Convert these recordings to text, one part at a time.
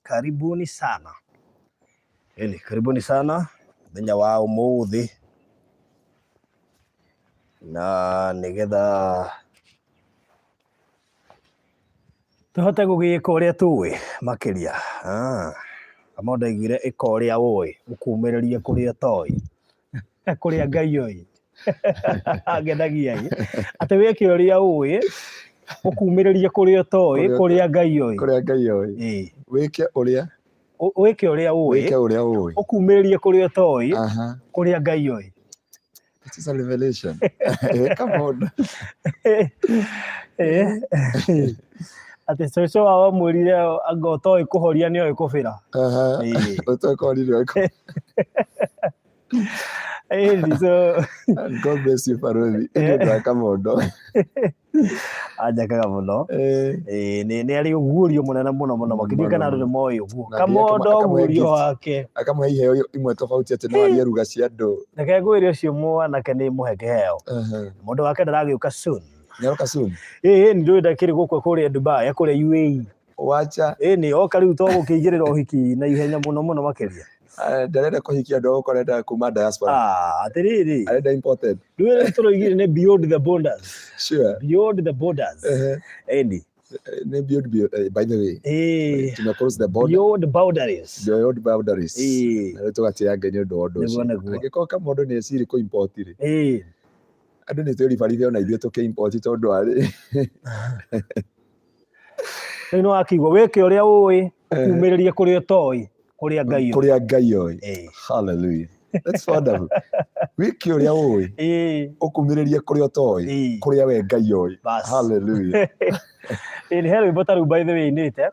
Karibuni sana. Ĩni, karibuni sana mũthenya wa ũmũthĩ na nĩgetha tũhote gũgĩka ũrĩa tũĩ makĩria. Ah, Kamau ndaiguire ĩka ũrĩa ũĩ ũkumĩrĩrie kũrĩa ũtoĩ kũrĩa Ngai oĩ ngenagia ĩ atĩ wĩke ũrĩa ũĩ ũkumĩrĩrie kũrĩa ũtoĩ Kũrĩa kũrĩa Ngai oĩ. Kũrĩa Ngai oĩ. Ĩĩ. Wĩke ũrĩa Wĩke ũrĩa ũĩ wĩke ũrĩa ũĩ. Ũkumĩrĩrie kũrĩa ũtoĩ kũrĩa Ngai oĩ. It is a revelation. Come on. Atĩ cũcũ wao amwĩrire anga ũtoĩ kũhoria nĩ oĩ kũbĩra. Ũtoĩ kũhoria nĩ oĩ. Ĩni, so God bless you, Barothi. Nĩ ũndũ wa Kamondo. Anjakaga mũno. Nĩ arĩ ũguũrio mũnene mũno mũno makĩria kana andũ nĩ moĩ ũguo. Na nginya Kamondo akamũhe ũguũrio gift. wake. Akamũhe iheo imwe tofauti atĩ no arie ruga cia andũ. Reke ngwĩre ũcio mwanake nĩ mũhe kĩheo. Mũndũ wake ndaragĩũka soon. Nĩaroka soon? Ĩĩ nĩ ndũĩ ndakĩrĩ gũkũ kũrĩa Dubai, kũrĩa UAE. Wacha. Ĩĩ nĩ oka rĩu to gũkĩigĩrĩra ũhiki na ihenya mũno mũno makĩria. Eh, ndarenda kũhikia andũ a gũkũ arenda kuma diaspora. Ah, atĩrĩrĩ. Arenda imported. Ndũĩ rĩu tũroigire nĩ beyond the borders. Sure. Beyond the borders. Ehe. Ĩni. Nĩ beyond, beyond, by the way. Ĩĩ. Tume cross the border. Beyond boundaries. Beyond boundaries. Ĩĩ. Na rĩu tũgatĩĩa Ngai nĩ ũndũ wa ũndũ Nĩguo, ũcio. nĩguo. Angĩkorwo Kamondo nĩ eciri kũ import rĩ. Ĩĩ. Andũ nĩ twĩribaribie ona ithuĩ tũkĩ import tondũ arĩ. Rĩu nĩ wakĩigua wĩke ũrĩa ũĩ ũkumĩrĩrie kũrĩa ũtoĩ kũrĩa Ngai oĩ. Kũrĩa Ngai oĩ. Ĩĩ. Hallelujah. That's wonderful. Wĩke ũrĩa ũĩ Ĩĩ. ũkumĩrĩrie kũrĩa ũtoĩ Ĩĩ. kũrĩa we Ngai oĩ. Bas. Hallelujah. Ĩĩ nĩ he rwĩmbo ta rũu by the way inĩte.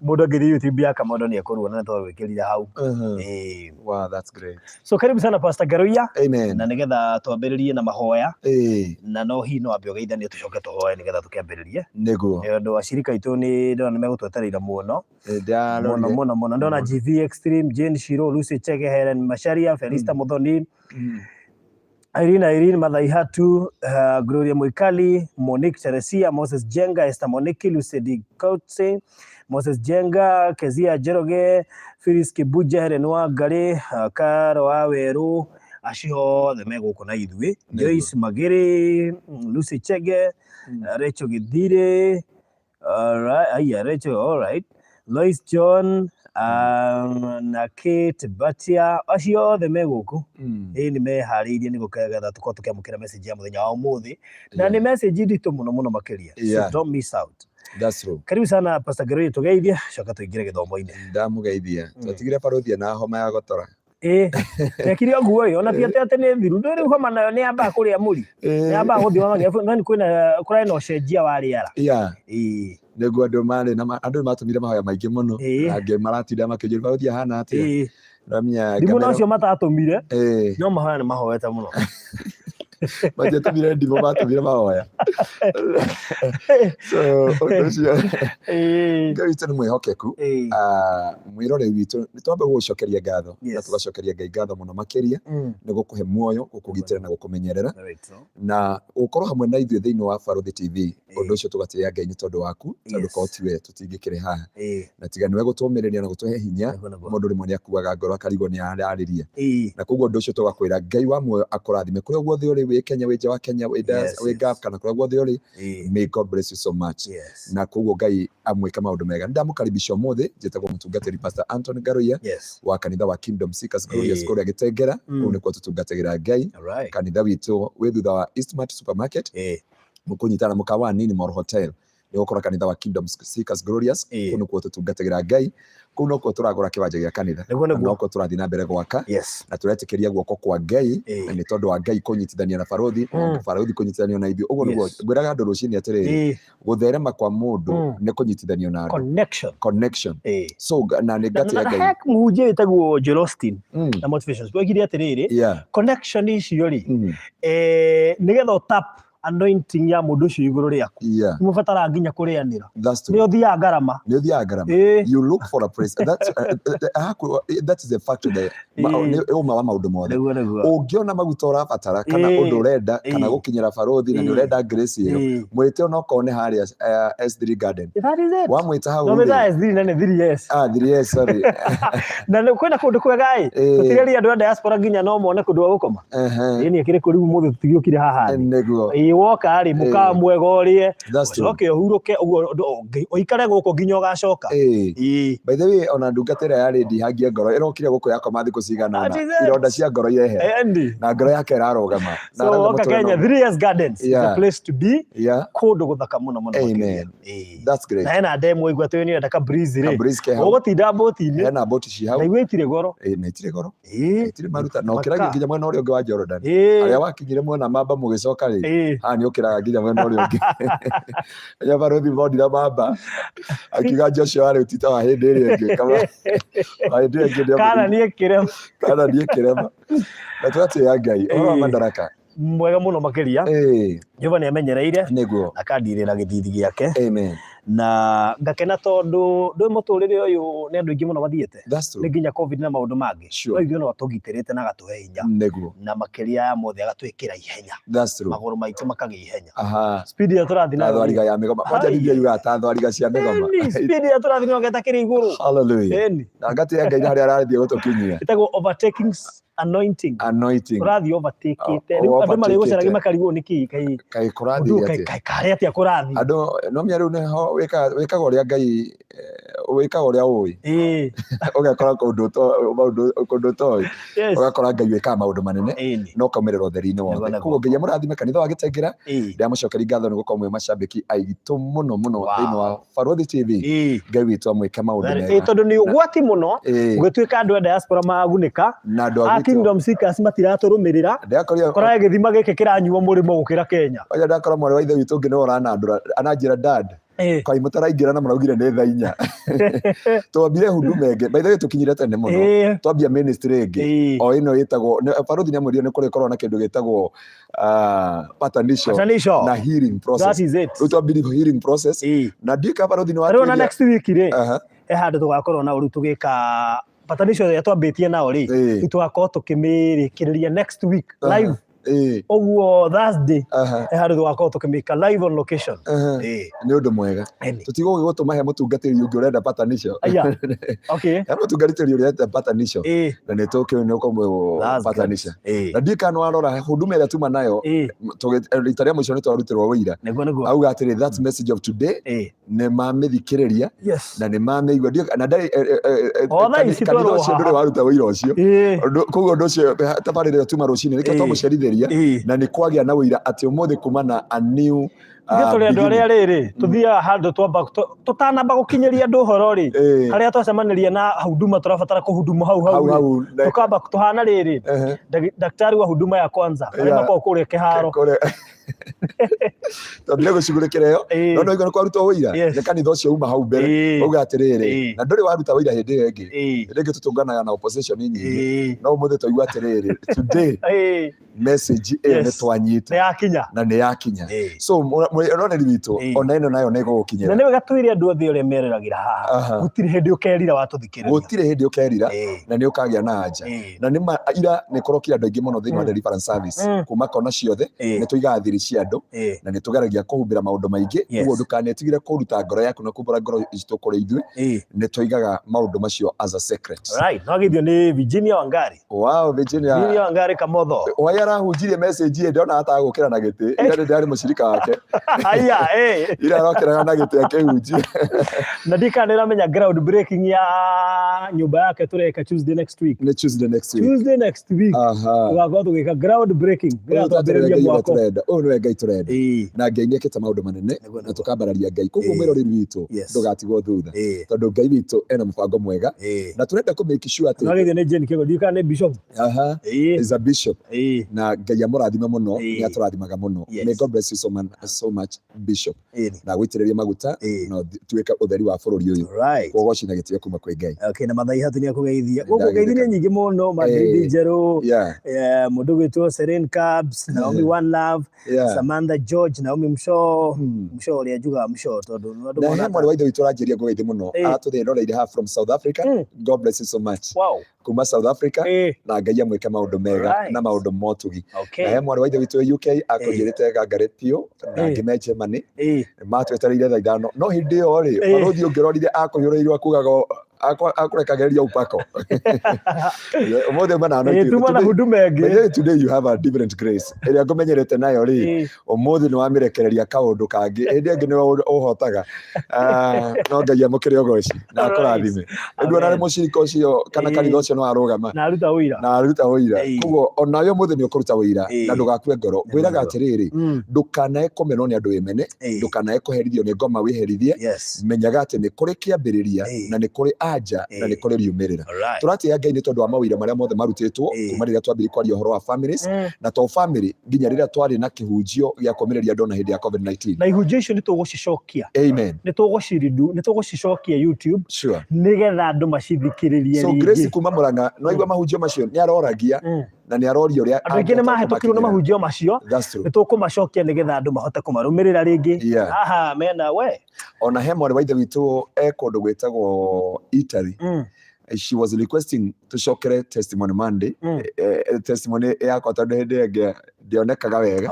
Mũndũ angĩthiĩ YouTube ya Kamondo nĩ ekũruona nĩ twarwĩkĩrire hau. Ĩĩ. Wow, that's great. So karibu sana Pastor Ngaruiya. Amen. Na nĩgetha twambĩrĩrie na mahoya. Ĩĩ. Na no hihi no wambe ũgeithanie tũcoke tũhoe nĩgetha tũkĩambĩrĩrie. Nĩguo. Nĩ ũndũ acirika aitũ nĩ ndona nĩ megũtwetereire mũno. Ĩĩ, ndĩrarorire. Mũno mũno mũno. Ndona GV Extreme, Jane Shiro, Lucy Chege, Helen Macharia, Felista Muthoni, Irene Irene Mathaihatu, Gloria Mwikali, Monique Teresia, Moses Jenga, Esther Moniki, Lucy Dikotse, Moses Jenga, Kezia Njoroge, Phyllis Kibuja, Helen Wangari, Karo wa Weru, acio othe me gũkũ na ithuĩ. Joyce Magiri, Lucy Chege, Rachel Githire, Alright, aya, Rachel, alright. Lois John, na Kate Batia, acio othe me gũkũ. Ĩĩ nĩ meharĩirie nĩ gũkegetha tũkorwo tũkĩamũkĩra message ya mũthenya wa ũmũthĩ. Na nĩ message nditũ mũno mũno makĩria. So don't miss out. That's true. Karibu sana Pastor Ngeruiya tũgeithie, coka tũingĩre gĩthomo-inĩ. Ndamũgeithia. Twatigire barũthi na homa ya gotora. Ĩĩ, rekire ũguo ĩ, ona ti atĩ atĩ nĩ thiru, ndũĩ rĩu homa nayo nĩ yambaga kũrĩa mũri, nĩ yambaga gũthiĩ wamanya, nani kwĩna, kũrarĩ na ũcenjia wa rĩera. Ĩĩ. Nĩguo andũ marĩ na andũ nĩ matũmire mahoya maingĩ mũno, na angĩ maratinda makĩnjũria barũthi ahana atĩa. Ndamenya Ndimũ na acio matatũmire, no mahoya nĩ mahoete mũno. Matiatũmire ndimũ, matũmire mahoya. So ũndũ ũcio Ngai witũ nĩ mwĩhokeku. Ah, mwĩroreri witũ nĩ twambe gũgũcokeria ngatho na tũgacokeria Ngai ngatho mũno makĩria nĩ gũkũhe muoyo, gũkũgitĩra na gũkũmenyerera na gũkorwo hamwe na ithuĩ thĩinĩ wa Barũthi TV. Ũndũ ũcio tũgatĩĩa Ngai nĩ tondũ waku, tondũ korwo ti we tũtingĩkĩrĩ haha. Na tiga nĩwe gũtũmĩrĩria na gũtũhe hinya, mũndũ rĩmwe nĩ akuaga ngoro akarigwo nĩ ararĩria. Na koguo ũndũ ũcio tũgakwĩra Ngai wa muoyo akũrathime kũrĩa guothe ũrĩ, wĩ Kenya, wĩ nja wa Kenya, wĩ wĩ Gulf kana kũrĩa guothe ũrĩ. May God bless you so much. Na koguo Ngai amwĩke maũndũ mega. Nĩ ndamũkaribisha ũmũthĩ, njĩtagwo mũtungatĩri Pastor Anthony Ngaruiya wa kanitha wa Kingdom Seekers Glorious kũrĩa Gĩtengera. Kũu nĩkuo tũtungatagĩra Ngai. Kanitha witũ wĩ thutha wa Eastmart Supermarket. Mũkũnyitana na mũkawa wa Nini Mall Hotel. Nĩ ũgũkora kanitha wa Kingdom Seekers Glorious. Kũu nĩkuo tũtungatagĩra Ngai. Kũu nokuo tũragũra kĩwanja gĩa kanitha. Na nokuo tũrathiĩ na mbere gwaka. Na tũretĩkĩria guoko kwa Ngai. Na nĩ tondũ wa Ngai kũnyitithania na barũthi, barũthi kũnyitithanio na ithuĩ. Ũguo nĩguo ngwĩraga andũ rũcinĩ atĩrĩrĩ, gũtherema kwa mũndũ nĩ kũnyitithanio na andũ. Connection. Connection. So na nĩ ngatĩa Na Ngai. he mũhunjia wĩtagwo Joel Osteen na motivations oigire atĩrĩrĩ, connection icio rĩ, nĩgetha ũtap Anointing ya mũndũ ũcio igũrũ rĩaku. Nĩ mũbataraga nginya kũrĩanĩra. That's Nĩ true. ũthiaga ngarama. Nĩ ũthiaga ngarama. You look for a place. That is the fact of the nĩ ũma wa maũndũ mothe. Nĩguo. Ũngĩona maguta ũrabatara kana ũndũ ũrenda kana gũkinyĩra barothi na nĩ ũrenda grace ĩyo, mwĩte onokorwo nĩ harĩa S3 Garden. That is it. Wamwĩta hau No rĩ. mĩthaa S3 na nĩ 3S. Ah, 3S, sorry. Na nĩ kwĩna kũndũ kwega ĩ. Tũtigeria andũ a diaspora nginya no mone kũndũ gwa gũkoma. Ĩĩ nĩ kĩrĩ kũrĩu ũmũthĩ tũtigĩũkire haha thĩ. Ĩĩ woka rĩ, mũkawa mwega ũrĩe, That's true. ũcoke ũhurũke ũguo ũikare gũkũ nginya ũgacoka. Ĩĩ. By the way, ona ndungata ĩrĩa yarĩ ndihangie ngoro ĩrokire gũkũ yakoma thikũ cigana That ũna, is it. ironda cia ngoro irehera Endi. na ngoro yake ĩrarũgama. Na So arauga woka mũtũrĩre Kenya, no- 3S Gardens is the place to be. Kũndũ gũthaka mũno mũno Amen. makĩria. Ĩĩ. That's great. Na hena ndemu igua atĩ nĩ ũrenda ka breeze rĩ. Ka breeze ke hau. Ũgũtinda mbũti-inĩ. Hena mbũti ci hau. Na igua itirĩ goro. Ĩĩ, na itirĩ goro. Ĩĩ. Itirĩ maruta. Na ũkĩragia Maka. nginya mwena ũrĩa ũngĩ wa Jordan. Ĩĩ. Harĩa wakinyire mwena mamba mũgĩcoka rĩ. Ĩĩ. Haha nĩ ũkĩraga nginya mwena ũrĩa ũngĩ. Rĩrĩa barũthi monire mamba, akiuga Joshua rĩu ti ta wa hĩndĩ ĩrĩa ĩngĩ. Kama wa hĩndĩ ĩrĩa ĩngĩ nĩamũrire. Kana niĩ kĩrema. Kana niĩ kĩrema. Na tũgatĩĩa Ngai. Ũhoro wa Ĩĩ. Madaraka. Mwega mũno makĩria. Jehova nĩ amenyereire. Akandirĩra gĩthithi gĩake. Amen. Na ngakena tondũ ndũĩ mũtũrĩre ũyũ nĩ andũ aingĩ mũno mathiĩte. That's true. Nĩ nginya COVID na maũndũ mangĩ. No ithuĩ no atũgitĩrĩte na agatũhe hinya. Na makĩria ya mothe agatwĩkĩra ihenya. That's true. Magũrũ maitũ makagĩa ihenya. Speed ĩrĩa tũrathiĩ Ta nayo rĩ. thwariga ya mĩgoma. Kwanja Hai. Biblia yugaga ta thwariga cia mĩgoma. Ĩni, speed ĩrĩa tũrathiĩ nayo ĩtakĩrĩ igũrũ. Hallelujah. Ĩni. Na ngatĩĩa Ngai na harĩa arathiĩ gũtũkinyia. Ĩtagwo overtaking anointing. Anointing. Ũrathiĩ overtakeĩte. Oh, Rĩu andũ overtakeĩte. marĩgũcaragia makarigwo nĩ kĩĩ kaĩ. Kaĩ kũrathiĩ Mũndũ atĩa? kaĩ karĩ atĩa kũrathiĩ. Andũ no menya rĩu nĩho wĩkaga ũrĩa Ngai wĩkaga ũrĩa ũĩ. Ũgekora kũndũ maũndũ kũndũ ũtoĩ. Ũgakora Ngai wĩkaga maũndũ manene na ũkaumĩrĩra ũtheri-inĩ wothe. Koguo Ngai amũrathime kanitha wa Gĩtengera. Ndĩramũcokeria ngatho nĩ gũkorwo mwĩ macambĩki aitũ mũno mũno thĩinĩ wa Barũthi TV. Ngai witũ amwĩke maũndũ mega. Tondũ nĩ ũgwati mũno gũgĩtuĩka andũ a diaspora magunĩka. Na andũ a A gwitũ. Kingdom Seekers matiratũrũmĩrĩra. Ndĩrakorire Kora gĩthima gĩkĩ kĩranyuo mũrĩmo gũkĩra Kenya. Oya ndakora mwarĩ wa ithe witũ ũngĩ nĩwe ũranandũra ananjĩra dad. Kaĩ mũtaraingĩra na mũraugire nĩ thaa inya. Twambire huduma ĩngĩ. By the way tũkinyire tene mũno. Twambia ministry ĩngĩ. O ĩno ĩtagwo barũthi nĩamwĩrire nĩ kũrĩkorwo na kĩndũ gĩtagwo patanisho Patanisho. na healing process. That is it. Rĩu twambirie healing process. Na ndiũĩ kana barũthi nĩ Rĩu na watwĩria. next week rĩ, he handũ tũgakorwo na ũrĩu tũgĩka patanisho ĩrĩa twambĩtie nao rĩ, rĩu tũgakorwo tũkĩmĩrĩkĩrĩria next week live. Ũguo Thursday he handũ tũgakorwo tũkĩmĩka live on location. Nĩ ũndũ mwega. Tũtigũgĩgũtũma he mũtungatĩri ũngĩ ũrenda patanisho. Aya. Okay. He mũtungatĩri ũrenda patanisho. Na nĩ tũkĩũĩ nĩ ũkũmũ That's good. patanisha. Na ndiũĩ kana nĩwarora huduma ĩrĩa tuma nayo, rita rĩa mũico nĩ twarutirwo wĩira. Nĩguo. Auga atĩrĩ, that message of today nĩ mamĩthikĩrĩria na nĩ mamĩigua. Ndiũĩ na ndarĩ, O thaa ici kanitha twarwo ũcio haha. ndũrĩ waruta wĩira ũcio. Koguo ũndũ ũcio tabarĩra ĩyo tuma rũcinĩ nĩkĩo twamũcerithĩria na nĩ kwagĩa na wĩira atĩ ũmũthĩ kuma na a new, Ithuĩ tũrĩ andũ beginning. arĩa rĩrĩ tũthiaga handũ twamba tũtanamba gũkinyĩria andũ ũhoro rĩ, harĩa twacemanĩria na huduma tũrabatara kũhuduma hau hau Hau rĩ. hau, na- Tũkamba tũhana rĩrĩ, daktari wa huduma ya kwanza arĩa makoragwo kũrĩa kĩharo. Kũrĩa. Twambire gũcugurĩkĩra ĩyo. No no igua nĩ kwarutwo wĩira. Nĩ kanitha ũcio uma hau mbere. Uga atĩrĩrĩ, na ndũrĩ waruta wĩira hĩndĩ ĩyo ĩngĩ. Hĩndĩ ĩngĩ tũtũnganaga na opposition nyingĩ. No ũmũthĩ twaigua atĩrĩrĩ, today message ĩyo nĩ twanyita. Nĩ yakinya. Na nĩ yakinya. So mwĩroreri witũ, ona ĩno nayo nĩ ĩgũgũkinyĩra. Na nĩ wega twĩre andũ othe ũrĩa meroragĩra haha. Gũtirĩ hĩndĩ ũkerira watũthikĩrĩria. Gũtirĩ hĩndĩ ũkerira, na nĩ ũkagĩa na anja. Na nĩ ma, ira nĩ kũrokire andũ aingĩ mũno thĩinĩ wa deliverance service. Kuma kona ciothe, nĩ tũigaga thiri cia andũ, na nĩ tũgeragia kũhumbĩra maũndũ maingĩ. Ũguo ndũkanetigĩre kũruta ngoro yaku na kumbũra ngoro citũ kũrĩ ithuĩ. Nĩ tũigaga maũndũ macio as a secret. Right. No agithio nĩ Virginia Wangari. Wow, Virginia. Virginia Wangari Kamotho. Wai arahunjirie message ĩ ndona atagũkĩra na gĩtĩ. Ira nĩ ndarĩ mũcirika wake. Aya, eh. Ira arokĩraga na gĩtĩ akĩhunjia. Na ndikana nĩramenya ground breaking ya nyũmba yake tũreka Tuesday next week. Nĩ Tuesday next week. Tuesday next week. Tũgakorwo tũgĩka ground breaking. Ũyũ Nĩgetha twatũrenda twambĩrĩrie Ngai ũrĩa mwako. tũrenda. Ũyũ nĩwe Ngai tũrenda. Na Ngai nĩekĩte maũndũ manene na tũkambararia Ngai. Koguo mwĩroreri witũ ndũgatigwo thutha. Tondũ Ngai witũ ena mũbango mwega. Na tũrenda kũ make sure atĩ No githĩ nĩ Jane Kĩgo, ndiũĩ kana nĩ bishop. Is a bishop. Na Ngai amũrathime mũno, nĩ atũrathimaga mũno. May God bless you so, man, so much bishop. Na gũitĩrĩrie maguta na tuĩke ũtheri wa bũrũri ũyũ. Ũgoci na gĩtĩo kuma kwĩ Ngai. Okay, na mathaa ihatu nĩ akũgeithia. Gũkũ ngeithi nĩ nyingĩ mũno, Madrid Njerũ, mũndũ gwĩtwo Serene Cabs, Naomi One Love, Samantha George, Naomi Msho, Msho ũrĩa njugaga Msho tondũ andũ Na he monaga mwarĩ wa ithe witũ ũranjĩria ngũgeithie mũno, aratũthĩroreire haha from South Africa. God bless you so much. Kuma South Africa, na Ngai amwĩke maũndũ mega na maũndũ motugi. Na he mwarĩ wa ithe witũ wĩ UK akũnjĩrĩte gangare biũ, na angĩ me Germany matwetereire thaa 5, no hĩndĩ ĩyo rĩ, barũthi ũngĩrorire akũhũrĩirwo akugaga akũrekagĩrĩria upako ũmũthĩ uma na Ĩ, tuma na huduma ĩngĩ. By the way, today you have a different grace ĩrĩa ngũmenyerete nayo rĩ, ũmũthĩ nĩ wamĩrekereria kaũndũ kangĩ, hĩndĩ ĩngĩ nĩwe ũhotaga. Ah, no Ngai amũkĩre ũgoci na akũrathime. Rĩu ona Amen. mũcirika ũcio kana kanitha ũcio nĩ warũgama Na aruta ũira. Na aruta ũira. Koguo onawe ũmũthĩ nĩ ũkũruta ũira na ndũgakue ngoro. Ngwĩraga atĩrĩrĩ, ndũkanae kũmenwo nĩ andũ wĩmene, ndũkanae kũherithio nĩ ngoma wĩherithie. Menyaga atĩ nĩ kũrĩ kĩambĩrĩria na nĩ kũrĩ anja na nĩ kũrĩ riumĩrĩra. Tũratĩĩa Ngai nĩ tondũ wa mawĩra marĩa mothe marutĩtwo kuma rĩrĩa twambirie kwaria ũhoro wa families, na to family, nginya rĩrĩa twarĩ na kĩhunjio gĩa kũmĩrĩria andũ ona hĩndĩ ya COVID-19. Na ihunjio icio nĩ tũgũcicokia. Amen. Nĩ tũgũcirindu, nĩ tũgũcicokia YouTube nĩgetha andũ macithikĩrĩrie So Grace rĩngĩ. kuma Murang'a no aigua mahunjio macio nĩ aroragia na nĩ aroria ũrĩa Andũ aingĩ nĩ angĩhota mahĩtũkirwo nĩ kũmakinyĩra. mahunjio macio. That's true. Nĩ tũkũmacokia nĩgetha andũ mahote kũmarũmĩrĩra rĩngĩ. Haha mena we. Ona he mwarĩ wa ithe witũ e kũndũ gwĩtagwo Italy. She was requesting tũcokere Testimony Monday. Testimony yakwa tondũ hĩndĩ ĩngĩ ndĩonekaga wega.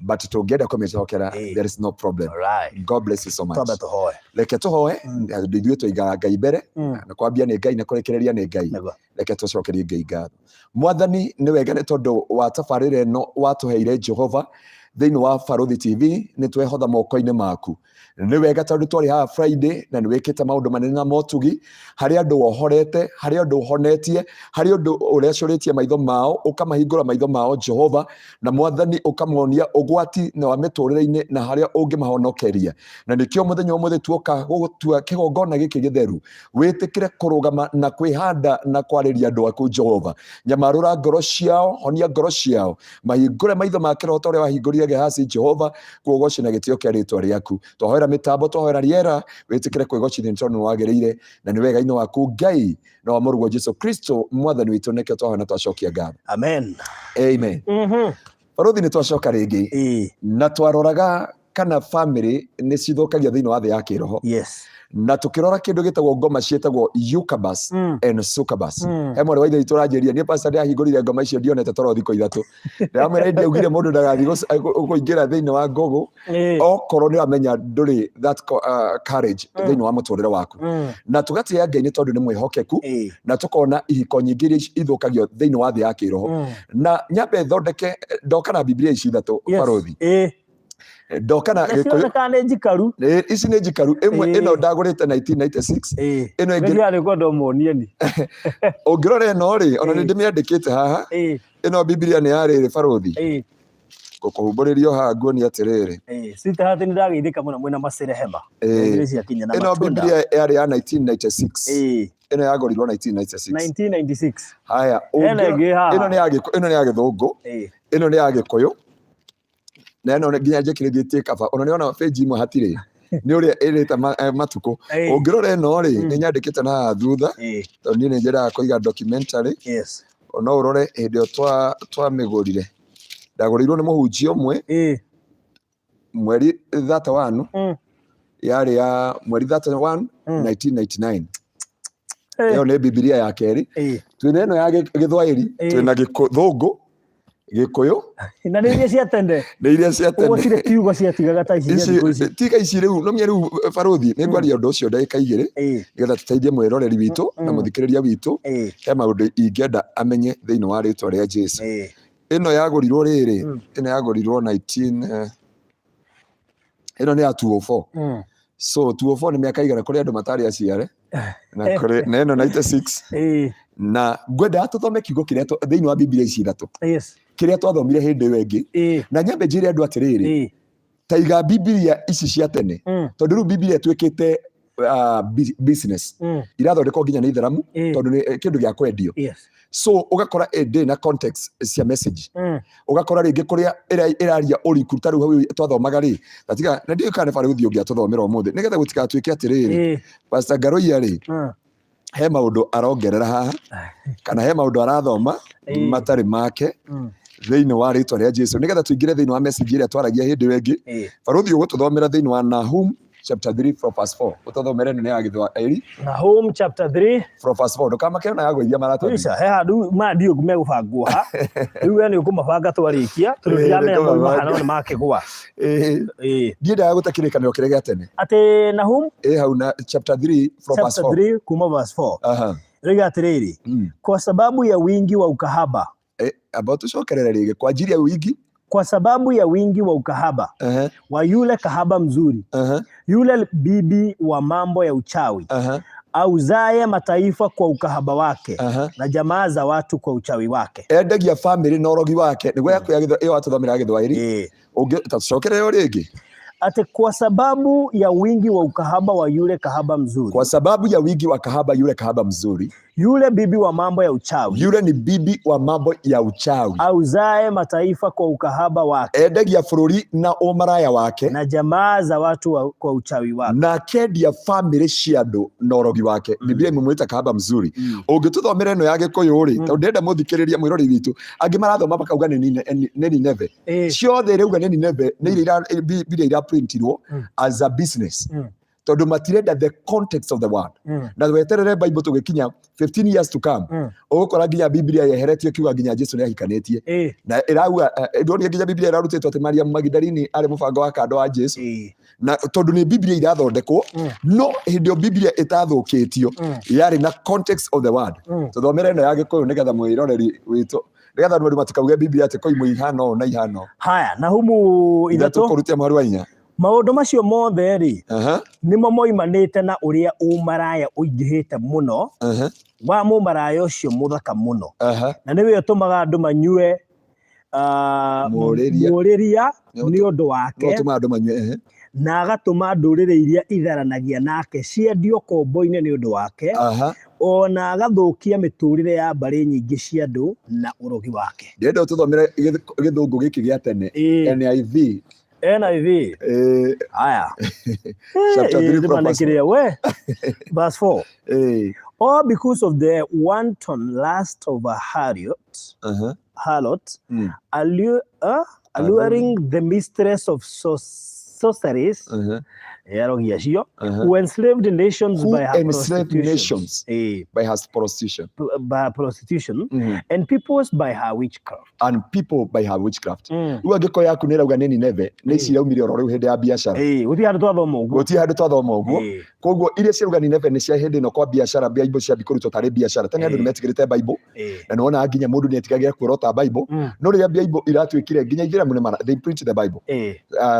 But tũngĩenda kũmĩcokera, there is no problem. God bless you so much. Twambe tũhoe. Reke tũhoe, ithuĩ tũigaga Ngai mbere, na kwambia nĩ Ngai na kũrĩkĩrĩria nĩ Ngai. Reke tũcokerie Ngai ngatho. Mwathani, nĩ wega nĩ tondũ wa tabarĩra ĩno watũheire Jehova thĩinĩ wa Barũthi TV, nĩ twehotha moko-inĩ maku. Nĩ wega tondũ twarĩ haha Friday na nĩ wĩkĩte maũndũ manene na motugi, harĩ andũ wohorete, harĩ andũ ũhonetie, harĩ andũ ũrecũrĩtie maitho mao, ũkamahingũra maitho mao Jehova, na Mwathani ũkamonia ũgwati na wa mĩtũrĩre-inĩ na harĩa ũngĩmahonokeria. Na nĩkĩo mũthenya ũmũthĩ tuoka gũgũtua kĩgongona gĩkĩ gĩtheru, wĩtĩkĩre kũrũgama na kwĩhanda na kwarĩria andũ aku Jehova. Nyamarũra ngoro ciao, honia ngoro ciao, mahingũre maitho ma kĩroho ta ũrĩa wahingũrire Gehazi Jehova, kũgoci na gĩtĩo kĩa rĩtwa rĩaku. Twahoera mĩtambo, twahoera rĩera, wĩtĩkĩre kwĩgocithia nĩ tondũ nĩ wagĩrĩire na nĩ wega-inĩ waku Ngai na wa mũrũguo Jesu Kristo Mwathani witũ, nĩkĩo twahoera na twacokia ngatho. Amen. Amen. Barũthi, nĩ twacoka rĩngĩ na twaroraga kana family nĩ cithũkagia thĩinĩ wa thĩ ya kĩroho, na tukĩrora kĩndũ gĩtagwo ngoma ciĩtagwo Eucabus and Succubus. He mwarĩ wa ithe witũ ũranjĩria, niĩ pastor ndĩrahingũrire ngoma icio ndionete toro thikũ 3. Ndĩramwĩra ndiaugire mũndũ ndagathiĩ kũingĩra thĩinĩ wa ngũgũ okorwo nĩ ũramenya ndũrĩ that courage thĩinĩ wa mũtũrĩre waku. Na tũgatĩĩa Ngai nĩ tondũ nĩ mwĩhokeku, na tũkona ihiko nyingĩ iria ithũkagio thĩinĩ wa thĩ ya kĩroho. Na nyambe thondeke ndoka na Biblia ici ithatũ, barũthi. Ndoka na Na Gĩkũyũ. cionekaga nĩ njikaru. Ici nĩ njikaru ĩmwe. Ĩno ndagũrĩte 1996. Ĩno ĩngĩ Nĩ kwenda ũmonie ni. Ũngĩrora ĩno rĩ, ona nĩ ndĩmĩandĩkĩte haha. Ĩno Biblia nĩ ya rĩrĩ, barũthi, ngũkũhumbũrĩrio haha nguonie atĩrĩrĩ. Sweetheart, nĩ ndageithĩka mũno mwĩna Macirehema. Nĩ ciakinya na Ĩno matunda. Biblia yarĩ ya 1996. Ĩno yagũrirwo 1996. 1996. Haya. Hena ĩngĩ haha. Ĩno nĩ ya Gĩthũngũ, ĩno nĩ ya Gĩkũyũ, na ĩno nginya njĩkĩrĩthĩtie kaba ona nĩona page imwe hatirĩ nĩ ũrĩa ĩrĩte matukũ. Ũngĩrora ĩno rĩ, nĩ nyandĩkĩte na haha thutha tondũ niĩ nĩ nyendaga kũiga documentary. No ũrore hĩndĩ ĩyo twamĩgũrire, ndagũrĩirwo nĩ mũhunjia ũmwe mweri 31, yarĩ ya mweri 31 1999. Ĩyo nĩ Bibilia ya kerĩ. Twĩna ĩno ya Gĩthwaĩri, twĩna Gĩthũngũ, Gĩkũyũ. Na nĩ iria cia tene. Nĩ iria cia tene. Gũtirĩ kiugo ciatigaga ta ici cia thikũ ici. Tiga ici rĩu nomia rĩu, barũthi, nĩ ngwaria ũndũ ũcio ndagĩka 2 nĩgetha tũteithie mwĩroreri witũ na mũthikĩrĩria witũ. He maũndũ ingĩenda amenye thĩinĩ wa rĩtwa rĩa Jesu. Ĩno yagũrirwo rĩrĩ, ĩno yagũrirwo 19 ĩno nĩ ya 204. So 204 nĩ mĩaka igana kũrĩ andũ matarĩ aciare na kũrĩ na ĩno 96. Na ngwendaga tũthome kiugo kĩrĩa thĩinĩ wa Biblia ici ithatũ kĩrĩa twathomire hĩndĩ ĩyo ĩngĩ. Na nyambe njĩre andũ atĩrĩrĩ, taiga Biblia ici cia tene, tondũ rĩu Biblia ĩtuĩkĩte business, irathondekwo nginya nĩ itheramu tondũ nĩ kĩndũ gĩa kwendio. So ũgakora ĩndĩ na context cia message, ũgakora rĩngĩ kũrĩa ĩraria ũriku ta rĩu hau twathomaga rĩ, gatiga na ndiũĩ kana nĩ barĩ ũthiĩ ũngĩatũthomera ũmũthĩ nĩgetha gũtigatuĩke atĩrĩrĩ, Pastor Ngaruiya rĩ, he maũndũ arongerera haha kana he maũndũ arathoma matarĩ make. Thĩinĩ wa rĩtwa rĩa Jesu, nĩgetha tũingĩre thĩinĩ wa message ĩrĩa twaragia hĩndĩ ĩyo ĩngĩ. Barũthi, ũgũtũthomera thĩinĩ wa Nahum chapter 3 from verse 4. Ũtũthomere ĩno nĩ ya Gĩthwaĩri. Nahum chapter 3 from verse 4. Ndũkamake ona ya gũithia maratathi. Ica, he handũ maya ndiũ megũbangwo ha. Rĩu we nĩ ũkũmabanga twarĩkia, tondũ ndiramenya mauma ha no nĩ makĩgwa. Ndiendaga gũte kĩrĩkanĩro kĩrĩa gĩa tene. Atĩ Nahum Ĩ hau na chapter 3 from verse chapter 4. 3 kuma verse 4. Rĩga atĩrĩrĩ, kwa sababu ya wingi wa ukahaba. Amba ũtũcokerere rĩngĩ, kwa ajili ya wingi. Kwa sababu ya wingi wa ukahaba wa yule kahaba mzuri, yule bibi wa mambo ya uchawi, auzaye mataifa kwa ukahaba wake, na jamaa za watu kwa uchawi wake. Endagia famĩlĩ na ũrogi wake nĩguo yaku ya ĩyo watũthomera ya Gĩthwaĩri. Ũngĩ tũcokerere o rĩngĩ. Ati kwa sababu ya wingi wa ukahaba wa yule kahaba mzuri, Kwa sababu ya wingi wa kahaba yule kahaba mzuri, yule bibi wa mambo ya uchawi, yule ni bibi wa mambo ya uchawi, auzaye mataifa kwa ukahaba wake, endagia bũrũri na ũmaraya wake, na jamaa za watu kwa uchawi wake. Na akendia famĩlĩ cia andũ na ũrogi wake. Biblia imũmwĩta kahaba mzuri. Ũngĩtũthomera ĩno ya Gĩkũyũ rĩ, tondũ ndĩrenda mũthikĩrĩria mwĩrori witũ, angĩ marathoma makauga nĩ Nineve. Ciothe irauga nĩ Nineve nĩ iria Biblia iraprintirwo as a business, tondũ matirenda the context of the word. Na weterere Bible tũgĩkinya 15 years to come, ũgũkora nginya Biblia yeheretio kiuga nginya Jesu nĩ ahikanĩtie. Na ĩrauga, ndonire nginya Biblia ĩrarutĩtwo atĩ Mariam Magdalini arĩ mũbango wa kando wa Jesu. Na tondũ nĩ Biblia irathondekwo, no hĩndĩ ĩyo Biblia ĩtathũkĩtio, yarĩ na context of the word. Tũthomere ĩno ya Gĩkũyũ nĩgetha mwĩroreri witũ, nĩgetha andũ matikauge Biblia atĩ koimwe ihana ũũ na ihana ũũ. Haya, Nahumu 3 3. Kũrutia mũhari wa 4. Maũndũ macio mothe rĩ, nĩmo moimanĩte na ũrĩa ũmaraya ũingĩhĩte mũno, wa mũmaraya ũcio mũthaka mũno, na nĩwe ũtũmaga andũ manyue Mũrĩria. Mũrĩria nĩ ũndũ wake. Ũtũmaga andũ manyue. Na agatũma ndũrĩrĩ iria itharanagia nake ciendio kombo-inĩ nĩ ũndũ wake, o na agathũkia mĩtũũrĩre ya mbarĩ nyingĩ cia andũ na ũrogi wake. Ndĩrenda ũtũthomere Gĩthũngũ gĩkĩ gĩa tene. NIV. NIV. Haya. Chapter 3 from verse 4. We verse 4. All because of the wanton lust of a harlot, harlot alluring the mistress of sorceries, arogi acio, who enslaved nations Who by her enslaved prostitution. Nations by her prostitution. By her prostitution, and peoples by her witchcraft. And people by her witchcraft. Rĩu angĩkorwo yaku nĩ ĩrauga nĩ Nineve, nĩ ici iraumire oro rĩu hĩndĩ ya biacara. Gũtirĩ handũ twathoma ũguo. Gũtirĩ handũ twathoma ũguo. Koguo iria ciarauga Nineve nĩ cia hĩndĩ ĩno kwa biacara, Bible ciambi kũrutwo tarĩ biacara. Tene andũ nĩ metigĩrĩte Bible, na nĩ wonaga nginya mũndũ nĩ etigagĩra kuorota Bible. No rĩrĩa Bible iratuĩkire nginya ithĩramu nĩ mara, they preach the Bible.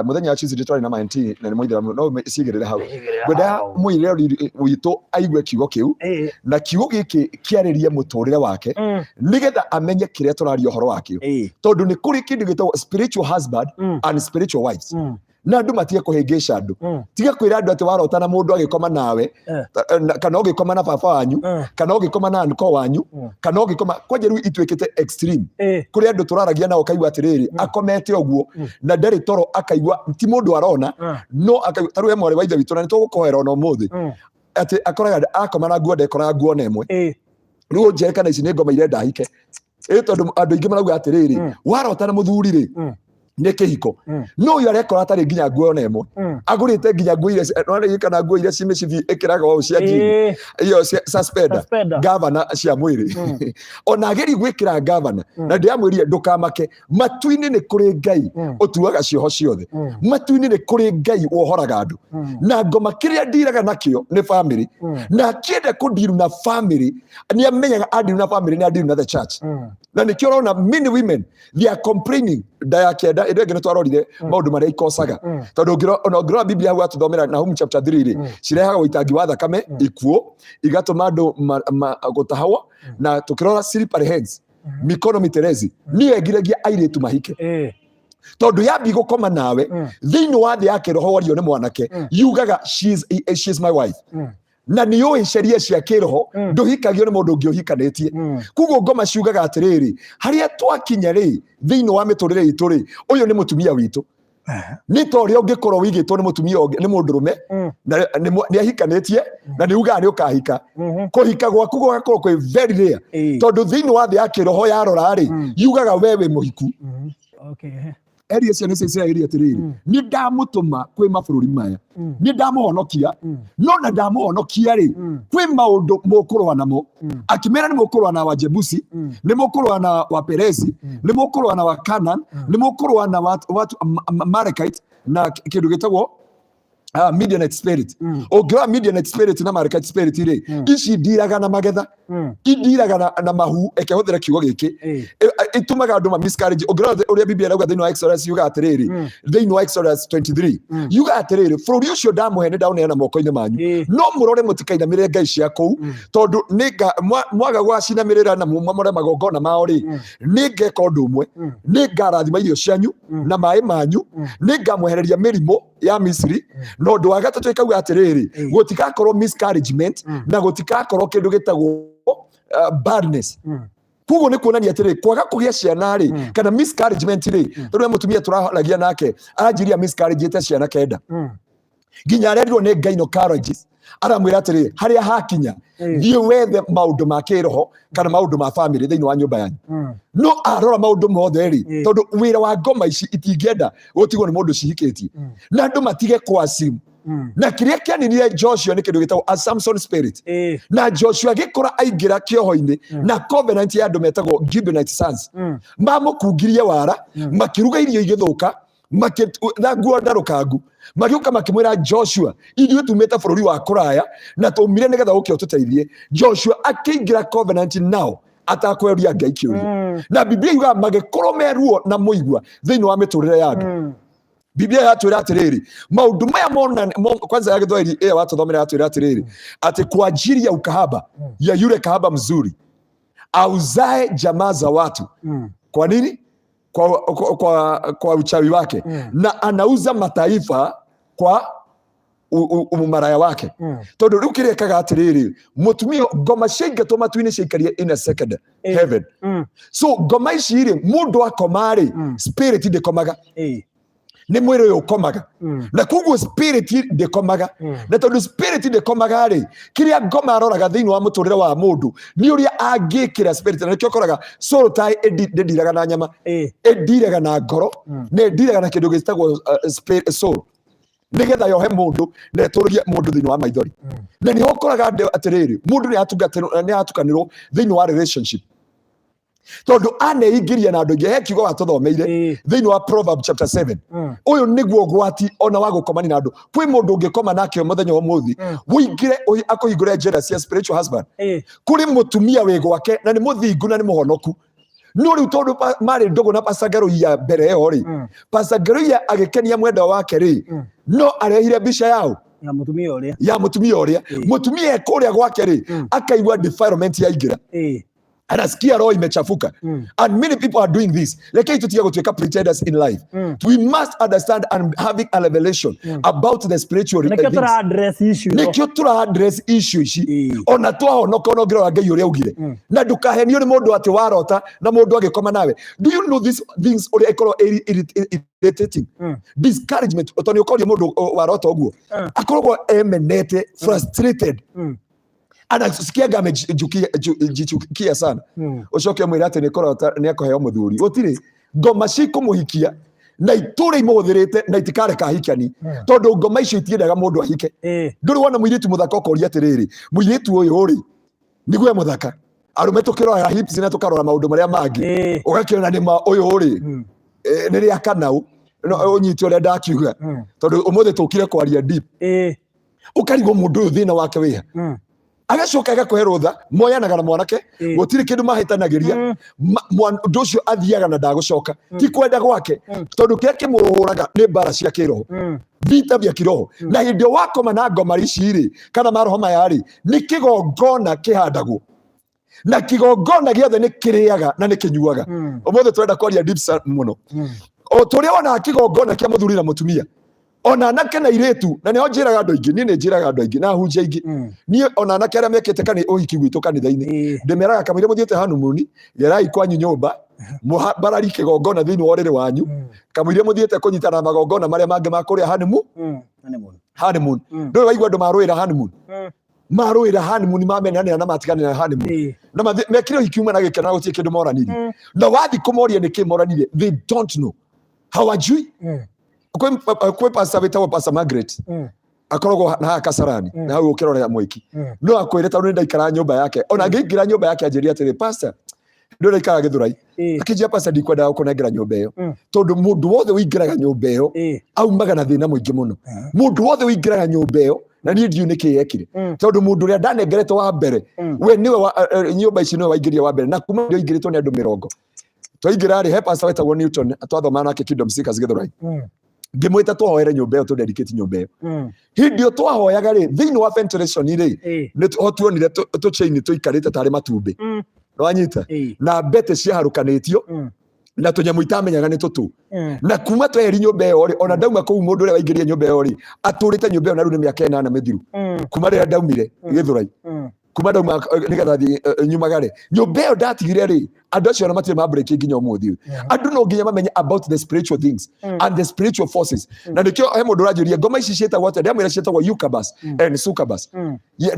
Mũthenya wa Tuesday twarĩ na ma NT na nĩ mũithĩramu, no ciigĩrĩre hau. Ngwendaga mũirĩreri witũ aigue kiugo kĩu, na kiugo gĩkĩ kĩarĩrie mũtũrĩre wake, nĩgetha amenye kĩrĩa tũraria ũhoro wakĩo, tondũ nĩ kũrĩ kĩndũ gĩtagwo spiritual husband and spiritual wives, na andũ matige kũhĩngĩca andũ. Tiga kwĩra andũ atĩ warota na mũndũ agĩkoma nawe, kana ũgĩkoma na baba wanyu, kana ũgĩkoma na uncle wanyu, kana ũgĩkoma kwanja. Rĩu ituĩkĩte extreme. Kũrĩ andũ tũraragia nao ũkaigua atĩrĩrĩ, akomete ũguo na ndarĩ toro, akaigua ti mũndũ arona, no akaigua tarĩu he mwarĩ wa ithe witũ, na nĩ tũgũkũhoera ona ũmũthĩ, atĩ akoraga akoma na nguo ndekoraga nguo ona ĩmwe. Rĩu ũnjĩre kana ici nĩ ngoma irenda hike ĩ, tondũ andũ aingĩ marauga atĩrĩrĩ, warota na mũthuri rĩ, nĩ kĩhiko. No ũyũ arekora atarĩ nginya nguo ona ĩmwe, agũrĩte nginya nguo iria nĩwona kana nguo iria ci mĩcibi ĩkĩraga ũũ cia jean, iyo suspender. Suspender. Gavana cia mwĩrĩ, ona ageri gwĩkĩra gavana. Na ndĩramwĩrire ndũkamake, matu-inĩ nĩ kũrĩ Ngai ũtuaga cioho ciothe. Matu-inĩ nĩ kũrĩ Ngai wohoraga andũ. Na ngoma kĩrĩa ndiraga nakĩo nĩ family, na akĩenda kũndiru na family, nĩ amenyaga andiru na family nĩ andiru na the church. Na nĩkĩo ũrona many women, they are complaining nda ya kenda ĩndĩ ĩngĩ nĩ twarorire maũndũ marĩa ikocaga, tondũ ona ũngĩrora Biblia hau atũthomera Nahum chapter 3 rĩ, cirehaga ũitangi wa thakame, ikuũ, igatũma andũ gũtahwo. Na tũkĩrora slippery hands, mikono miterezi, niyo ĩgiragia airĩtu mahike, tondũ yambi gũkoma nawe thĩinĩ wa thĩ ya kĩroho, wario nĩ mwanake, yugaga she is my wife. Na nĩ ũĩ sheria cia kĩroho, ndũhikagio nĩ mũndũ ũngĩ ũhikanĩtie. Koguo ngoma ciugaga atĩrĩrĩ, harĩa twakinya rĩ, thĩinĩ wa mĩtũrĩre itũ rĩ, ũyũ nĩ mũtumia witũ. Nĩ ta ũrĩa ũngĩkorwo wĩigĩtwo nĩ mũtumia ũngĩ, nĩ mũndũrũme, na nĩ ahikanĩtie na nĩ ugaga nĩ ũkahika. Kũhika gwaku gũgakorwo kwĩ very rare, tondũ thĩinĩ wa thĩ ya kĩroho yarora rĩ, yugaga we wĩ mũhiku. Erie ciana cia Isiraeli atĩrĩrĩ, nĩ ndamũtũma kwĩ mabũrũri maya, nĩ ndamũhonokia, no na ndamũhonokia rĩ, kwĩ maũndũ mũkũrũa namo. Akĩmera nĩ mũkũrũa na Wajebusi, nĩ mũkũrũa na Waperezi, nĩ mũkũrũa na wa Canaan, nĩ mũkũrũa na watu Amalekite na kĩndũ gĩtagwo Midianite spirit. Ũngĩrora Midianite spirit na Amalekite spirit rĩ, ici ndiraga na magetha, indiraga na mahu, eke hũthĩre kiugo gĩkĩ. Ĩtũmaga andũ ma miscarriage. Ũngĩrora ũrĩa Biblia ĩrauga thĩinĩ wa Exodus, yuga atĩrĩrĩ, thĩinĩ wa Exodus 23, yuga atĩrĩrĩ, bũrũri ũcio ndamũhe nĩ ndaũneana moko-inĩ manyu, no mũrore mũtikainamĩrĩre ngai cia kũu, tondũ mwaga gũgacinamĩrĩra na mwamũre magongona mao rĩ, nĩngeka ũndũ ũmwe, nĩngarathima irio cianyu na maĩ manyu, nĩngamwehereria mĩrimũ ya Misiri. Na ũndũ wa gatatũ ĩkauga atĩrĩrĩ, gũtigakorwo miscarriagement na gũtigakorwo kĩndũ gĩtagwo barrenness. Koguo nĩ kuonania atĩrĩ, kwaga kũgĩa ciana rĩ, kana miscarriagement rĩ, tondũ he mũtumia tũraragia nake aranjiria miscarriage ciana 9, nginya arerirwo nĩ gynecologist, aramwĩra atĩrĩ, harĩa hakinya, thiĩ wethe maũndũ ma kĩroho kana maũndũ ma family thĩinĩ wa nyũmba yanyu. No arora maũndũ mothe rĩ, tondũ wĩra wa ngoma ici itingĩenda gũtigwo nĩ mũndũ cihikĩtie, na andũ matige kwasimu. Na kĩrĩa kĩaninire Joshua nĩ kĩndũ gĩtagwo a Samson spirit. Na Joshua agĩkũra aingĩra kĩoho-inĩ na covenant ya andũ metagwo Gibeonite sons. Mamũkungirie wara, makĩruga irio igĩthũka, na nguo ndarũkangu, magĩũka makĩmwĩra Joshua, ithuĩ tumĩte bũrũri wa kũraya na tũmire nĩgetha ũke ũtũteithie. Joshua akĩingĩra covenant nao atakweria Ngai kĩũria. Na Biblia yugaga magĩkorwo me ruo na mũigua thĩinĩ wa mĩtũrĩre ya andũ. Biblia yatwĩra atĩrĩrĩ, maũndũ maya mona kwanza ya Gĩthwaĩri ĩyo watũthomera yatwĩra atĩrĩrĩ, atĩ kwa ajili ya ukahaba ya yule kahaba mzuri auzae jamaa za watu. Kwa nini? Kwa uchawi wake, na anauza mataifa kwa umumaraya wake. Tondũ rĩu kĩrĩa ĩkaga atĩrĩrĩ, mũtumia ngoma ciaingatwo matu-inĩ ciaikarie in a second heaven. So ngoma ici rĩ, mũndũ akoma rĩ, spirit ndĩkomaga. Nĩ mwĩrĩ ũyũ ũkomaga. Na koguo spirit ndĩkomaga. Na tondũ spirit ndĩkomaga rĩ, kĩrĩa ngoma aroraga thĩinĩ wa mũtũrĩre wa mũndũ nĩ ũrĩa angĩkĩra spirit. Na nĩkĩo ũkoraga soul tie ndĩndiraga na nyama, ĩndiraga na ngoro, na ĩndiraga na kĩndũ gĩtagwo soul, nĩgetha yohe mũndũ na ĩtũrĩrie mũndũ thĩinĩ wa maithori. Na nĩho ũkoraga atĩrĩrĩ, mũndũ nĩ atukanĩrwo thĩinĩ wa relationship, tondũ aneingĩria na andũ aingĩ. He kiugo watũthomeire thĩinĩ wa Proverb chapter 7. Ũyũ nĩguo ũgwati ona wa gũkomania na andũ. Kwĩ mũndũ ũngĩkoma nake mũthenya wa ũmũthĩ, ũingĩre akũhingũre njĩra cia spiritual husband. Kũrĩ mũtumia wĩ gwake na nĩ mũthingu na nĩ mũhonoku, no rĩu tondũ marĩ ndũgũ na Pastor Ngaruiya mbere ĩyo rĩ, Pastor Ngaruiya agĩkenia mwendwa wake rĩ, no arehire mbica yao ya mũtumia ũrĩa, ya mũtumia ũrĩa. Mũtumia e kũrĩa gwake rĩ, akaigua defilement yaingĩra, anasikia roho imechafuka. And many people are doing this. Rekei tutige gũtuĩka pretenders in life. We must understand and having a revelation about the spiritual Nĩkĩo things. tũra address issue ĩno. Nĩkĩo tũra address issue ici. Ona twahonoka, ona ũngĩrora Ngai ũrĩa augire, na ndũkahenio nĩ mũndũ atĩ warota na mũndũ agĩkoma nawe. Do you know these things ũrĩa ĩkorwo irritating? Discouragement, tondũ nĩ ũkoria mũndũ warota ũguo, akoragwo emenete, frustrated, anasikiaga amejichukia sana. Ũcoke ũmwĩre atĩ nĩ kũrota nĩ akũheo mũthuri, gũtirĩ ngoma cikũmũhikia na itũra imũhũthĩrĩte na itikareka ahikani, tondũ ngoma icio itiendaga mũndũ ahike. Ndũrĩ wona mũirĩtu mũthaka ũkoria atĩrĩrĩ, mũirĩtu ũyũ rĩ, nĩguo e mũthaka? Arũme tũkĩroraga hips na tũkarora maũndũ marĩa mangĩ, ũgakĩona nĩ ma ũyũ rĩ, nĩ rĩa kanau no ũnyite ũrĩa ndakiuga, tondũ ũmũthĩ tũkire kwaria deep. Ũkarigwo mũndũ ũyũ thĩna wake wĩha. Agacoka agakũhe rũtha, moyanaga na mwanake, gũtirĩ kĩndũ mahĩtanagĩria. Mũndũ ũcio athiaga na ndagũcoka, ti kwenda gwake, tondũ kĩrĩa kĩmũhũraga nĩ mbara cia kĩroho, vita vya kiroho. Na hĩndĩ ĩyo wakoma na ngoma ici rĩ, kana maroho maya rĩ, nĩ kĩgongona kĩhandagwo, na kĩgongona gĩothe nĩ kĩrĩaga na nĩ kĩnyuaga. Ũmũthĩ tũrenda kwaria deep mũno. O tũrĩa wonaga kĩgongona kĩa mũthuri na mũtumia, ona anake na irĩtu, na nĩho njĩraga andũ aingĩ, niĩ nĩ njĩraga andũ aingĩ na ahunjia aingĩ, niĩ ona anake arĩa mekĩte kani ũhiki gwitũ kanitha-inĩ, ndĩmeraga kamũira mũthiĩte honeymoon, gerai kwanyu nyũmba. Mũhambarari kĩgongona thĩinĩ wa ũrĩrĩ wanyu, kamũiria mũthiĩte kũnyitana na magongona marĩa mangĩ ma kũrĩa honeymoon. Honeymoon. Honeymoon. Ndũĩ waigua andũ marũĩra honeymoon? Marũĩra honeymoon, mamenanĩra na matiganĩra honeymoon. Na mekire ũhiki uma na gĩkeno na gũtirĩ kĩndũ moranirie. Na wathiĩ kũmoria nĩkĩ moranirie, they don't know, hawajui. Kwĩ pastor wĩtagwo Pastor Margaret, akoragwo na haha Kasarani, na hau ũkĩrorera mwĩki. No akwĩre tondũ nĩ ndaikara nyũmba yake, ona ngĩingĩra nyũmba yake anjĩrire atĩrĩ, "Pastor, ndũ ndaikara Gĩthũrai." Akĩnjĩra, "Pastor, ndikwendaga gũkũnengera nyũmba ĩyo, tondũ mũndũ wothe ũingĩraga nyũmba ĩyo aumaga na thĩna mũingĩ mũno. Mũndũ wothe ũingĩraga nyũmba ĩyo, na niĩ ndiũ nĩkĩ yekire, tondũ mũndũ ũrĩa ndanengeretwo wa mbere, we nĩwe nyũmba ici nĩwe waingĩria wa mbere, na kuma ndio aingĩrĩtwo nĩ andũ 20 twaingĩra rĩ, he pastor wetagwo Newton twathomaga nake Kingdom Seekers Gĩthũrai. Ngĩmwĩta tũhoere nyũmba ĩyo, tũdedicate nyũmba ĩyo. Hĩndĩ ĩyo twahoyaga rĩ, thĩinĩ wa ventilation rĩ, nĩ ho tuonire tũchain tũikarĩte tarĩ matumbĩ. Nĩwanyita? Na mbete ciaharũkanĩtio na tũnyamũ itamenyaga nĩ tũtũ. Na kuma tweheri nyũmba ĩyo rĩ, ona ndauma kũu, mũndũ ũrĩa waingĩrire nyũmba ĩyo rĩ, atũrĩte nyũmba ĩyo na rĩu nĩ mĩaka 8 mĩthiru kuma rĩrĩa ndaumire Gĩthũrai. Kuma ndauma nĩgetha thiĩ nyumagare nyũmba ĩyo ndatigire rĩ, andũ acio ona matirĩ ma break nginya ũmũthĩ ũyũ. Andũ no nginya mamenye about the spiritual things and the spiritual forces. Na nĩkĩo he mũndũ ũranjũria ngoma ici ciĩtagwo atĩa, ndamwĩra ciĩtagwo incubus and succubus.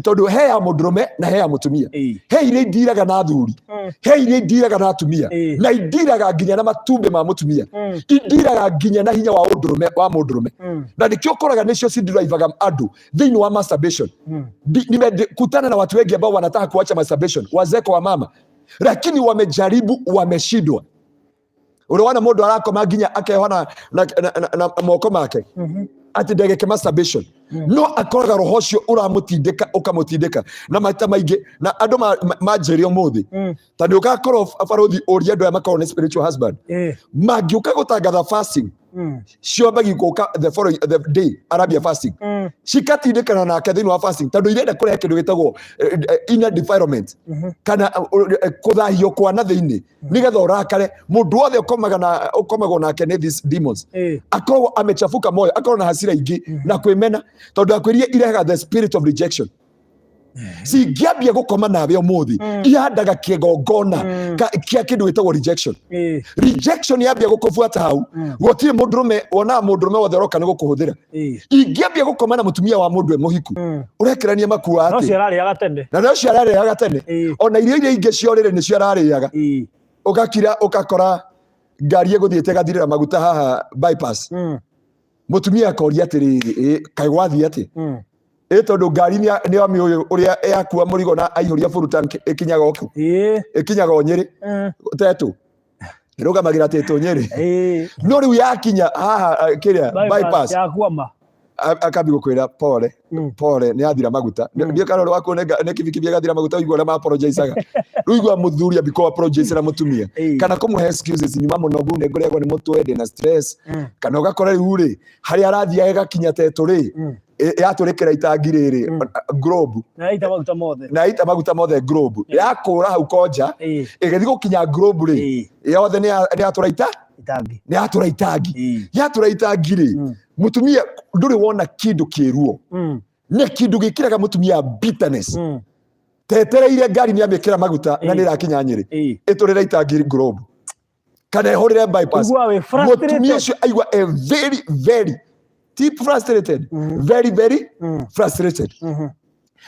Tondũ he ya mũndũrũme na he ya mũtumia. He iria indiraga na athuri, he iria indiraga na atumia, na indiraga nginya na matumbĩ ma mũtumia, indiraga nginya na hinya wa ũndũrũme wa mũndũrũme. Na nĩkĩo ũkoraga nĩcio cidrivaga andũ thĩinĩ wa masturbation. Nimekutana na watu wengi ambao wanataka kuacha masturbation, wazee kwa wamama, lakini wamejaribu, wameshindwa. Ũrona mũndũ arakoma nginya akehoa na moko make atĩ ndegeke masturbation, no akoraga roho ũcio ũramũtindĩka, ũkamũtindĩka na maita maingĩ. Na andũ manjĩre ũmũthĩ, ta nĩ ũgakorwo barothi ũria andũ aya makorwo nĩ spiritual husband, mangĩũka gũtangatha fasting, ciambagi gũka the following the day arambia fasting, cikatindĩkana nake thĩinĩ wa fasting, tondũ irenda kũrehe kĩndũ gĩtagwo inner defilement, kana kũthahio kwa na thĩinĩ, nĩgetha ũrakare. Mũndũ wothe ũkomaga na ũkomagwo nake nĩ these demons akoragwo amechafuka moyo, akorwo na hasira ingĩ na kwĩmena, tondũ akwĩrie irehaga the spirit of rejection. Cingĩambia gũkoma nawe ũmũthĩ, ihandaga kĩgongona kĩa kĩndũ gĩtagwo rejection. Rejection yambia gũkũbuata hau, gũtirĩ mũndũrũme wonaga mũndũrũme wothe ũroka nĩ gũkũhũthĩra. Ingĩambia gũkoma na mũtumia wa mũndũ e mũhiku, ũrekĩrania makua No atĩ cio ararĩaga tene. Na no cio ararĩaga tene. Ona irio iria ingĩ cia ũrĩrĩ nĩcio ararĩaga. Ũgakira ũgakora ngari ĩgũthiĩte ĩgathirĩra maguta haha bypass. Mũtumia akoria atĩrĩrĩ, "Ĩ, kaĩ gwathiĩ atĩ?" Ĩ tondũ ngari nĩ amĩũĩ ũrĩa yakua mũrigo na aihũria full tank ĩkinyaga o kũ? Ĩkinyaga o Nyĩrĩ. Tetũ ĩrũgamagĩra Tetũ Nyĩrĩ. No rĩu yakinya haha kĩrĩa bypass, Yakwama. Akambi gũkwĩra pole, pole, nĩ athira maguta. Ndiũ kana ũrĩ wakuo nĩ kibikibi ĩgathira maguta, ũigua ũrĩa ma apologizaga. Rĩu igua mũthuri ambi kũ apologize na mũtumia kana kũmũhe excuses, nyuma mũnogu, nĩ ngũrĩagwo nĩ mũtwe, ndĩna stress. Kana ũgakora rĩu rĩ, harĩa arathiaga ĩgakinya Tetũ rĩ, yatũrĩkĩra itangi rĩrĩ Globe. Na yaita maguta mothe. Na yaita maguta mothe Globe, yakũra hau Konja, ĩgĩthiĩ gũkinya Globe rĩ, yothe nĩ yatũra ita Itangi. Nĩ yatũra itangi. Yatũra itangi rĩ, mũtumia ndũrĩ wona kĩndũ kĩruo nĩ kĩndũ gĩkĩraga mũtumia bitterness. Tetereire ngari nĩ amĩkĩra maguta na nĩ ĩrakinya Nyĩrĩ, ĩtũrĩre itangi Globe kana ĩhũrĩre bypass. Ũiguaga wĩ Mũtumia frustrated. ũcio aigua a very very deep frustrated, very very frustrated.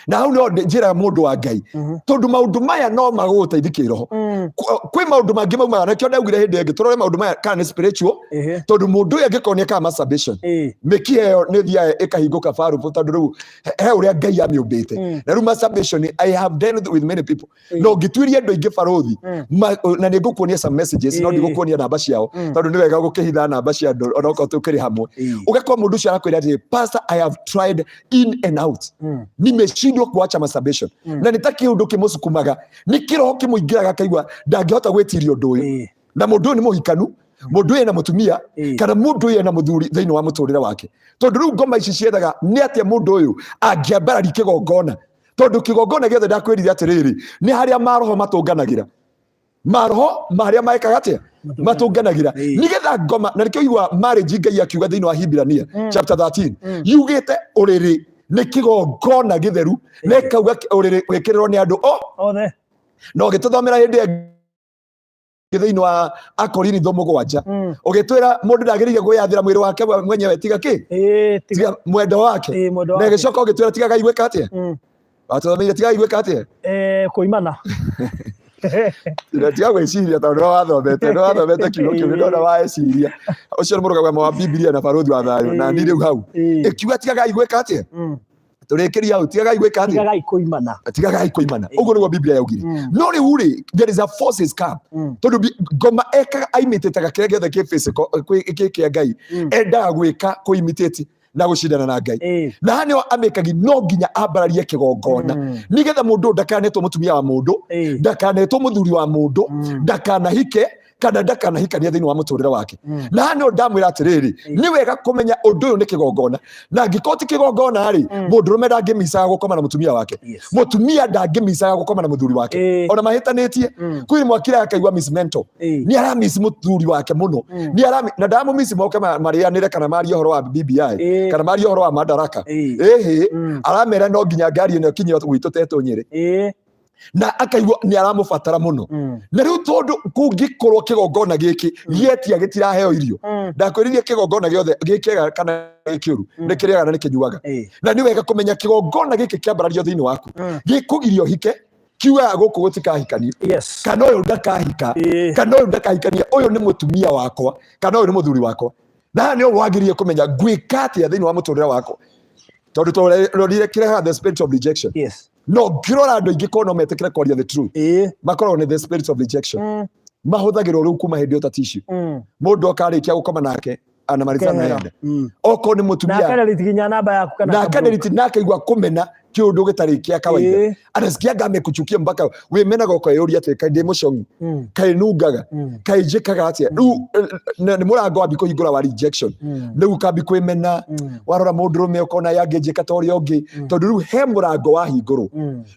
Na hau no njĩraga mũndũ wa Ngai, tondũ maũndũ maya no magũgũteithia kĩroho. Kwĩ maũndũ mangĩ maumaga nakĩo ndaugire hĩndĩ ĩngĩ tũrore maũndũ maya kana nĩ spiritual, tondũ mũndũ ũyũ angĩkorwo nĩ ekaga masturbation, mĩkiha ĩyo nĩ ĩthiaga ĩkahingũka barubu, tondũ rĩu he ũrĩa Ngai amĩũmbĩte. Na rĩu masturbation, I have dealt with many people, na ũngĩtuĩria andũ aingĩ barothi, na nĩ ngũkuonia some messages, no ndigũkuonia namba ciao, tondũ nĩ wega gũkĩhitha namba cia andũ onokorwo tũkĩrĩ hamwe. Ũgakora mũndũ ũcio arakwĩra atĩ, "Pastor, I have tried in and out, nimeshindwa kuacha masturbation." Na nĩ ta kĩũndũ kĩmũsukumaga, nĩ kĩroho kĩmũingĩraga, akaigua ndangĩhota gwĩtiria ũndũ ũyũ. Na mũndũ ũyũ nĩ mũhikanu, mũndũ ũyũ ena mũtumia, kana mũndũ ũyũ ena mũthuri thĩinĩ wa mũtũrĩre wake, tondũ rĩu ngoma ici ciethaga nĩ atĩa mũndũ ũyũ angĩambarari kĩgongona, tondũ kĩgongona gĩothe ndakwĩrire atĩrĩrĩ, nĩ harĩa maroho matũnganagĩra, maroho marĩa maĩkaga atĩa? Matũnganagĩra, nĩgetha ngoma. Na nĩkĩo igua marriage, Ngai akiuga thĩinĩ wa Hibirania chapter 13, yugĩte ũrĩrĩ nĩ kĩgongona gĩtheru, na ĩkauga ũrĩrĩ wĩkĩrĩrwo nĩ andũ o Othe. Na ũgĩtũthomera hĩndĩ ĩngĩ. Thĩinĩ wa Akorinitho 7, ũgĩtwĩra mũndũ ndagĩrĩire gwĩyathĩra mwĩrĩ wake we mwenyewe tiga kĩ? Tiga tiga mwendo wake. Mwendwa Na wake. ĩgĩcoka ũgĩtwĩra tigagai gwĩka atĩa? Watũthomeire tigagai gwĩka atĩa? Kũimana. Tiga gwĩciria tondũ nĩwe wathomete kiugo kĩu, nĩndona waeciria ũcio nĩ mũrũgamo wa Bibilia na barũthi wa thayũ na niĩ rĩu hau ĩkiuga tigagai gwĩka atĩa? Tũrĩkĩria hau, tigagai gwĩka atĩa? Tigagai kũimana. Tigagai kũimana, ũguo nĩguo Biblia yaugire. No rĩu rĩ, there is a forces come, tondũ ngoma ekaga aimitĩtaga kĩrĩa gĩothe kĩ physical, kĩ kĩa Ngai. Endaga gwĩka kũimitate na gũcindana na Ngai. Na haha nĩho amĩkagi no nginya ambararie kĩgongona, nĩgetha mũndũ ũyũ ndakanetwo mũtumia wa mũndũ, ndakanetwo mũthuri wa mũndũ, ndakanahike kana ndakanahikania thĩinĩ wa mũtũrĩre wake. Na haha nĩho ndamwĩra atĩrĩrĩ, nĩ wega kũmenya ũndũ ũyũ nĩ kĩgongona, na angĩkorwo ti kĩgongona rĩ, mũndũrũme ndangĩmicaga gũkoma na mũtumia wake, mũtumia ndangĩmicaga gũkoma na mũthuri wake, ona mahĩtanĩtie. Kwĩ mwakira akaigua miss mental, nĩ aramiss mũthuri wake mũno, nĩ arami na ndamũmiss moke marĩanĩre kana marie ũhoro wa BBI kana marie ũhoro wa madaraka. Ĩhĩ, aramera no nginya ngari ĩno ĩkinye gwitũ tetwo Nyĩrĩ, na akaigua nĩ aramũbatara mũno. Na rĩu tondũ kũngĩkorwo kĩgongona gĩkĩ gĩetia gĩtiraheo irio, ndakwĩrire kĩgongona gĩothe gĩkĩega kana gĩkĩũru nĩ kĩrĩaga na nĩ kĩnyuaga. Na nĩ wega kũmenya kĩgongona gĩkĩ kĩambarario thĩinĩ waku gĩkũgiria ũhike, kiugaga gũkũ gũtikahikanio, kana ũyũ ndakahika, kana ũyũ ndakahikania, ũyũ nĩ mũtumia wakwa kana ũyũ nĩ mũthuri wakwa. Na haha nĩho wagĩrĩire kũmenya ngwĩka atĩa thĩinĩ wa mũtũrĩre wakwa, tondũ tũrorire kĩrehaga the spirit of rejection. No ngĩrora andũ aingĩ korwo no metĩkĩre kwaria the truth, makoragwo nĩ the spirit of rejection. Mahũthagĩrwo rĩu kuma hĩndĩ ĩyo ta tissue. Mũndũ oka arĩkia gũkoma nake anamalizana Kehera. enda okorwo nĩ Na mũtumia akadelete nginya namba yaku kana na akablock. akadelete na akaigua kũmena kĩũndũ gĩtarĩ kĩa kawaida. Anasikianga amekuchukia mpaka wĩmenaga ũkeyũria atĩ kaĩ ndĩ mũcong'i, kaĩ nungaga, kaĩ njĩkaga atĩa rĩu? Nĩ mũrango wambi kũhingũra wa rejection. Rĩu ũkambi kwĩmena. Warora mũndũrũme ũkona yangĩnjĩka ta ũrĩa ũngĩ, tondũ rĩu he mũrango wahingũrwo.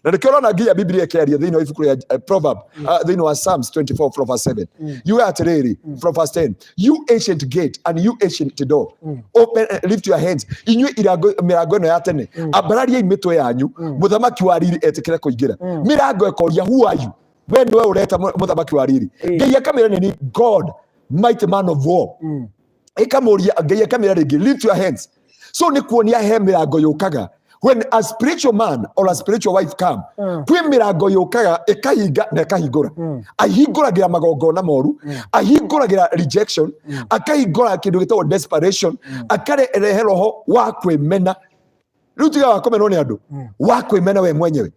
Na nĩkĩo ũrona nginya Biblia ĩkĩaria thĩinĩ wa ibuku rĩa Proverb, thĩinĩ wa Psalms 24 from verse 7, yuga atĩrĩrĩ, from verse 10, "You ancient gate and you ancient door, open, lift your hands." Inyuĩ irango, mĩrango ĩno ya tene, ambarariai mĩtwe yanyu, mũthamaki wa riri etĩkĩre kũingĩra. Mĩrango ĩkoria, "Who are you?" We nĩwe ũreta mũthamaki wa riri? Ngai akamĩra, "Nĩ God, mighty man of war." Ĩkamũria, Ngai akamĩra rĩngĩ, "Lift your hands." So nĩ kuonia he mĩrango yũkaga when a spiritual man or a spiritual wife come. Kwĩ mĩrango yũkaga ĩkahinga na ĩkahingũra. Ahingũragĩra magongona moru, ahingũragĩra rejection, akahingũra kĩndũ gĩtagwo desperation, akarehe roho wa kwĩmena. Rĩu tiga wa kũmenwo nĩ andũ, wa kwĩmena we mwenyewe.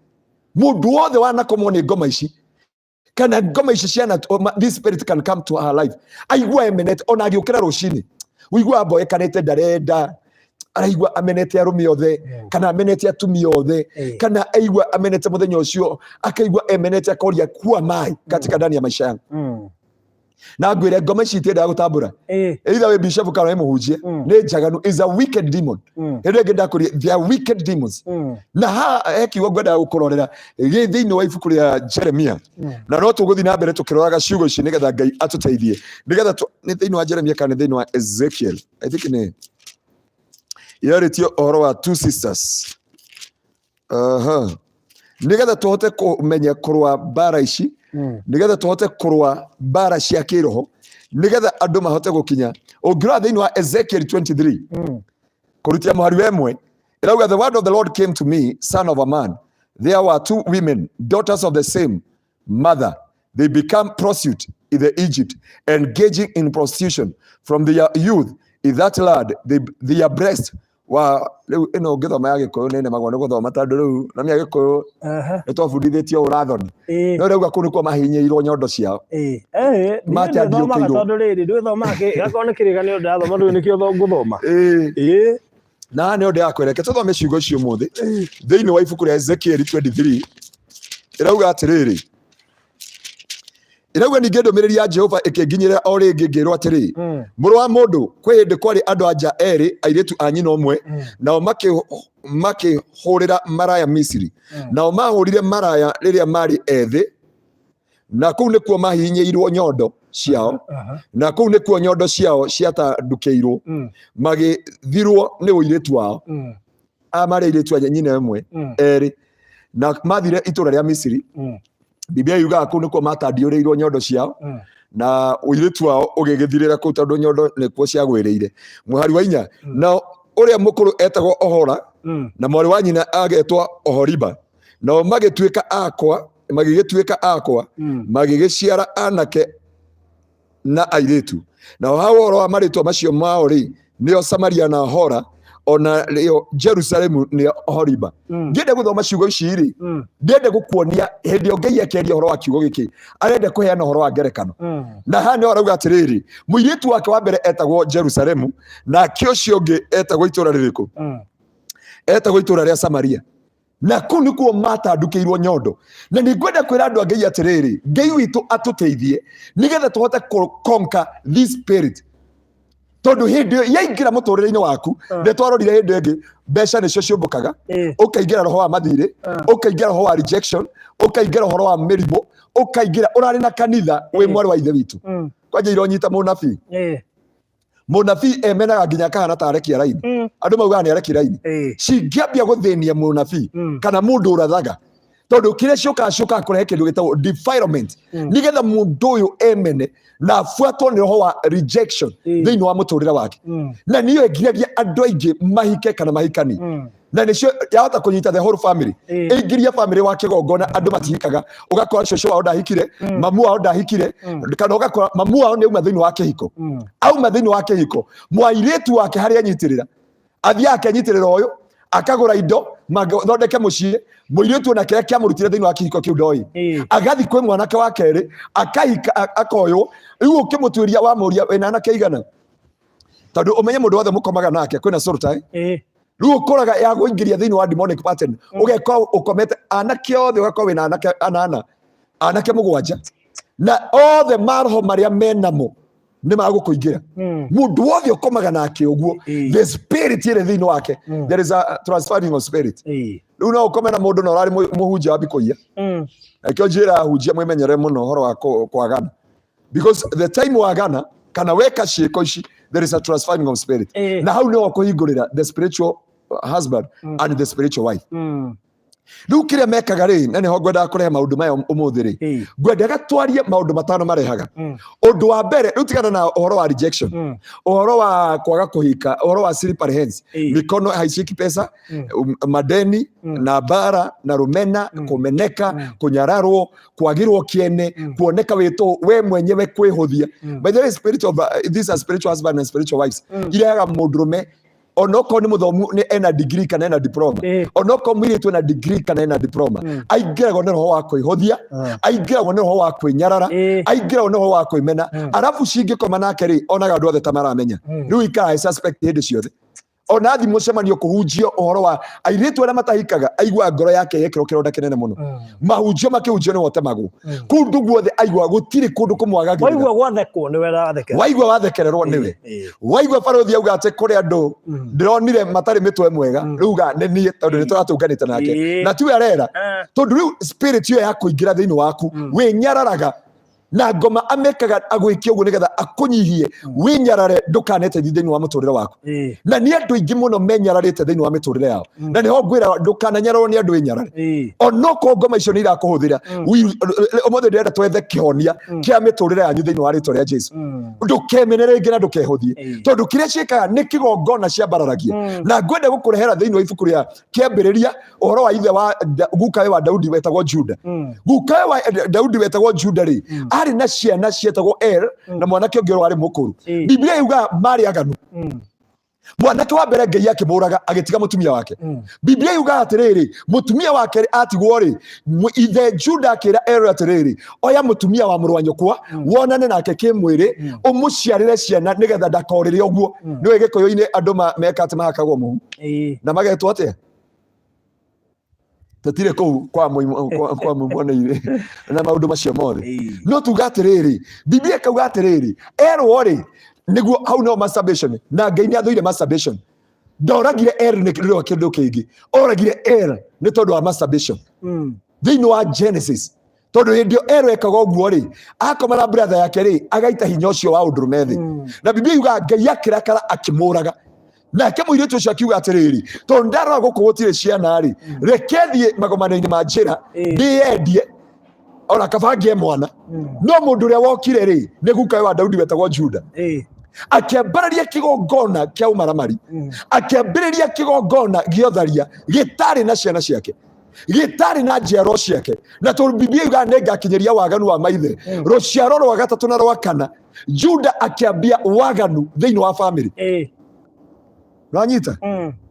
Mũndũ wothe wanakomwo nĩ ngoma ici kana ngoma ici ciana, this spirit can come to her life, aigua emenete. Ona agĩũkĩra rũcinĩ ũigua amboekanĩte, ndarenda, araigua amenete arũme othe kana amenete atumia othe, kana aigua amenete mũthenya ũcio, akaigua emenete, akoria, "Who am I katika ndani ya maisha yangu?" Na ngwĩre ngoma ici itiendaga gũtambũra, either wĩ bishop kana wĩ mũhunjia. Nĩ njaganu, is a wicked demon. Hĩndĩ ĩngĩ ndakũria, they are wicked demons. Na haha he kiugo ngwendaga gũkũrorera gĩ thĩinĩ wa ibuku rĩa Jeremia, na no tũgũthiĩ na mbere tũkĩroraga ciugo ici nĩgetha Ngai atũteithie, nĩgetha nĩ thĩinĩ wa Jeremia kana nĩ thĩinĩ wa Ezekiel, I think nĩ yarĩtie ũhoro wa two sisters. Aha. Nĩgetha tũhote kũmenya kũrũa mbara ici, nĩgetha tũhote kũrũa mbara cia kĩroho, nĩgetha andũ mahote gũkinya. Ũngĩrora thĩinĩ wa Ezekiel 23, kũrutia mũhari wa 1, ĩrauga, "The word of the Lord came to me, 'Son of a man, there were two women, daughters of the same mother. They become prostitute in the Egypt, engaging in prostitution from their youth in that land. Their breast wa." Rĩu ĩno ũngĩthoma ya Gĩkũyũ nĩ nemagwo nĩ gũthoma, tondũ rĩu na mĩa Gĩkũyũ nĩ twabundithĩtio ũrathoni. No rĩu kũu nĩkuo mahinyĩirwo nyondo ciao. Ndĩthomaga tondũ rĩrĩ ndwĩthomaga gakorwo nĩ kĩrĩkanĩro ndĩrathoma, ndũĩ nĩkĩo ngũthoma. Na nĩ ndĩrakwĩra, reke tũthome ciugo icio ũmũthĩ thĩinĩ wa ibuku rĩa Ezekiel 23. Ĩrauga atĩrĩrĩ, ĩrauga, "Ningĩ ndũmĩrĩri ya Jehova ĩkĩnginyĩrĩra o rĩngĩ ngĩrwo atĩrĩ, 'Mũrũ wa mũndũ, kwĩ hĩndĩ kwarĩ andũ anja erĩ, airĩtu a nyina ũmwe, nao makĩhũrĩra maraya Misiri. Nao mahũrire maraya rĩrĩa marĩ ethĩ, na kũu nĩkuo mahihinyĩirwo nyondo ciao, na kũu nĩkuo nyondo ciao ciatandũkĩirwo, magĩthirwo nĩ ũirĩtu wao.'" Aya marĩ airĩtu a nyina ĩmwe erĩ, na mathire itũra rĩa Misiri. Biblia yugaga kũu nĩkuo matandiũrĩirwo nyondo ciao. Na ũirĩtu wao ũgĩgĩthirĩra kũu tondũ nyondo nĩkuo ciagwĩrĩire. Mũhari wa 4, nao ũrĩa mũkũrũ etagwo Ohora, na mwarĩ wa nyina agetwo Ohoriba. Nao magĩtuĩka akwa, magĩgĩtuĩka akwa, magĩgĩciara anake na airĩtu. Nao ha ũhoro wa marĩtwa macio mao rĩ, nĩo Samaria na Hora, ona rĩo Jerusalemu nĩo Oholiba. Ngĩenda gũthoma ciugo ici rĩ, ndĩrenda gũkuonia hĩndĩ ĩyo Ngai akĩaria ũhoro wa kiugo gĩkĩ, arenda kũheana ũhoro wa ngerekano. Na haha nĩho arauga atĩrĩrĩ, mũirĩtu wake wa mbere etagwo Jerusalemu, nake ũcio ũngĩ etagwo itũũra rĩrĩkũ? Etagwo itũũra rĩa Samaria. Na kũu nĩkuo matandukĩirwo nyondo. Na nĩ ngwenda kwĩra andũ a Ngai atĩrĩrĩ, Ngai witũ atũteithie nĩgetha tũhote kũ conquer this spirit. Tondũ hĩndĩ ĩyo yaingĩra mũtũrĩre-inĩ waku, nĩ twarorire hĩndĩ ĩngĩ, mbeca nĩcio ciũmbũkaga, ũkaingĩra roho wa mathirĩ, ũkaingĩra roho wa rejection, ũkaingĩra ũhoro wa mĩrimũ, ũkaingĩra ũrarĩ na kanitha wĩ mwarĩ wa ithe witũ. Kwanja ironyita mũnabii. Mũnabii emenaga nginya akahana ta arekia raini. Andũ maugaga nĩ arekia raini. Cingĩambia gũthĩnia mũnabii kana mũndũ ũrathaga, tondũ kĩrĩa ciũkaga ciũkaga kũrehe kĩndũ gĩtagwo defilement, nĩgetha mũndũ ũyũ emene na abuatwo nĩ roho wa rejection thĩinĩ wa mũtũrĩre wake. Na nĩyo ĩgiragia andũ aingĩ mahike kana mahikani. Na nĩcio yahota kũnyita the whole family, ĩingĩria family wa kĩgongona, andũ matihikaga. Ũgakora cũcũ wao ndahikire, mamu wao ndahikire, kana ũgakora mamu wao nĩ auma thĩinĩ wa kĩhiko. Auma thĩinĩ wa kĩhiko, mwairĩtu wake harĩa anyitĩrĩra, athiaga akenyitĩrĩra ũyũ, akagũra indo mathondeke mũciĩ. Mũirĩtu ona kĩrĩa kĩamũrutire thĩinĩ wa kĩhiko kĩu ndoĩ. Agathiĩ kwĩ mwanake wa kerĩ, akahika, akoywo. Rĩu ũkĩmũtuĩria, wamũria wĩna anake igana, tondũ ũmenye mũndũ wothe mũkomaga nake kwĩna soul tie. Rĩu ũkoraga ya kũingĩria thĩinĩ wa demonic pattern, ũgekora ũkomete anake othe, ũgakorwo wĩna anake anana, anake 7, na othe maroho marĩa menamo nĩ magũkũingĩra. Mũndũ wothe ũkomaga nake ũguo, the spirit ĩrĩ thĩinĩ wake, there is a transferring of spirit. Rĩu no ũkome na mũndũ na ũrarĩ mũhunjia wa bikũiya. Nakĩo njĩra ahunjia mwĩmenyerere mũno ũhoro wa kwagana, because the time wagana kana weka ciĩko ici, there is a transferring of spirit. Na hau nĩho kũhingũrĩra the spiritual husband and the spiritual wife. Rĩu kĩrĩa mekaga rĩ, na nĩho ngwendaga kũrehe maũndũ maya ũmũthĩ rĩ, ngwendaga twarie maũndũ 5 marehaga. Ũndũ wa mbere, rĩu tigana na ũhoro wa rejection, ũhoro wa kwaga kũhika, ũhoro wa slippery hands, mikono haishiki pesa, madeni, na mbara na rũmena, kũmeneka, kũnyararwo, kwagĩrwo kĩene, kuoneka wĩtũ we mwenyewe, kwĩhũthia. By the way, spirit of these are spiritual husband and spiritual wives. Irehaga mũndũrũme onokorwo nĩ mũthomu, nĩ ena degree kana ena diploma, onokorwo mũirĩtu ena degree kana ena diploma, aingĩragwo nĩ roho wa kwĩhũthia, aingĩragwo nĩ roho wa kwĩnyarara, aingĩragwo nĩ roho wa kwĩmena. Arabu cingĩkoma nake rĩ, onaga andũ othe ta maramenya. Rĩu ikaraga suspect hĩndĩ ciothe. Ona athi mũcemanio kũhunjio ũhoro wa airĩtu arĩa matahikaga, aiguaga ngoro yake yekĩrwo kĩronda kĩnene mũno. Mahunjio makĩhunjio nĩ wotemagwo kũndũ guothe, aiguaga gũtirĩ kũndũ kũmwagagĩrĩra. Waigua gwathekwo nĩwe rathekera. Waigua wathekererwo nĩwe. Waigua barũthi auga atĩ kũrĩ andũ ndĩronire matarĩ mĩtwe mwega, rĩu uga nĩ niĩ, tondũ nĩ tũratũnganĩte nake, na tiwe arera. Tondũ rĩu spirit ĩyo ya kũingĩra thĩinĩ waku, wĩnyararaga na ngoma amekaga agwĩke ũguo nĩgetha akũnyihie, wĩnyarare, ndũkaneteithie thĩinĩ wa mũtũrĩre waku. Na nĩ andũ aingĩ mũno menyararĩte thĩinĩ wa mĩtũrĩre yao. Na nĩho ngwĩra ndũkananyararwo nĩ andũ, wĩnyarare, onokorwo ngoma icio nĩ irakũhũthĩra. Ũmũthĩ ndĩrenda twethe kĩhonia kĩa mĩtũrĩre yanyu thĩinĩ wa rĩtwa rĩa Jesu. Ndũkemene rĩngĩ na ndũkehũthie, tondũ kĩrĩa ciĩkaga nĩ kĩgongona ciambararagia. Na ngwenda gũkũrehera thĩinĩ wa ibuku rĩa Kĩambĩrĩria ũhoro wa ithe wa gukawe wa Daudi wetagwo Juda. Gukawe wa Daudi wetagwo Juda rĩ, arĩ na ciana cietagwo Er na mwanake ũngĩ warĩ mũkũrũ. Biblia yugaga marĩ aganu. Mwanake wa mbere Ngai akĩmũraga, agĩtiga mũtumia wake. Biblia yugaga atĩrĩrĩ, mũtumia wake atigwo rĩ, ithe Juda akĩra Er atĩrĩrĩ, oya mũtumia wa mũrũ wa nyũkwa, wonane nake kĩmwĩrĩ, ũmũciarĩre ciana nĩgetha ndakorĩre ũguo. Nĩũĩ Gĩkũyũ-inĩ andũ meka atĩ mahakagwo mũhu na magetwo atĩa? Tũtirĩ kũu kwa kwa mũimwana na maũndũ macio mothe. No tuga atĩrĩrĩ, Biblia ĩkauga atĩrĩrĩ, erwo rĩ, nĩguo hau no masturbation, na Ngai nĩ athũire masturbation. Ndoragire Er nĩ ũndũ wa kĩndũ kĩngĩ, oragire Er nĩ tondũ wa masturbation thĩinĩ wa Genesis. Tondũ hĩndĩ ĩyo Er ekaga ũguo rĩ, akoma na brother yake rĩ, agaita hinya ũcio wa ũndũrũme thĩ. Na Biblia yugaga Ngai akĩrakara, akĩmũraga. Nake mũirĩtu ũcio akiuga atĩrĩrĩ, tondũ ndarora gũkũ gũtirĩ ciana rĩ, reke thiĩ magomano-inĩ ma njĩra, ndĩyendie. Ona kaba ngĩe mwana. No mũndũ ũrĩa wokire rĩ, nĩ gukawe wa Daudi wetagwo Juda. Akĩambararia kĩgongona kĩa ũmaramari, akĩambĩrĩria kĩgongona gĩa ũtharia gĩtarĩ na ciana ciake, gĩtarĩ na njiaro ciake. Na tondũ Biblia yugaga nĩ ngakinyĩria waganu wa maithe rũciaro rwa gatatũ na rwa kana, Juda akĩambia waganu thĩinĩ wa famĩlĩ. Nĩwanyita?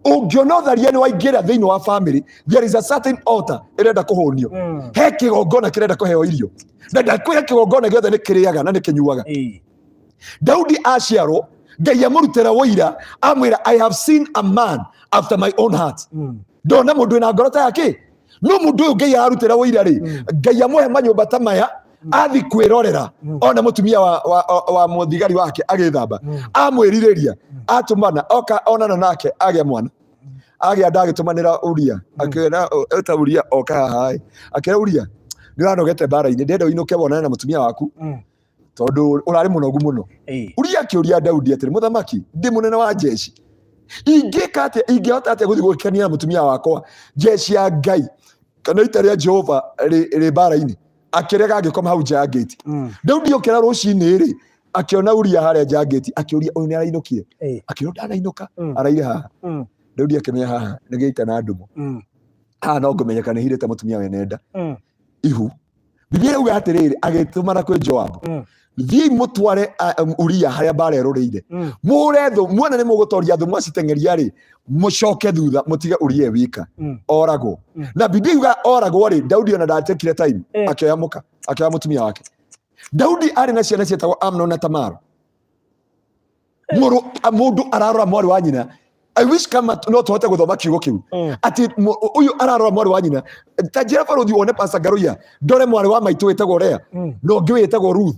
Ũngĩona ũtharia nĩ waingĩra thĩinĩ wa famĩlĩ, there is a certain altar ĩrenda kũhũnio. He kĩgongona kĩrenda kũheo irio, na ndakwĩra kĩgongona gĩothe nĩ kĩrĩaga na nĩ kĩnyuaga. Daudi aciarwo, Ngai amũrutĩra ũira, amwĩra, "I have seen a man after my own heart." Ndona mũndũ wĩna ngoro ta yake. No mũndũ ũyũ Ngai ararutĩra ũira rĩ, Ngai amũhe manyũmba ta maya, athi kwĩrorera, ona mũtumia wa mũthigari wake agĩthamba, amwĩrirĩria, atũmana oka onana nake, agĩa mwana. Agĩa nda, agĩtũmanĩra Uria, akĩra eta Uria oka haha ĩ. Akĩra Uria, "Nĩ ũranogete mbara-inĩ, ndĩrenda ũinũke wonane na mũtumia waku, tondũ ũrarĩ mũnogu mũno." Uria akĩũria Daudi atĩrĩ, "Mũthamaki, ndĩ mũnene wa jeshi, ingĩka atĩa? Ingĩhota atĩa gũthiĩ gũkenia na mũtumia wakwa, jeshi ya Ngai kana ita rĩa Jehova rĩ mbara-inĩ?" Akĩrega, agĩkoma hau nja ya ngĩti. Daudi okĩra rũcinĩ rĩ, akĩona Uria harĩa nja ya ngĩti, akĩũria, "Ũyũ nĩ arainũkire?" Akĩrwo, "Ndanainũka, araire haha." Daudi akĩmenya haha nĩ gĩita na ndumo. Haha no ngũmenyeka nĩ hirĩte mũtumia wene nda ihu. Biblia yauga atĩrĩrĩ, agĩtũmana kwĩ Joabu, "Thiĩi mũtware Uria harĩa mbara ĩrũrĩire, mũhũre thũ, muona nĩ mũgũtoria thũ, mwaciteng'eria rĩ, mũcoke thutha, mũtige Uria e wika, oragwo." Na Biblia yuga oragwo rĩ, Daudi ona ndatekire time, akĩoya mũka, akĩoya mũtumia wake. Daudi arĩ na ciana cietagwo Amnon na Tamar. Mũrũ mũndũ ararora mwarĩ wa nyina. I wish kama no tũhote gũthoma kiugo kĩu, atĩ ũyũ ararora mwarĩ wa nyina. Ta njĩra barũthi wone Pastor Ngaruiya, ndore mwarĩ wa maitũ wĩtagwo Lea, na ũngĩ wĩtagwo Ruth.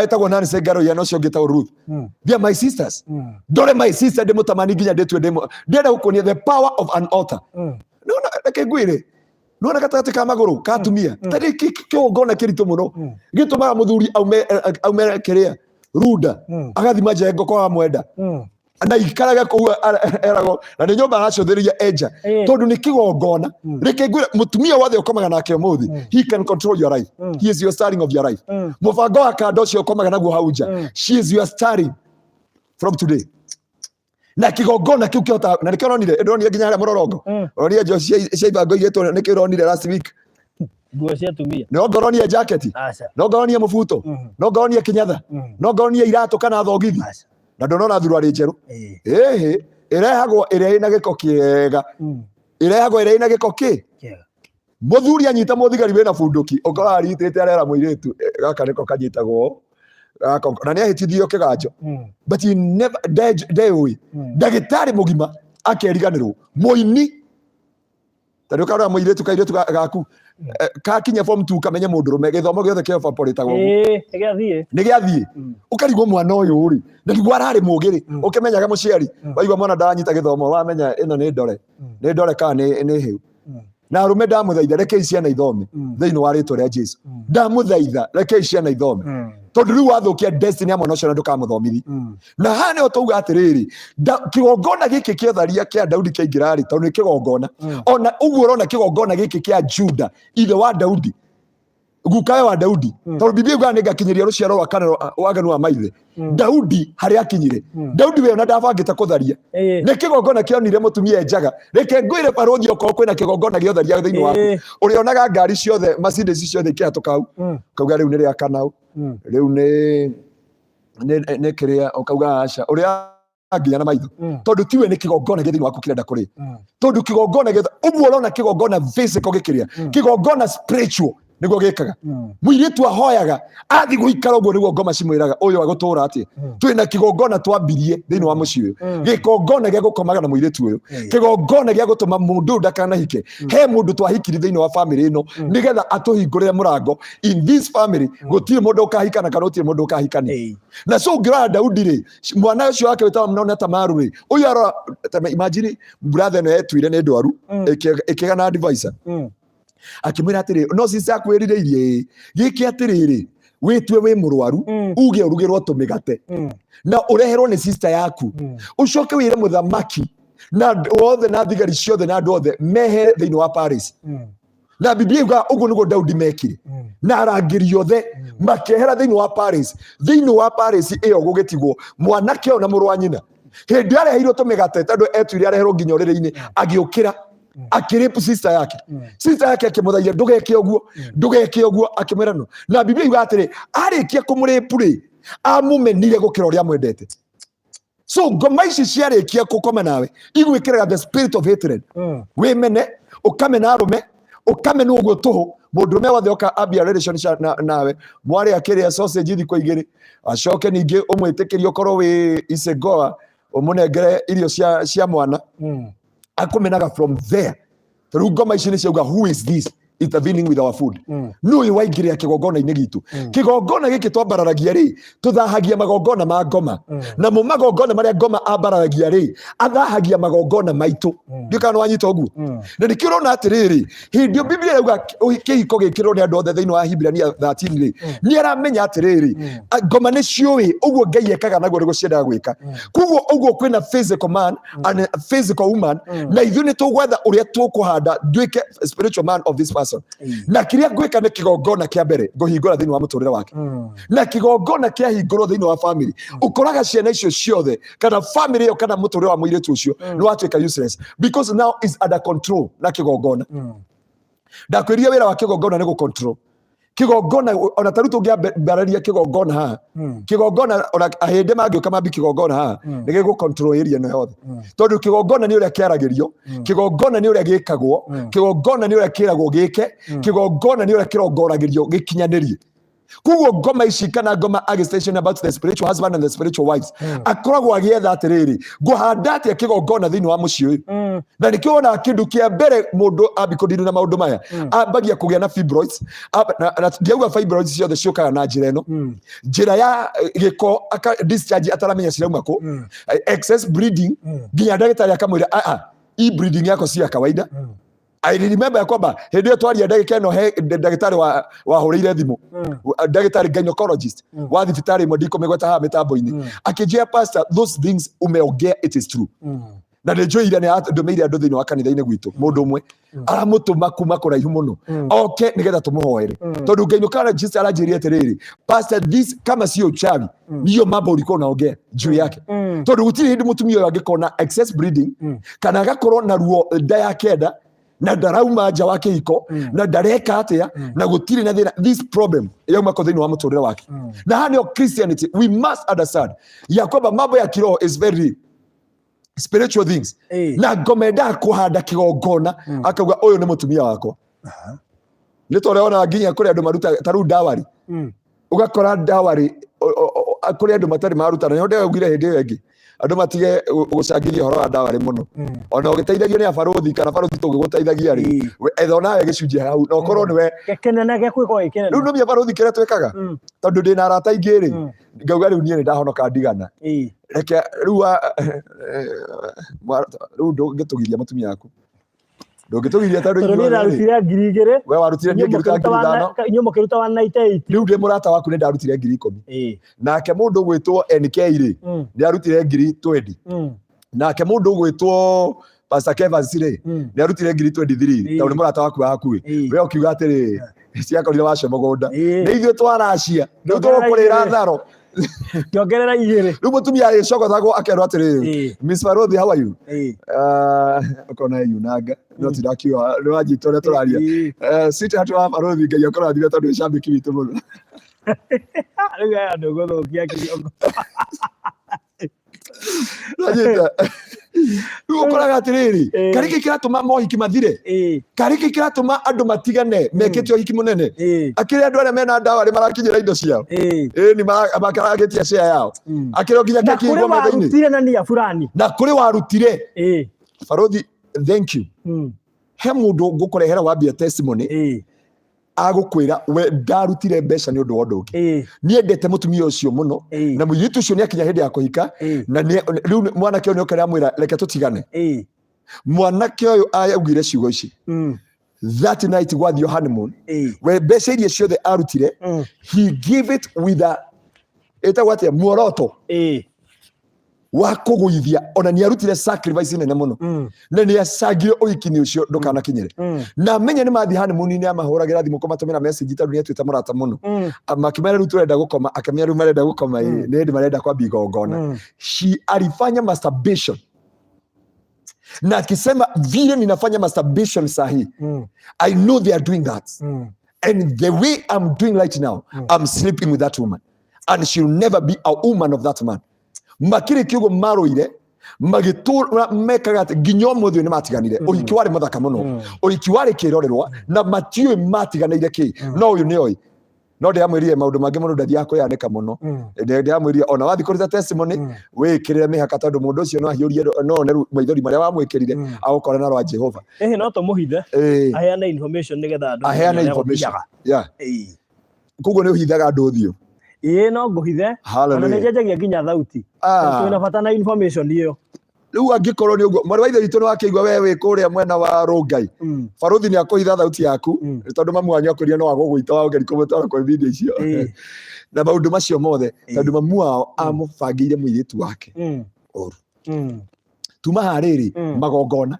Etagwo Nancy Ngaruiya na ũcio ũngĩ wĩtagwo Ruth. They are my sisters. Ndore my sister ndĩmũtamani nginya ndĩtue ndĩmũ ndĩrenda gũkuonia the power of an altar. Nĩwona, reke ngwĩre, nĩwona gatagatĩ ka magũrũ ka atumia tarĩ kĩgongona kĩritũ mũno, gĩtũmaga mũthuri aume kĩrĩa runda, agathima njengo kwa mwenda, na ikarage kũu eragwo na nĩ nyũmba aracũthĩrĩria enja, tondũ nĩ kĩgongona. Reke ngwĩre, mũtumia wothe ũkomaga nake ũmũthĩ, he can control your life. He is your starring of your life. Mũbango wa kanda ũcio ũkomaga naguo hau nja, she is your starring from today. Na kĩgongona kĩu kĩhota, na nĩkĩo ũronire, ndĩronire nginya harĩa mũrorongo, ũronire njo cia ibango igĩtwo, nĩkĩo ũronire last week? Nguo cia atumia. No ngoronie jaketi? Aca. No ngoronie mũbuto? No ngoronie kĩnyatha? No ngoronie iratũ kana thogithi? Aca. Na ndonona thuruarĩ njerũ. Ĩhĩ, ĩrehagwo ĩrĩa ĩna gĩko kĩega. Ĩrehagwo ĩrĩa ĩna gĩko kĩ Kĩega. Mũthuri anyita mũthigari wĩna bunduki, ũkora aritĩte, arera mũirĩtu, "Eh, gaka nĩko kanyitagwo gaka," na nĩ ahĩtithio kĩganjo, but he never ndeũĩ. Ndagĩtarĩ mũgima akeriganĩrwo, mũini tarĩ ũkarora mũirĩtu, kairĩtu gaku kakinya form 2, kamenye mũndũrũme, gĩthomo gĩothe kĩ evaporate-agwo ũguo. Ĩĩ, nĩgĩathiĩ. Nĩ gĩathiĩ. Ũkarigwo mwana ũyũ rĩ, na nĩguo ararĩ mũgĩ rĩ. Ũkĩmenyaga mũciari, waigua mwana ndaranyita gĩthomo, wamenya ĩno nĩ ndore, nĩ ndore kana nĩ hĩu. Na arũme, ndamũthaitha, rekei ciana ithome. Thĩinĩ wa rĩtwa rĩa Jesu, ndamũthaitha, rekei ciana ithome, tondũ rĩu wathũkia destiny ya mwana ũcio na ndũkamũthomithi. Na haha nĩho tauga atĩrĩrĩ, kĩgongona gĩkĩ kĩa ũtharia kĩa Daudi kĩaingĩra rĩ, tondũ nĩ kĩgongona, ona ũguo ũrona kĩgongona gĩkĩ kĩa Juda, ithe wa Daudi, gukawe wa Daudi, tondũ Biblia yugaga nĩ ngakinyĩria rũciaro rwa kana waganu wa maithe. Daudi harĩa akinyire, Daudi we ona ndabangĩte kũtharia. Nĩ kĩgongona kĩonire mũtumia e njaga. Reke ngwĩre barũthi, okorwo kwĩna kĩgongona gĩa ũtharia thĩinĩ waku, ũrĩonaga ngari ciothe, Mercedes ciothe ikĩhatũka hau, ukauga rĩu nĩ rĩa kanau, rĩu nĩ kĩrĩa, ũkauga aca, ũrĩa nginya na maitho, tondũ tiwe, nĩ kĩgongona gĩa thĩinĩ waku kĩrenda kũrĩa. Tondũ kĩgongona gĩa ũguo ũrona kĩgongona physical gĩkĩrĩa, kĩgongona spiritual nĩguo gĩkaga. Mũirĩtu ahoyaga athi gũikara ũguo, nĩguo ngoma cimwĩraga ũyũ agũtũra atĩa. Twĩna kĩgongona twambirie thĩinĩ wa mũciĩ ũyũ, gĩkongona gĩa gũkomaga na mũirĩtu ũyũ, kĩgongona gĩa gũtũma mũndũ ũyũ ndakanahike. He mũndũ twahikiri thĩinĩ wa family ĩno nĩgetha atũhingũrĩre mũrango. In this family gũtirĩ mũndũ ũkahikana kana gũtirĩ mũndũ ũkahikania. Na so ũngĩrora Daudi rĩ, mwana ũcio wake wĩtagwo Amnoni na Tamaru rĩ, ũyũ arora imagine brother ĩno yetuire nĩ ndwaru, ĩkĩgĩa na advisor, akĩmwĩra atĩrĩ, "No sister akwĩrirĩirie ĩ, gĩke atĩrĩrĩ, wĩtue wĩ mũrwaru, uge ũrugĩrwo tũmĩgate na ũreherwo nĩ sister yaku, ũcoke wĩre mũthamaki na andũ othe na thigari ciothe na andũ othe mehere thĩinĩ wa Paris." Na Biblia yugaga ũguo nĩguo Daudi mekire na arangĩri othe makĩehera thĩinĩ wa Paris. Thĩinĩ wa Paris ĩyo gũgĩtigwo mwanake ũyũ na mũrũ wa nyina. Hĩndĩ ĩrĩa areheirwo tũmĩgate, tondũ etuire areherwo nginya ũrĩrĩ-inĩ, agĩũkĩra akĩrĩpu sister yake. Sister yake akĩmũthaitha, ndũgeke ũguo, ndũgeke ũguo, akĩmwĩra no. Na Biblia yugaga atĩrĩ, arĩkia kũmũrĩpu rĩ, amũmenire gũkĩra ũrĩa amwendete. So ngoma ici ciarĩkia gũkoma nawe, igwĩkĩraga the spirit of hatred. Wĩmene, ũkamena arũme, ũkamena ũguo tũhũ. Mũndũrũme wothe oka ambia relationship nawe, mwarĩ akĩrĩa sausage thikũ igĩrĩ, acoke ningĩ ũmwĩtĩkĩrie ũkorwo wĩ isegoa, ũmũnengere irio cia mwana, akũmenaga from there. Rĩu ngoma ici nĩ ciauga, "Who is this intervening with our food?" Nũ ũyũ waingĩrĩra kĩgongona-inĩ gitũ? Kĩgongona gĩkĩ twambararagia rĩ, tũthahagia magongona ma ngoma. Namo magongona marĩa ngoma ambararagia rĩ, athahagia magongona maitũ. Ndiũ kana nĩwanyita ũguo. Na nĩkĩo ũrona atĩrĩrĩ, hĩndĩ ĩyo Biblia yauga kĩhiko gĩkĩrwo nĩ andũ othe thĩinĩ wa Hibrania 13 rĩ, nĩ aramenya atĩrĩrĩ, ngoma nĩ ciũĩ ũguo Ngai ekaga, naguo nĩguo ciendaga gwĩka. Koguo ũguo kwĩna physical man and a physical woman, na ithuĩ nĩ tũgwetha ũrĩa tũkũhanda nduĩke spiritual man of this person. Na kĩrĩa ngwĩka nĩ kĩgongona kĩa mbere ngũhingũra thĩinĩ wa mũtũrĩre wake. Na kĩgongona kĩahingũrwo thĩinĩ wa family, ũkoraga ciana icio ciothe kana family ĩyo kana mũtũrĩre wa mũirĩtu ũcio nĩ watuĩka useless, because now is under control na kĩgongona. Ndakwĩrire wĩra wa kĩgongona nĩ gũ-control kĩgongona. Ona tarĩu tũngĩambararia kĩgongona haha, kĩgongona, ona ahĩndĩ mangĩũka mambi kĩgongona haha, nĩ gĩgũ control area ĩno yothe, tondũ kĩgongona nĩ ũrĩa kĩaragĩrio, kĩgongona nĩ ũrĩa gĩkagwo, kĩgongona nĩ ũrĩa kĩragwo gĩke, kĩgongona nĩ ũrĩa kĩrongoragĩrio gĩkinyanĩrie. Koguo ngoma ici kana ngoma agitation about the spiritual husband and the spiritual wives, akoragwo agĩetha atĩrĩrĩ, ngũhanda atĩa kĩgongona thĩinĩ wa mũciĩ ũyũ? Na nĩkĩo wonaga kĩndũ kĩa mbere mũndũ ambi kũndini na maũndũ maya, ambagia kũgĩa na fibroids. Na ndiauga fibroids ciothe ciũkaga na njĩra ĩno, njĩra ya gĩko, discharge ataramenya cirauma kũ. Excess bleeding, nginya ndagĩtarĩ akamwĩra, "Ah, ah, hii bleeding yako si ya kawaida." I remember ya kwamba hĩndĩ ĩyo twaria ndagĩka ĩno, he ndagĩtarĩ wahũrĩire thimũ, ndagĩtarĩ gynecologist wa thibitarĩ ĩmwe ndikũmĩgweta haha mĩtambo-inĩ, akĩnjĩra, "Pastor, those things umeongea, it is true." Na nĩ njũĩ ira nĩ ndũmĩire andũ thĩinĩ wa kanitha-inĩ gwitũ, mũndũ ũmwe aramũtũma kuma kũraihu mũno oke nĩgetha tũmũhoere, tondũ gynecologist aranjĩrire atĩrĩrĩ, "Pastor, this kama sio uchawi, niyo mambo ulikuwa unaongea juu yake," tondũ gũtirĩ hĩndĩ mũtumia ũyũ angĩkorwo na excess bleeding kana agakorwo na ruo nda ya kenda na ndarauma nja wa kĩhiko na ndareka atĩa na gũtirĩ na thĩna. This problem yauma ko thĩinĩ wa mũtũrĩre wake. Na haha nĩyo Christianity, we must understand ya kwamba mambo ya kiroho is very real, spiritual things. Na ngoma endaga kũhanda kĩgongona, akauga, "Ũyũ nĩ mũtumia wakwa." Nĩ tondũ ona nginya kũrĩ andũ maruta ta rĩu dowry, ũgakora dowry kũrĩ andũ matarĩ marutana. Nĩho ndĩraugire hĩndĩ ĩyo ĩngĩ andũ matige gũcangithia ũhoro wa dowry mũno. Ona ũgĩteithagio nĩ abarũthi kana barũthi tũgĩgũteithagia rĩ, etha onawe gĩcunjĩ hau na ũkorwo nĩwe Gĩkĩnene gĩaku gĩkorwo gĩkĩnene. Rĩu nũmia barũthi kĩrĩa twĩkaga, tondũ ndĩna arata aingĩ rĩ, ngauga rĩu niĩ nĩ ndahonoka ndigana, reke rĩu rĩu ndũngĩtũgiria mũtumia waku, ndũngĩtũgiria tondũ Tondũ niĩ ithuothe rĩ, ndarutire 2000. We warutire, niĩ ngĩruta 5000. Inyuĩ mũkĩruta 198. Rĩu ndĩ mũrata waku nĩ ndarutire 10,000. Nake mũndũ ũgwĩtwo NK rĩ, nĩ arutire 20,000. Nake mũndũ ũgwĩtwo Pastor Kevans rĩ, nĩ arutire 23,000, tondũ nĩ mũrata waku wa hakuhĩ. We ũkiuga atĩrĩ, ciakorire wacio mũgũnda. Nĩ ithuĩ twaracia rĩu, Ngĩongerera tũgũkũrĩra igĩrĩ. tharo. Ngĩongerera igĩrĩ. Rĩu mũtumia agĩcogothagwo akerwo atĩrĩrĩ, "Miss Farodhi, how are you?" Ũkona yunanga no tirakiuga nĩ wanyita ũrĩa tũraria. Sweetheart wa Farodhi, Ngai akũrathime tondũ wĩ cambĩki witũ mũno. Rĩu aya ndũgũthũkia kĩongo. Nanyita. Rĩu ũkoraga atĩrĩrĩ, karĩ kĩ kĩratũma mohiki mathire? Karĩ kĩ kĩratũma andũ matigane mekĩte ũhiki mũnene? Akĩrĩ andũ arĩa mena ndawa nĩ marakinyĩra indo ciao, ĩĩ nĩ makaragĩtia share yao. Akĩrĩ o nginya Na keki kũrĩ igwo metha-inĩ. Warutire na nia fulani. Na kũrĩ warutire. Barothi, thank you. He mũndũ ngũkũrehera wambia testimony, agũkwĩra we ndarutire mbeca nĩ ũndũ wa ũndũ ũngĩ. Niendete mũtumia ũcio mũno, na mũirĩtu ũcio nĩ akinya hĩndĩ ya kũhika, na rĩu mwanake ũyũ nĩ oka amwĩra, "Reke tũtigane." Mwanake ũyũ augire ciugo ici, that night gwathio honeymoon, we mbeca iria ciothe arutire, he give it with a ĩtagwo atĩa, muoroto. Wa kũgũithia ona nĩ arutire sacrifice nene mũno na nĩ acangire ũhiki-inĩ ũcio ndũkanakinyĩre na amenye nĩ mathiĩ honeymoon-inĩ amahũragĩra thimũ kũmatũmĩra message tondũ nĩ atuĩte mũrata mũno. Makĩmera rĩu tũrenda gũkoma, akĩmera rĩu marenda gũkoma ĩ, nĩ hĩndĩ marenda kwambia igongona. She alifanya masturbation na akisema vile ninafanya masturbation sahi, I know they are doing that and the way I'm doing right now, I'm sleeping with that woman and she'll never be a woman of that man. Makĩrĩ kiugo marũire magĩtũra mekaga atĩ nginya ũmũthĩ ũyũ nĩ matiganire. Ũhiki warĩ mũthaka mũno, ũhiki warĩ kĩrorerwa na matiũĩ matiganĩire kĩ, no ũyũ nĩ oĩ. No ndĩramwĩrire maũndũ mangĩ mũndũ ndathiaga kwĩyanĩka mũno. Ndĩramwĩrire ona wathiĩ kũruta testimony, wĩkĩrĩre mĩhaka tondũ mũndũ ũcio no ahiũrie, no one rĩu maithori marĩa wamwĩkĩrire agũkora na rwa Jehova. Ĩhĩ, no tũmũhithe aheane information nĩgetha andũ aheane mamenye ũrĩa information gũthiaga. Koguo nĩ ũhithaga andũ ũthiũ? Ĩĩ, no ngũhithe ona nĩ njenjagia nginya thauti. Twĩna bata na information ĩyo. Rĩu angĩkorwo nĩ ũguo, mwarĩ wa ithe witũ, nĩ wakĩigua we wĩ kũrĩa mwena wa Rũngai, barũthi nĩ akũhitha thauti yaku tondũ mamu wanyu akwĩrire no agũgũita wagũgeria kũmũtwara kwĩ video icio na maũndũ macio mothe, tondũ mamu wao amũbangĩire mũirĩtu wake ũru. Tuma harĩrĩ magongona.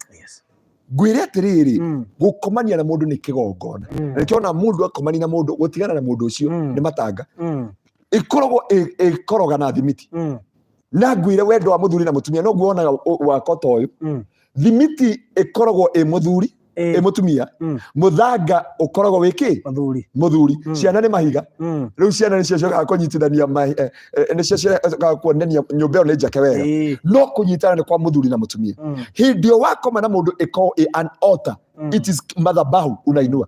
Ngwĩre atĩrĩrĩ, gũkomania na mũndũ nĩ kĩgongona. Na nĩkĩo ona mũndũ akomania na mũndũ, gũtigana na mũndũ ũcio nĩ matanga ĩkoragwo ĩkoroga na thimiti. Na ngwĩre wendo wa mũthuri na mũtumia noguo wonaga wakwa ta ũyũ. Thimiti ĩkoragwo ĩ mũthuri, ĩ mũtumia. Mũthanga ũkoragwo wĩ kĩ? Mathuri. Mũthuri. Ciana nĩ mahiga. Rĩu ciana nĩcio ciũkaga kũnyitithania nĩcio ciũkaga kuonania nyũmba ĩyo nĩ njake wega. No kũnyitana nĩ kwa mũthuri na mũtumia. Hĩndĩ ĩyo wakoma na mũndũ ĩkoragwo ĩ an altar. It is madhabahu unainua.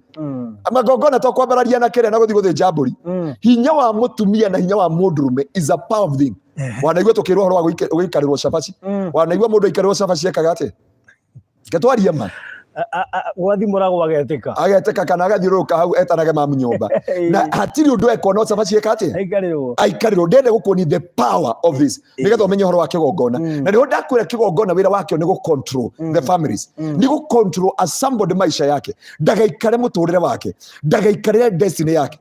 Magongona to kwambararia na kĩrĩa na gũthiĩ gũthĩnja mbũri. Hinya wa mũtumia na hinya wa mũndũrũme is a power thing. Wanaigua tũkĩrwo ũhoro wa gũikarĩrwo cabaci? Wanaigua mũndũ aikarĩrwo cabaci ekaga atĩa? Ketwarie ma. Gwathimũragwo agetĩka. Agetĩka kana agathiũrũrũka hau etanage mamu nyũmba na hatirĩ ũndũ ekwo, no cabaci eka atĩa? Aikarĩrwo. Aikarĩrwo. Ndĩrenda gũkuonia the power of this nĩgetha ũmenye ũhoro wa kĩgongona. Na nĩho ndakwĩra kĩgongona wĩra wakĩo nĩ gũ control the families, nĩ gũ control as somebody maisha yake ndagaikare mũtũrĩre wake, ndagaikarĩre destiny yake.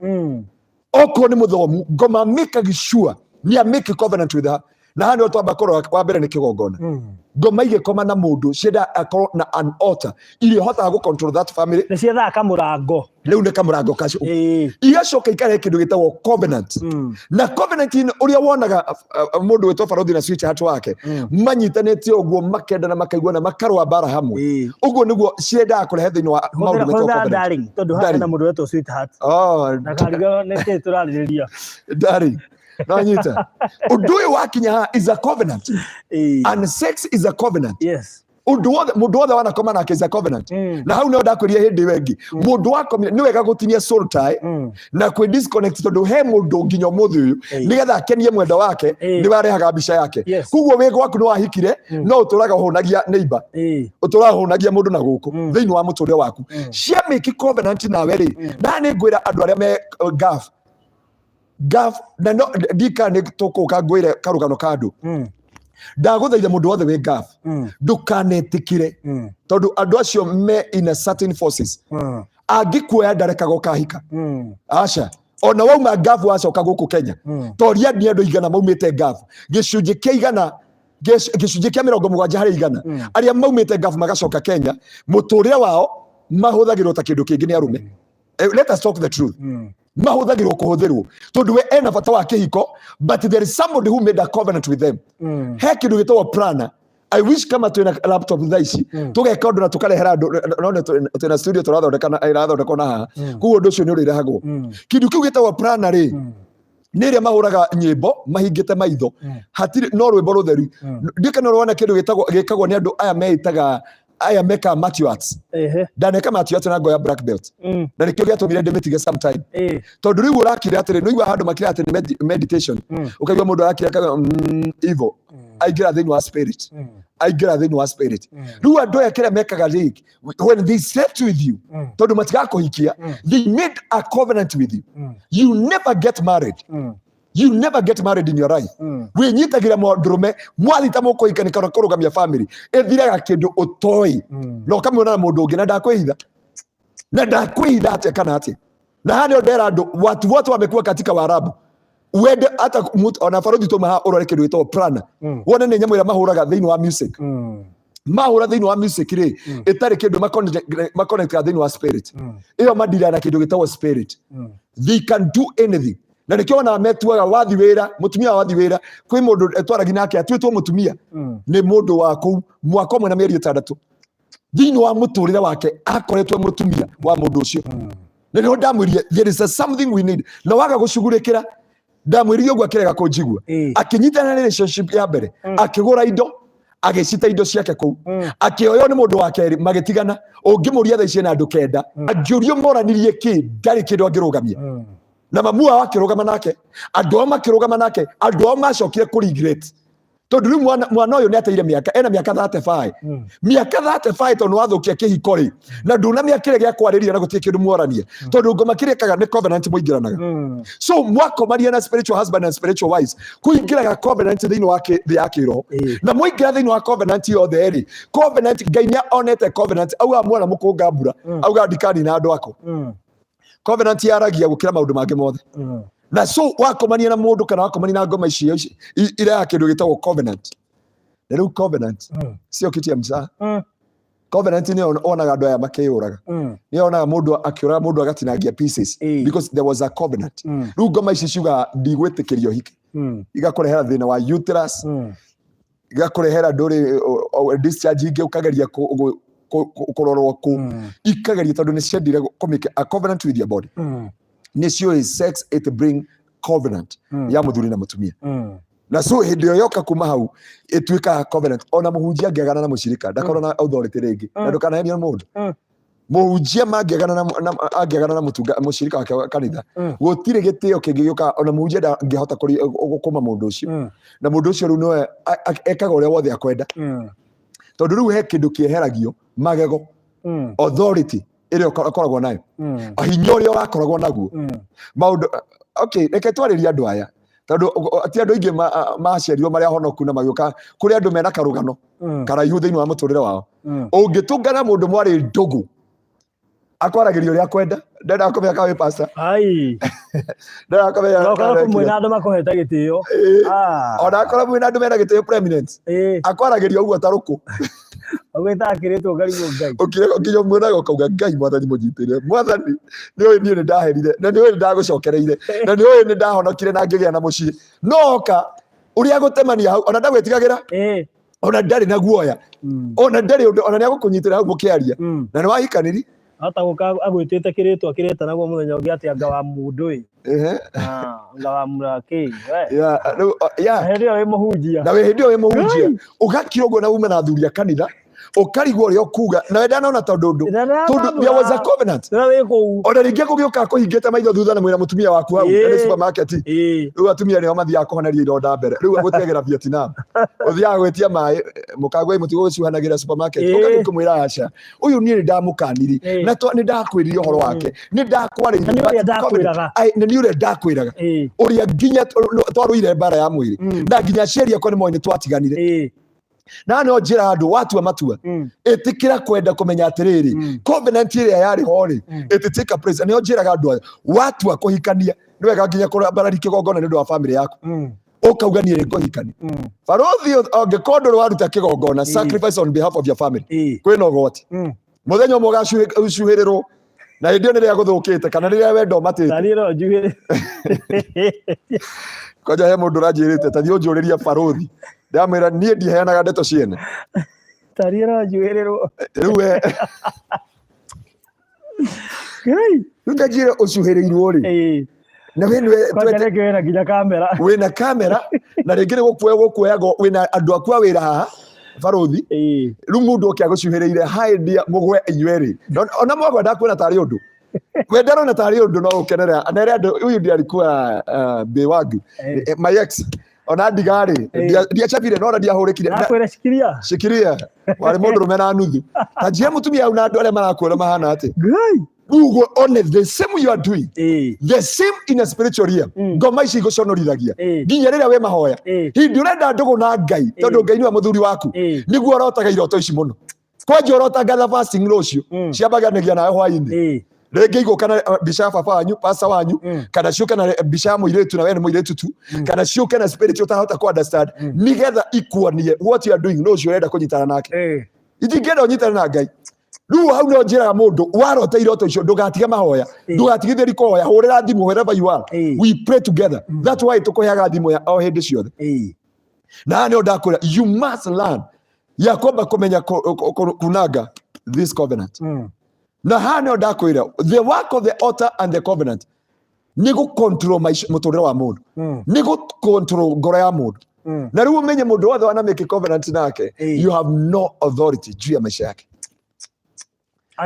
Okorwo nĩ mũthomu, ngoma make sure nĩ a make covenant with her. Na haha nĩho twamba kũrora wa mbere nĩ kĩgongona. Ngoma igĩkoma na mũndũ cienda akorwo na an altar iria ihotaga gũ control that family. Nĩ ciethaga kamũrango. Rĩu nĩ kamũrango kacio. Igacoka ikarehe kĩndũ gĩtagwo covenant. Na covenant inĩ ũrĩa wonaga mũndũ wĩtwo barũthi na sweetheart wake manyitanĩte ũguo, makendana, makaiguana, makarũa mbara hamwe. Ũguo nĩguo ciendaga kũrehe thĩinĩ wa maũndũ metagwo Hũthĩra covenant. Darling, tondũ haha Darling. hena mũndũ wetwo sweetheart. Oh, Ndakarigwo nĩ kĩĩ tũrarĩrĩria. Darling, nanyita ũndũ ũyũ wakinya haha is a covenant. And sex is a covenant. Ũndũ wothe mũndũ wothe wanakoma nake is a covenant. Na hau nĩho ndakwĩrire hĩndĩ ĩyo ĩngĩ, mũndũ wakomire nĩ wega gũtinia soul tie na kwĩ disconnect, tondũ he mũndũ nginya ũmũthĩ ũyũ nĩgetha akenie mwenda wake nĩwe arehaga mbica yake. Koguo wĩ gwaku nĩ wahikire, no ũtũraga ũhũnagia neighbor, ũtũraga ũhũnagia mũndũ na gũkũ thĩinĩ wa mũtũrĩre waku. Cia make covenant nawe rĩ, na nĩ ngwĩra andũ arĩa me gaf gaf na no ndika nĩ tũkũka ngwĩre karũgano ka andũ. Ndagũthaitha mũndũ wothe wĩ gaf ndũkanetĩkĩre, tondũ andũ acio me in a certain forces. Angĩkuoya ndarekaga ũkahika. Aca, ona wauma ngabu wacoka gũkũ Kenya, toria nĩ andũ igana maumĩte ngabu, gĩcunjĩ kĩa igana, gĩcunjĩ kĩa 70% arĩa maumĩte ngabu magacoka Kenya, mũtũrĩre wao mahũthagĩrwo ta kĩndũ kĩngĩ nĩ arũme. Let us talk the truth. Mahũthagĩrwo kũhũthĩrwo tondũ we ena bata wa kĩhiko, but there is somebody who made a covenant with them. He kĩndũ gĩtagwo prana. I wish kama twĩna laptop thaa ici tũgeka ũndũ na tũkarehera andũ, no nĩ twĩna studio tũrathondeka na ĩrathondekwo na haha. Koguo ũndũ ũcio nĩ ũrĩrehagwo. Kĩndũ kĩu gĩtagwo prana rĩ, nĩ ĩrĩa mahũraga nyĩmbo mahingĩte maitho, hatirĩ no rwĩmbo rũtheru. Ndikana ũrona kĩndũ gĩtagwo gĩkagwo nĩ andũ aya meĩtaga aya mekaga martial arts. Ndaneka martial arts na ngoya black belt na nĩkĩo gĩatũmire ndĩmĩtige sometime, tondũ rĩu ũrakira atĩrĩ, nĩigua handũ makira atĩ nĩ meditation. Ũkaigua mũndũ arakira akauga ivo aingĩra thĩinĩ wa spirit, aingĩra thĩinĩ wa spirit. Rĩu andũ aya kĩrĩa mekaga rĩ, when they slept with you, tondũ matigakũhikia, they made a covenant with you. You never get married. You never get married in your life. Wĩnyitagĩra mũndũrũme mwathi ta mũkũhikania kana kũrũgamia family, ĩthiraga kĩndũ ũtoĩ na ũkamwona na mũndũ ũngĩ. Na ndakwĩhitha, na ndakwĩhitha atĩa kana atĩa, na haha nĩho ndera andũ watu wote wamekuwa katika Waarabu. Wende ata ona barothi tuma haha ũrore kĩndũ gĩtagwo prana. Wone nĩ nyamũ ĩrĩa mahũraga thĩinĩ wa music. Mahũra thĩinĩ wa music rĩ, ĩtarĩ kĩndũ maconnectaga thĩinĩ wa spirit. Ĩyo mandiraga na kĩndũ gĩtagwo spirit. They can do anything. Na nĩkĩo wonaga metuaga wathi wĩra, mũtumia wathi wĩra, kwĩ mũndũ twaragia nake atuĩtwo mũtumia nĩ mũndũ wa kũu mwaka ũmwe na mĩeri 6 thĩinĩ wa mũtũrĩre wake akoretwo e mũtumia wa mũndũ ũcio. Na nĩho ndamwĩrire there is a something we need, na waga gũcugurĩkĩra ndamwĩrire ũguo akĩrega kũnjigua. Akĩnyitana na relationship ya mbere, akĩgũra indo, agĩcita indo ciake kũu, akĩoywo nĩ mũndũ wa kerĩ, magĩtigana. Ũngĩmũria thaa ici ena andũ 9, angĩũrio moranirie kĩ, ndarĩ kĩndũ angĩrũgamia. Na mamu wao akĩrũgama nake, andũ ao makĩrũgama nake, andũ ao macokire kũ regret tondũ rĩu mwana ũyũ nĩ ateire mĩaka, ena mĩaka 35. Mĩaka 35 tondũ nĩwathũkia kĩhiko rĩ, na ndũnamĩakĩre gĩa kwarĩria na gũtirĩ kĩndũ mwarania, tondũ ngoma kĩrĩa ĩkaga nĩ covenant mũingĩranaga. So mwakomania na spiritual husband and spiritual wives, kũingĩraga covenant thĩinĩ wa thĩ ya kĩroho. Na mwaingĩra thĩinĩ wa covenant yothe rĩ, covenant Ngai nĩ onete covenant, auga mwana mũkũnga mbura, auga ndikanina andũ akwa. Covenant yaragia gũkĩra maũndũ mangĩ mothe. Na so wakomania na mũndũ kana wakomania na ngoma icio irehaga kĩndũ gĩtagwo covenant. Na rĩu covenant sio kitu ya mzaha. Covenant nĩ wonaga andũ aya makĩyũraga, nĩ wonaga mũndũ akĩũraga mũndũ agatinangia pieces, because there was a covenant. Rĩu ngoma ici ciugaga ndigwĩtĩkĩria ũhike, igakũrehera thĩna wa uterus, igakũrehera ndũrĩ discharge ingĩ, ũkageria kũrorwo kũ ikageria tondũ nĩ ciendire kũ make a covenant with your body. Nĩ ciũĩ sex it bring covenant ya mũthuri na mũtumia. Na so hĩndĩ ĩyo yoka kuma hau ĩtuĩkaga covenant. Ona mũhunjia angĩagana na mũcirika ndakorwo na authority rĩngĩ. Na ndũkanahenio nĩ mũndũ. Mũhunjia mangĩagana na angĩagana na mũtunga mũcirika wake wa kanitha, gũtirĩ gĩtĩo kĩngĩ gĩũkaga. Ona mũhunjia ndangĩhota gũkũma mũndũ ũcio. Na mũndũ ũcio rĩu nĩwe ekaga ũrĩa wothe akwenda, tondũ rĩu he kĩndũ kĩeheragio magego, authority ĩrĩa ũkoragwo nayo, hinya ũrĩa ũrakoragwo naguo. Maũndũ, okay, reke twarĩrie andũ aya, tondũ ti andũ aingĩ maciarirwo marĩa honoku na magĩũka kũrĩ andũ mena karũgano karaihu thĩinĩ wa mũtũrĩre wao. Ũngĩtũngana mũndũ mwarĩ ndũgũ, akwaragĩria ũrĩa akwenda, ndendaga kũmenya kana wĩ pastor. Ai. Ndendaga kũmenya No kana korwo wekire. mwĩna andũ makũhete gĩtĩo. Ah. Ona akorwo mwĩna andũ mena gĩtĩo preeminence, akwaragĩria ũguo ta rũkũ. Ũgwĩtaga kĩrĩtwo ngarigwo Ngai. Ũkire nginya ũmuonaga ũkauga Ngai mwathani mũnyitĩre, mwathani nĩ ũĩ niĩ nĩ ndaherire, na nĩ ũĩ nĩ ndagũcokereire, na nĩ ũĩ nĩ ndahonokire na ngĩgĩa na mũciĩ. No oka ũrĩa agũtemania hau, ona ndagwĩtigagĩra, ona ndarĩ na guoya, ona ndarĩ ũndũ, ona nĩ agũkũnyitĩra hau mũkĩaria. Na nĩ wahikaniri. Hata gũka agwĩtĩte kĩrĩtwa kĩretanagwo mũthenya ũngĩ atĩ anga wa mũndũ ĩ. Ah, anga wa mũrakĩ. We. Yeah, rĩu, yeah. Na hĩndĩ ĩyo wĩ mũhunjia. Na wĩ hĩndĩ ĩyo wĩ mũhunjia, ũgakira ũguo na ume na athuri a kanitha, ũkarigwo ũrĩa ũkuga, na we ndanona tondũ ũndũ tondũ there was a covenant. Rĩrĩa wĩ kũu. Ona rĩngĩ gũgĩũka kũhingĩte maitho thutha na mwĩra mũtumia waku hau, na nĩ supermarket. Rĩu atumia nĩo mathiaga kũhoneria ironda mbere, rĩu gũtiagĩra Vietnam, ũthiaga gwĩtia maĩ mũkagwa mũtigo gũcuhanagĩra supermarket. Ũgathiĩ kũmwĩra aca, ũyũ niĩ nĩ ndamũkaniri, na nĩ ndakwĩrire ũhoro wake, nĩ ndakwarĩirie. Na nĩ ũrĩa But covenant, ndakwĩraga. Ai, na nĩ ũrĩa ndakwĩraga, ũrĩa nginya twarũire mbara ya mwĩrĩ, na nginya aciari akwa nĩ moĩ nĩ twatiganire. Na no njĩra andũ watua matua, ĩtĩkĩra kwenda kũmenya atĩrĩrĩ, covenant ĩrĩa yarĩ ho rĩ, it take a place. Nĩo njĩraga andũ aya, watua kũhikania nĩ wega nginya kũrambarari kĩgongona nĩ ũndũ wa family yaku, ũkauga niĩ ngũhikania. Barothi angĩkorwo ndũrĩ waruta kĩgongona, sacrifice on behalf of your family, kwĩna ũgwati. Mũthenya ũmwe ũgacuhĩrĩrwo, na hĩndĩ ĩyo nĩ rĩrĩa gũthũkĩte kana rĩrĩa wendo ũmatĩte. Na niĩ no njuge. Kwanja he mũndũ ũranjĩrĩte ta thiĩ ũnjũrĩrie barothi, ndamwĩra niĩ ndiheanaga ndeto ciene. Ta niĩ no njuhĩrĩrwo. Rĩu we Ngai. Rĩu ta njĩre ũcuhĩrĩirwo rĩ, na we nĩwe Kwanja rĩngĩ wĩna nginya kamera. Wĩna kamera, na rĩngĩ nĩ gũkuoya gũkuoyagwo, wĩna andũ aku a wĩra haha barothi. Rĩu mũndũ oke agũcuhĩrĩire haendia mũgwe inyuerĩ. Ona mwagwa ndakuona tarĩ ũndũ, we ndarona tarĩ ũndũ, no ũkenera na ĩrĩa andũ huyu ndiye alikuwa bae wangu. My ex ona ndigarĩ ndiacabire no ona ndiahũrĩkire. Nakwĩra shikilia. Shikilia warĩ mũndũrũme na nuthu. Ta njĩra mũtumia au na andũ arĩa marakuona mahana atĩ. Ngai. Rĩu ũguo one the same you are doing, the same in a spiritual realm. Ngoma ici igũconorithagia nginya rĩrĩa wĩ mahoya, hĩndĩ ũrenda ndũgũ na Ngai, tondũ Ngai nĩwe mũthuri waku. Nĩguo ũrotaga iroto ici mũno. Kwanja ũrota ngatha fasting rũciũ, ciambaganagia nawe hwainĩ. Rĩngĩ igũka na mbica ya baba wanyu, pastor wanyu, kana ciũke na mbica ya mũirĩtu na we nĩ mũirĩtu tu, kana ciũke na spirit ũtahota ku understand, nĩgetha ikuonie what you are doing, no ũcio ũrenda kũnyitana nake. Itingĩenda ũnyitane na Ngai. Rĩu hau no njĩraga mũndũ warota iroto icio, ndũgatige mahoya, ndũgatigithĩri kũhoya, hũrĩra thimũ wherever you are. We pray together. That's why tũkũheaga thimũ ya o hĩndĩ ciothe. Na haha nĩho ndakwĩra, you must learn ya kwamba kũmenya kunanga this covenant. Na haha nĩho ndakwĩra, the work of the altar and the covenant nĩ gũ control maica, mũtũrĩre wa mũndũ, nĩ gũ control ngoro ya mũndũ. Na rĩu ũmenye mũndũ wothe wana make covenant nake, you have no authority juu ya maisha yake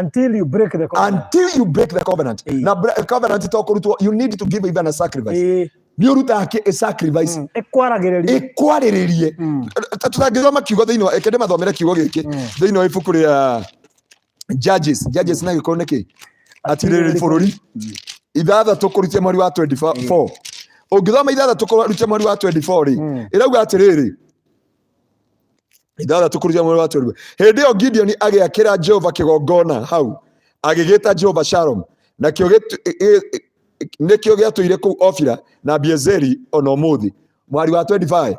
until you break the covenant. Until you break the covenant. Na covenant to kũrutwo, you need to give even a sacrifice. Nĩ ũrutaga a sacrifice. Ĩkwaragĩrĩria. Ĩkwarĩrĩrie. Tũtangĩthoma kiugo thĩinĩ wa, reke ndĩmathomere kiugo gĩkĩ thĩinĩ wa ibuku rĩa Judges. Judges na gĩkũyũ nĩkĩ? Atirĩrĩri bũrũri. 6 kũrutia mweri wa 24. Ũngĩthoma 6 kũrutia mweri wa 24 rĩ, ĩrauga atĩrĩrĩ, 6 kũrutia mweri wa 24, hĩndĩ ĩyo Gideoni agĩakĩra Jehova kĩgongona hau, agĩgĩta Jehova Shalom, nakĩo nĩkĩo gĩatũire kũu Ofira na Abiezeri ona ũmũthĩ. Mwari wa 25.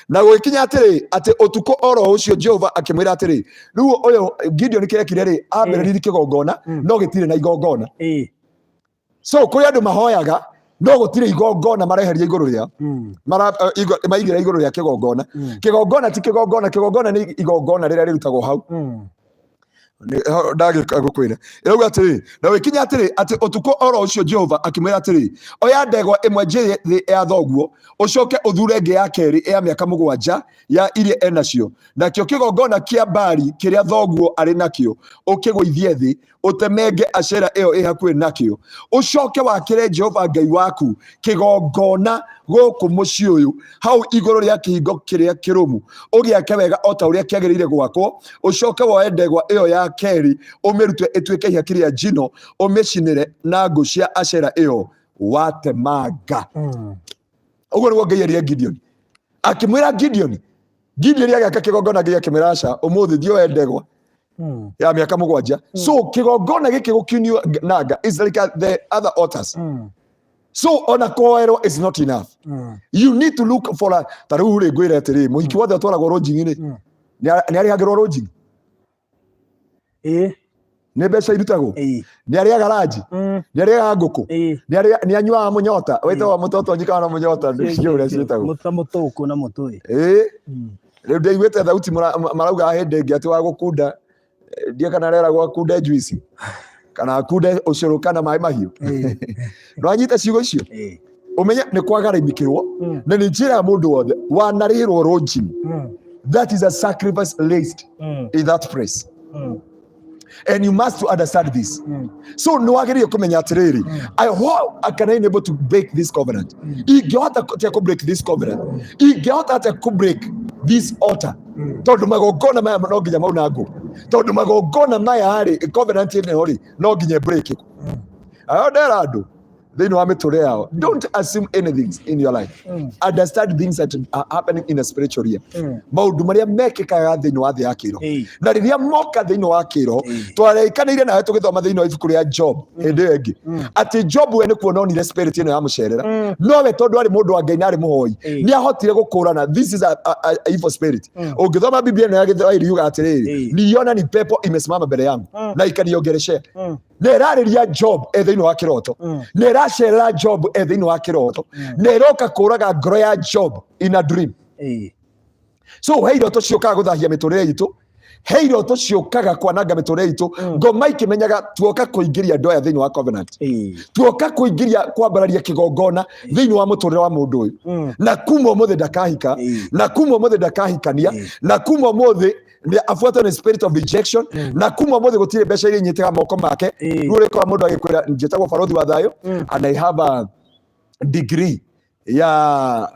Na gũgĩkinya atĩrĩ, atĩ ũtukũ oro ũcio Jehova akĩmwĩra atĩrĩ, rĩu ũyũ Gideoni kĩrekire rĩ, ambĩrĩririe kĩgongona, no gĩtirĩ na igongona. So kũrĩ andũ mahoyaga no gũtirĩ igongona mareheria igũrũ rĩa maigĩra igũrũ rĩa kĩgongona. Kĩgongona ti kĩgongona, kĩgongona nĩ igongona rĩrĩa rĩrutagwo hau. Ndagĩka gũkwĩra, ĩrauga atĩrĩ, na gũgĩkinya atĩrĩ, atĩ ũtukũ oro ũcio Jehova akĩmwĩra atĩrĩ, oya ndegwa ĩmwe njĩthĩ ya thoguo, ũcoke ũthure ĩngĩ ya kerĩ ya mĩaka 7 ya iria enacio, nakĩo kĩgongona kĩa Baali kĩrĩa thoguo arĩ nakĩo ũkĩgũithie thĩ, ũtemenge Ashera ĩyo ĩ hakuhĩ nakĩo, ũcoke wakĩre Jehova Ngai waku kĩgongona gũkũ mũciĩ ũyũ, hau igũrũ rĩa kĩhingo kĩrĩa kĩrũmu, ũgĩake wega o ta ũrĩa kĩagĩrĩire gwakwo. Ũcoke woe ndegwa ĩyo ya kerĩ, ũmĩrute ĩtuĩke ihaki rĩa njino, ũmĩcinĩre na ngũ cia Ashera ĩyo watemanga. Ũguo nĩguo Ngai erire Gideoni. Akĩmwĩra Gideoni, Gideoni agĩaka kĩgongona, Ngai akĩmwĩra aca, ũmũthĩ thiĩ woe ndegwa ya mĩaka 7. So kĩgongona gĩkĩ gũkiunio nanga is like the other altars. So ona kũhoerwo is not enough. You need to look for a, ta rĩu rĩ, ngwĩre atĩrĩ, mũhiki wothe ũtwaragwo lodging rĩ, nĩ arĩhagĩrwo lodging? Ĩĩ. Nĩ mbeca irutagwo? Ĩĩ. Nĩ arĩaga ranji? Nĩ arĩaga ngũkũ? Ĩĩ. Nĩ anyuaga mũnyota wĩtagwo mũtotonyi kana mũnyota, ndiũĩ ũrĩa ciĩtagwo. Mũta mũtũkũ na mũtũĩ. Ĩĩ. Rĩu ndaiguĩte thauti marauga hĩndĩ ĩngĩ atĩ wa gũkunda, ndiĩ kana areragwo akunde juici kana akunde ũcũrũ kana maĩ mahiũ. Nĩwanyita ciugo icio? Ĩĩ. Ũmenye nĩ kwagaramikĩrwo. Na nĩ njĩra ya mũndũ wothe wanarĩhĩrwo lodging, that is a sacrifice raised in that place, and you must to understand this. So nĩ wagĩrĩire kũmenya atĩrĩrĩ, how can I able to break this covenant? Ingĩhota atĩa kũ break this covenant? Ingĩhota atĩa kũ break this altar? Tondũ magongona maya no nginya maunangwo, tondũ magongona maya rĩ, covenant ĩno rĩ, no nginya break. Ayo ndera andũ thĩinĩ wa mĩtũrĩre yao, don't assume anything in your life. Understand things that are happening in a spiritual realm, maũndũ marĩa mekĩkaga thĩinĩ wa thĩ ya kĩroho. Na rĩrĩa moka thĩinĩ wa kĩroho, twarĩkanĩire nawe tũgĩthoma thĩinĩ wa ibuku rĩa Job hĩndĩ ĩyo ĩngĩ, atĩ Job we nĩ kuona onire spirit ĩno yamũcerera, nowe tondũ arĩ mũndũ wa Ngai na arĩ mũhoi, nĩ ahotire gũkũrana this is a evil spirit. Ũngĩthoma Biblia ĩno ya Gĩthwaĩri yuga atĩrĩrĩ, niliona ni pepo imesimama mbele yangu na ikaniongeleshea. Na ĩrarĩria Job e thĩinĩ wa kĩroto, na ĩracerera Job e thĩinĩ wa kĩroto, na ĩroka kũraga ngoro ya Job in a dream. So he iroto ciũkaga gũthahia mĩtũrĩre itũ, he iroto ciũkaga kwananga mĩtũrĩre itũ. Ngoma ikĩmenyaga tuoka kũingĩria andũ aya thĩinĩ wa covenant, tuoka kũingĩria kwambararia kĩgongona thĩinĩ wa mũtũrĩre wa mũndũ ũyũ, na kuma ũmũthĩ ndakahika, na kuma ũmũthĩ ndakahikania, na kuma ũmũthĩ nĩ abuatwo nĩ spirit of rejection, na kuma ũmũthĩ gũtirĩ mbeca iria inyitaga moko make. Rĩu ũrĩkora mũndũ agĩkwĩra, njĩtagwo barothi wa thayũ and I have a degree ya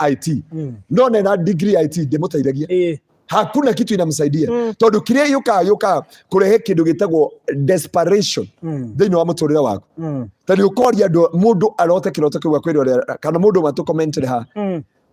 IT, no nena degree ya IT ndĩmũteithagia. Hakuna kitu inamsaidia, tondũ kĩrĩa yũkaga yũkaga kũrehe kĩndũ gĩtagwo desperation thĩinĩ wa mũtũrĩre waku. Ta nĩ ũkoria andũ, mũndũ arote kĩroto kĩu akwĩra ũrĩa, kana mũndũ matũ ha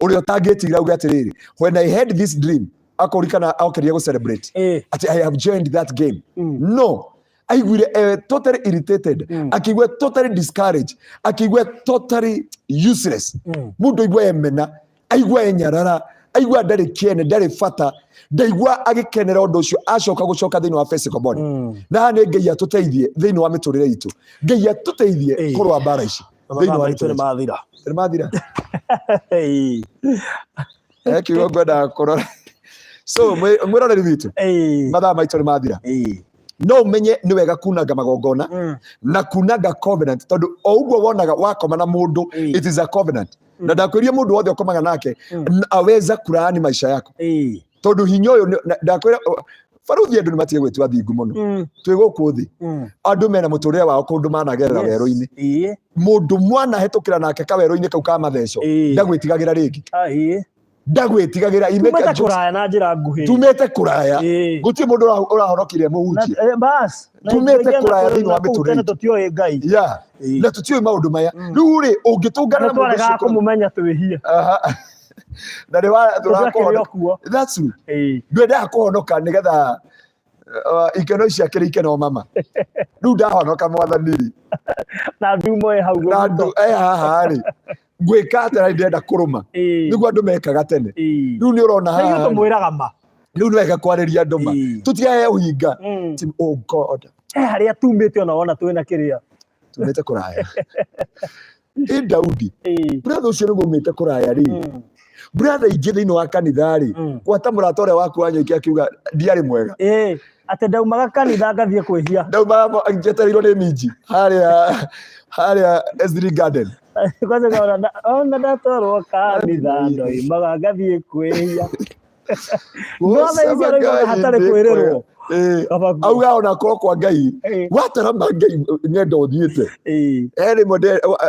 ũrĩa ũtangĩtigĩra auge atĩrĩrĩ, "When I had this dream," akorikana aokeria gũ celebrate atĩ, "I have joined that game." No. Aiguire totally irritated, akĩigua totally discouraged, akĩigua totally useless. Mũndũ aigua emena, aigua enyarara, aigua ndarĩ kĩene, ndarĩ bata, ndaigua agĩkenera ũndũ ũcio acoka gũcoka thĩinĩ wa physical body. Na haha nĩ Ngai atũteithie thĩinĩ wa mĩtũrĩre itũ, Ngai atũteithie kũrũa mbara ici thĩinĩ wa Maitũ nĩ mĩtũrĩre. Mathira. Nĩ mathira. He kiugo ngwendaga kũrora. So mwĩroreri witũ, mathaa maitũ nĩ mathira. No ũmenye nĩ wega kunanga magongona na kunanga covenant, tondũ o ũguo wonaga wakoma na mũndũ, it is a covenant. Na ndakwĩria, mũndũ wothe ũkomaga nake aweza kulaani maisha yako, tondũ hinya ũyũ ndakwĩra baruthi, andũ nĩ matige gwĩtua thingu mũno. Twĩ gũkũ thĩ, andũ mena mũtũrĩre wao kũndũ managerera werũ-inĩ. Mũndũ mwana hetũkĩra nake kawerũ-inĩ kau ka matheco, ndagwĩtigagĩra rĩngĩ. Ndagwĩtigagĩra. He make Tumĩte a jokes. Kũraya na njĩra nguhĩ. Tumĩte kũraya. Gũtirĩ mũndũ ũrahonokire mũhunjia. Bas na Tumĩte ingĩona kũraya thĩinĩ wa na kũu mĩtũrĩre tene itũ. Tũtioĩ Ngai. Na tũtiũĩ maũndũ maya. Rĩu rĩ, ũngĩtũngana Nĩ na mũndũ twaregaga ũcio kũmũmenya twĩhie. Aha. Na nĩ Tũtiakĩrĩ o kuo. That's true. Ndwendaga kũhonoka nĩgetha ikeno ici akĩrĩ ikeno mama. Rĩu ndahonoka, Mwathani rĩ, Na ndumo ĩ hau na andũ e haha rĩ, ngwĩka atĩa? Na ndĩrenda kũrũma. Nĩguo andũ mekaga tene. Rĩu nĩ ũrona Na haha ithuĩ rĩ, tũmwĩraga ma. Rĩu nĩ wega kwarĩria andũ ma. Tũtigae ũhinga. Oh God. He harĩa tumĩte ona wona twĩna kĩrĩa. Tumĩte kũraya. Ĩ Daudi, brother ũcio nĩguo umĩte kũraya rĩ, brother ingĩ thĩinĩ wa kanitha rĩ, gwata mũrata ũrĩa waku wanyoike akiuga ndiarĩ mwega. Atĩ ndaumaga kanitha ngathiĩ kwĩhia. Ndaumaga njetereirwo nĩ minji harĩa Esri Garden. Kwanza ona ndatwarwo kanitha ndoimaga ngathiĩ kwĩhia. No thaa ici arauga hatarĩ kwĩrĩrwo. Kaba Auga ona korwo kwa Ngai watarama Ngai ng'endo ũthiĩte. He rĩmwe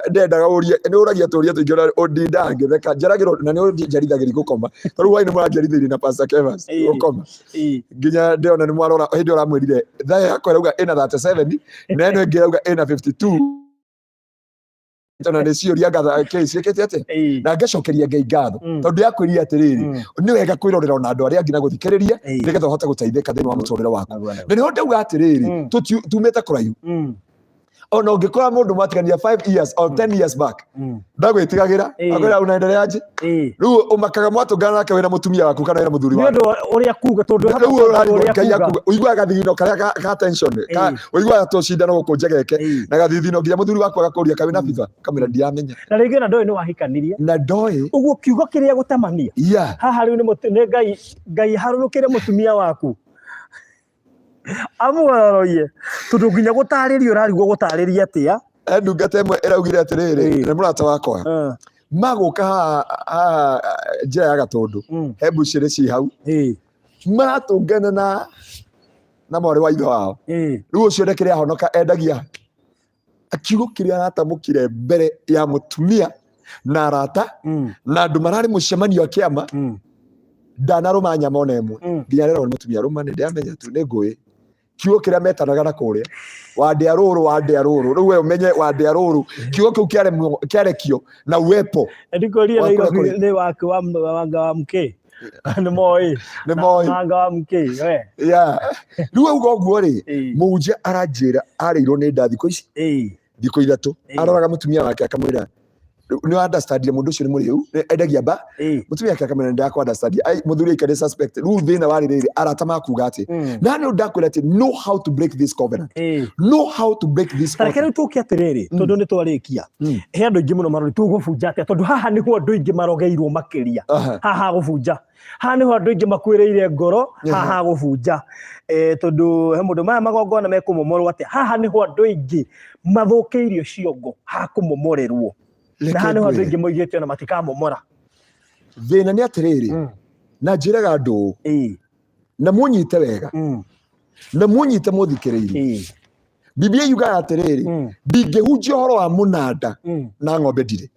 ndendaga ũrie, nĩ ũragia tũria tũingĩ ona ũndindaga ngĩtheka njaragĩrwo na nĩ ũnjarithagĩria gũkoma. Ta rĩu hwaĩ-inĩ mũranjarithĩirie na Pastor Kevas gũkoma nginya ndĩrona nĩ mwarora hĩndĩ ĩyo ũramwĩrire thaa yakwa ĩrauga ĩna 37 na ĩno ĩngĩ ĩrauga ĩna 52, tondũ nĩ ciũria ngatha kĩ ciĩkĩte atĩa. Na ngacokeria Ngai ngatho, tondũ yakwĩrire atĩrĩrĩ, nĩ wega kwĩrorera ona andũ arĩa angĩ na gũthikĩrĩria nĩgetha ũhote gũteithĩka thĩinĩ wa mũtũrĩre waku. Na nĩho ndauga atĩrĩrĩ, tumĩte kũraihu. Ona ũngĩkora mũndũ mwatigania 5 years or 10 years back, ndagwĩtigagĩra. Akwĩra, "Unaendeleaje?" Rĩu ũmakaga mwatũngana nake wĩna mũtumia waku kana wĩna mũthuri Nĩ waku. ũndũ ũrĩa kuga tondũ Rĩu ũrarigwo ũrĩa Ngai kuga. akuga ũiguaga gathigino karĩa ka tension ka ũiguaga tũcindano gũkũ njegeke na gathithino nginya mũthuri waku agakũria kaĩ wĩna fever, kamwĩra ndiramenya. Na rĩngĩ ona ndoĩ nĩ wahikanirie. Na ndoĩ. Ũguo kiugo kĩrĩa gũtamania haha rĩu nĩ Ngai Ngai harũrũkĩre mũtumia waku amuororoie, tondũ nginya gũtarĩria ũrarigwo gũtarĩria atĩa. He ndungata ĩmwe ĩraugire atĩrĩrĩ, nĩ mũrata wakwa, magũka haha haha njĩra ya Gatũndũ, he mbucĩrĩ ci hau, maratũngana na mwarĩ wa ithe wao. Rĩu ũcio ndekĩrĩ ahonoka, endagia kiugo kĩrĩa aratamũkire mbere ya mũtumia na arata na andũ mararĩ mũcemanio wa kĩama. Ndanarũma nyama ona ĩmwe nginya rero nĩ mũtumia rũma, nĩ ndĩramenya tu nĩ ngũĩ. Kiugo kĩrĩa metanaga na kũrĩa wandĩa rũrũ, wandĩa rũrũ, rĩu we ũmenye wandĩa rũrũ, kiugo kĩu kĩarekio na uwepo Ndikũria wa kũrĩa Nairobi kũrĩ. nĩ wake wa wanga wa mke nĩ moĩ. Nĩ moĩ. Wanga wa mke we. Yeah. Rĩu auga ũguo rĩ, mũhunjia aranjĩra arĩirwo nĩ nda thikũ ici thikũ 3. Aroraga mũtumia wake akamwĩra nĩ understandire mũndũ ũcio nĩ mũrĩu, endagia mba. Mũtumia wake akamwĩra ndakũ understand. Ai, mũthuri aikare suspect. Rĩu thĩna warĩ rĩrĩ, arata makuga atĩ na nĩ ndakwĩra atĩ know how to break this covenant, know how to break this Ta reke altar. rĩu tũke atĩrĩrĩ, tondũ nĩ twarĩkia. He andũ aingĩ mũno marori tũgũbunja atĩa, tondũ haha nĩho andũ aingĩ marogeirwo makĩria. Haha gũbunja, haha nĩho andũ aingĩ makuĩrĩire ngoro. Haha gũbunja, tondũ he mũndũ maya magongona mekũmomorwo atĩa? Haha nĩho andũ aingĩ mathũkĩirio ciongo hakũmomorerwo, na Reke haha nĩho andũ ngwĩre. aingĩ moigĩte ona matikamomora. Thĩna nĩ atĩrĩrĩ, na njĩraga andũ ũũ, na mũnyite wega, na mũnyite mũthikĩrĩirie. Biblia yugaga atĩrĩrĩ, ndingĩhunjia ũhoro wa mũnanda na ng'ombe ndirĩ.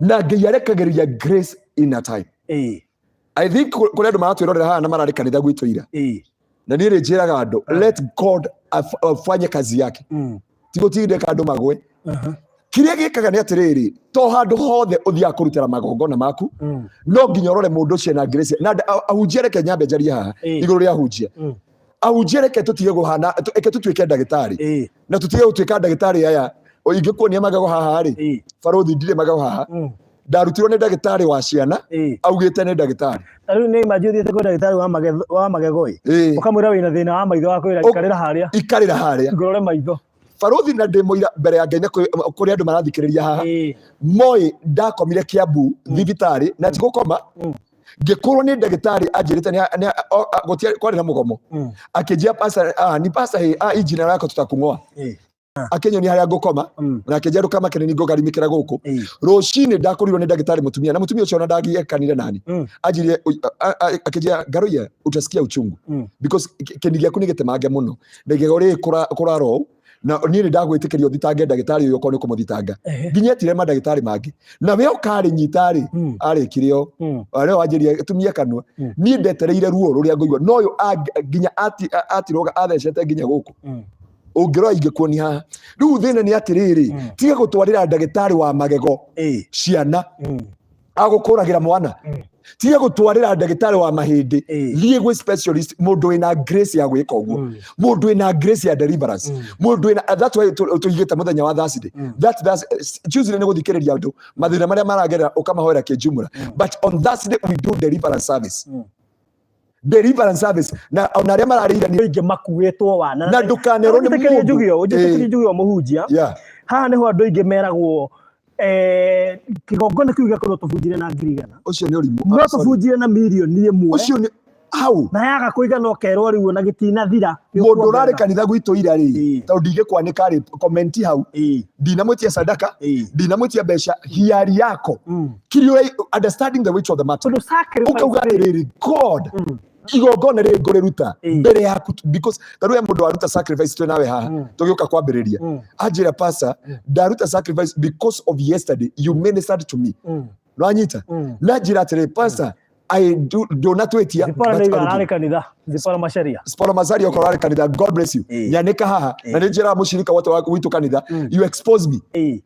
Na Ngai arekagĩrĩria grace in a time. I think kũrĩ andũ maratwĩrorera haha na mararĩ kanitha gwitũ ira. Na niĩ rĩ njĩraga andũ, let God afanye kazi yake. Ti gũtindĩka andũ magwe. Kĩrĩa gĩkaga nĩ atĩrĩrĩ, to handũ hothe ũthiaga kũrutĩra magongona maku, no nginya ũrore mũndũ ũcio na grace na ahunjia. Reke nyambe njarie haha igũrũ rĩa ahunjia. Ahunjia, reke tũtige kũhana, reke tũtuĩke ndagĩtarĩ na tũtige gũtuĩka ndagĩtarĩ aya. Ingĩkuonia magego haha rĩ, barũthi, ndirĩ magego haha. Ndarutirwo nĩ ndagĩtarĩ wa ciana, augĩte nĩ ndagĩtarĩ. Ta rĩu nĩ imagine ũthiĩte kwĩ ndagĩtarĩ wa magego ĩ, ũkamwĩra wĩna thĩna wa maitho, akwĩra ikarĩra harĩa. Ikarĩra harĩa. Ngũrore maitho. Barũthi, na ndĩ mũira mbere ya Ngai na kũrĩ andũ marathikĩrĩria haha moĩ, ndakomire Kiambu thibitarĩ na ti gũkoma, ngĩkũrwo nĩ ndagĩtarĩ anjĩrĩte kwarĩ na mũgomo. Akĩnjia, "Pasa, ah, ni pasa hii, ah, hii jina lako tutakung'oa." Akĩnyonia harĩa ngũkoma na akĩnjia, "Ndũkamake, nĩ ngũgarimĩkĩra gũkũ." Rũcinĩ ndakũrirwo nĩ ndagĩtarĩ mũtumia, na mũtumia ũcio ona ndagiĩkanire nani. Anjirie, akĩnjia, "Ngaruiya, utasikia uchungu because kĩni gĩaku nĩ gĩtemange mũno na igego rĩrĩ kũrarwo ũũ, na niĩ nĩ ndagwĩtĩkĩria ũthitange ndagĩtarĩ ũyũ okorwo nĩ kũmũthitanga." Nginya etire mandagĩtarĩ mangĩ na we ũkarĩnyita rĩ, arĩkire o arĩa wanjĩria tumia kanua. Niĩ ndetereire ruo rũrĩa ngũigua, no ũyũ nginya atiroga athecete nginya gũkũ. Ũngĩrora ingĩkuonia haha. Rĩu thĩna nĩ atĩrĩrĩ, tiga gũtwarĩra ndagĩtarĩ wa magego ciana, agũkũragĩra mwana. Tiga gũtwarĩra ndagĩtarĩ wa mahĩndĩ. Thiĩ gwĩ specialist, mũndũ wĩna grace ya gwĩka ũguo, mũndũ wĩna grace ya deliverance, mũndũ wĩna, that's why tũigĩte mũthenya wa Thursday. That Thursday, Tuesday nĩ gũthikĩrĩria andũ mathĩna marĩa maragerera, ũkamahoera kĩnjumũra, but on Thursday we do deliverance service, deliverance service, na ona arĩa mararĩire nĩ Aingĩ makuĩtwo wana. Na ndũkanerwo nĩ Ũnjĩtĩkĩrie mũndũ. njuge ũũ, ũnjĩtĩkĩrie njuge ũũ, mũhunjia. Haha nĩho andũ aingĩ meragwo kĩgongona kĩu gĩakorwo tũbunjire na 100,000. Ũcio nĩ ũrimũ. No Ah, sorry. tũbunjire na 1,000,000. Ũcio nĩ hau. Na yaga kũigana ũkerwo rĩu ona gĩtinathira. Mũndũ ũrarĩ kanitha gwitũ ira rĩ, tondũ ndingĩkwanĩka rĩ, comment hau, ndinamwĩtia sadaka, ndinamwĩtia mbeca, hiari yako kiri understanding the weight of the matter. Tondũ sacrifice Ũkauga atĩrĩrĩ, "God, igongona rĩrĩ ngũrĩruta mbere yaku," because tarĩu he mũndũ waruta sacrifice twĩ nawe haha, tũgĩũka kwambĩrĩria, anjĩra, "Pastor, ndaruta sacrifice because of yesterday you ministered to me." Nwanyita? Na njĩra atĩrĩ, "Pastor, I do ndũnatwĩtia." Zipora But nĩ I will give. ararĩ kanitha, Zipora Macharia. Spora Mazari, okorwo arĩ kanitha, God bless you. Nyanĩka haha. Na nĩ njĩraga mũcirika wote wa gwitũ kanitha, you expose me.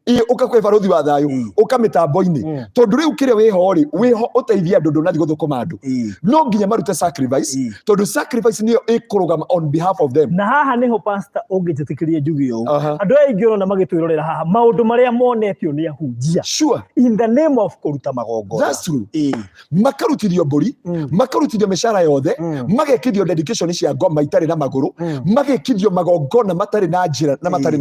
Ĩ ũka kwĩ barũthi wa thayũ, ũka mĩtambo-inĩ, tondũ rĩu kĩrĩa wĩho rĩ, wĩho ũteithie andũ, ndũnathiĩ gũthũkũma andũ. No nginya marute sacrifice, tondũ sacrifice nĩyo ĩkũrũgama on behalf of them. Na haha nĩho, pastor, ũngĩnjĩtĩkĩria njuge ũũ, andũ aya aingĩ ũrona magĩtwĩrorera haha, maũndũ marĩa monetio nĩ ahunjia in the name of kũruta magongona. That's true. Makarutithio mbũri, makarutithio mĩcara yothe, magekithio dedication cia ngoma itarĩ na magũrũ, magekithio magongona matarĩ na njĩra na matarĩ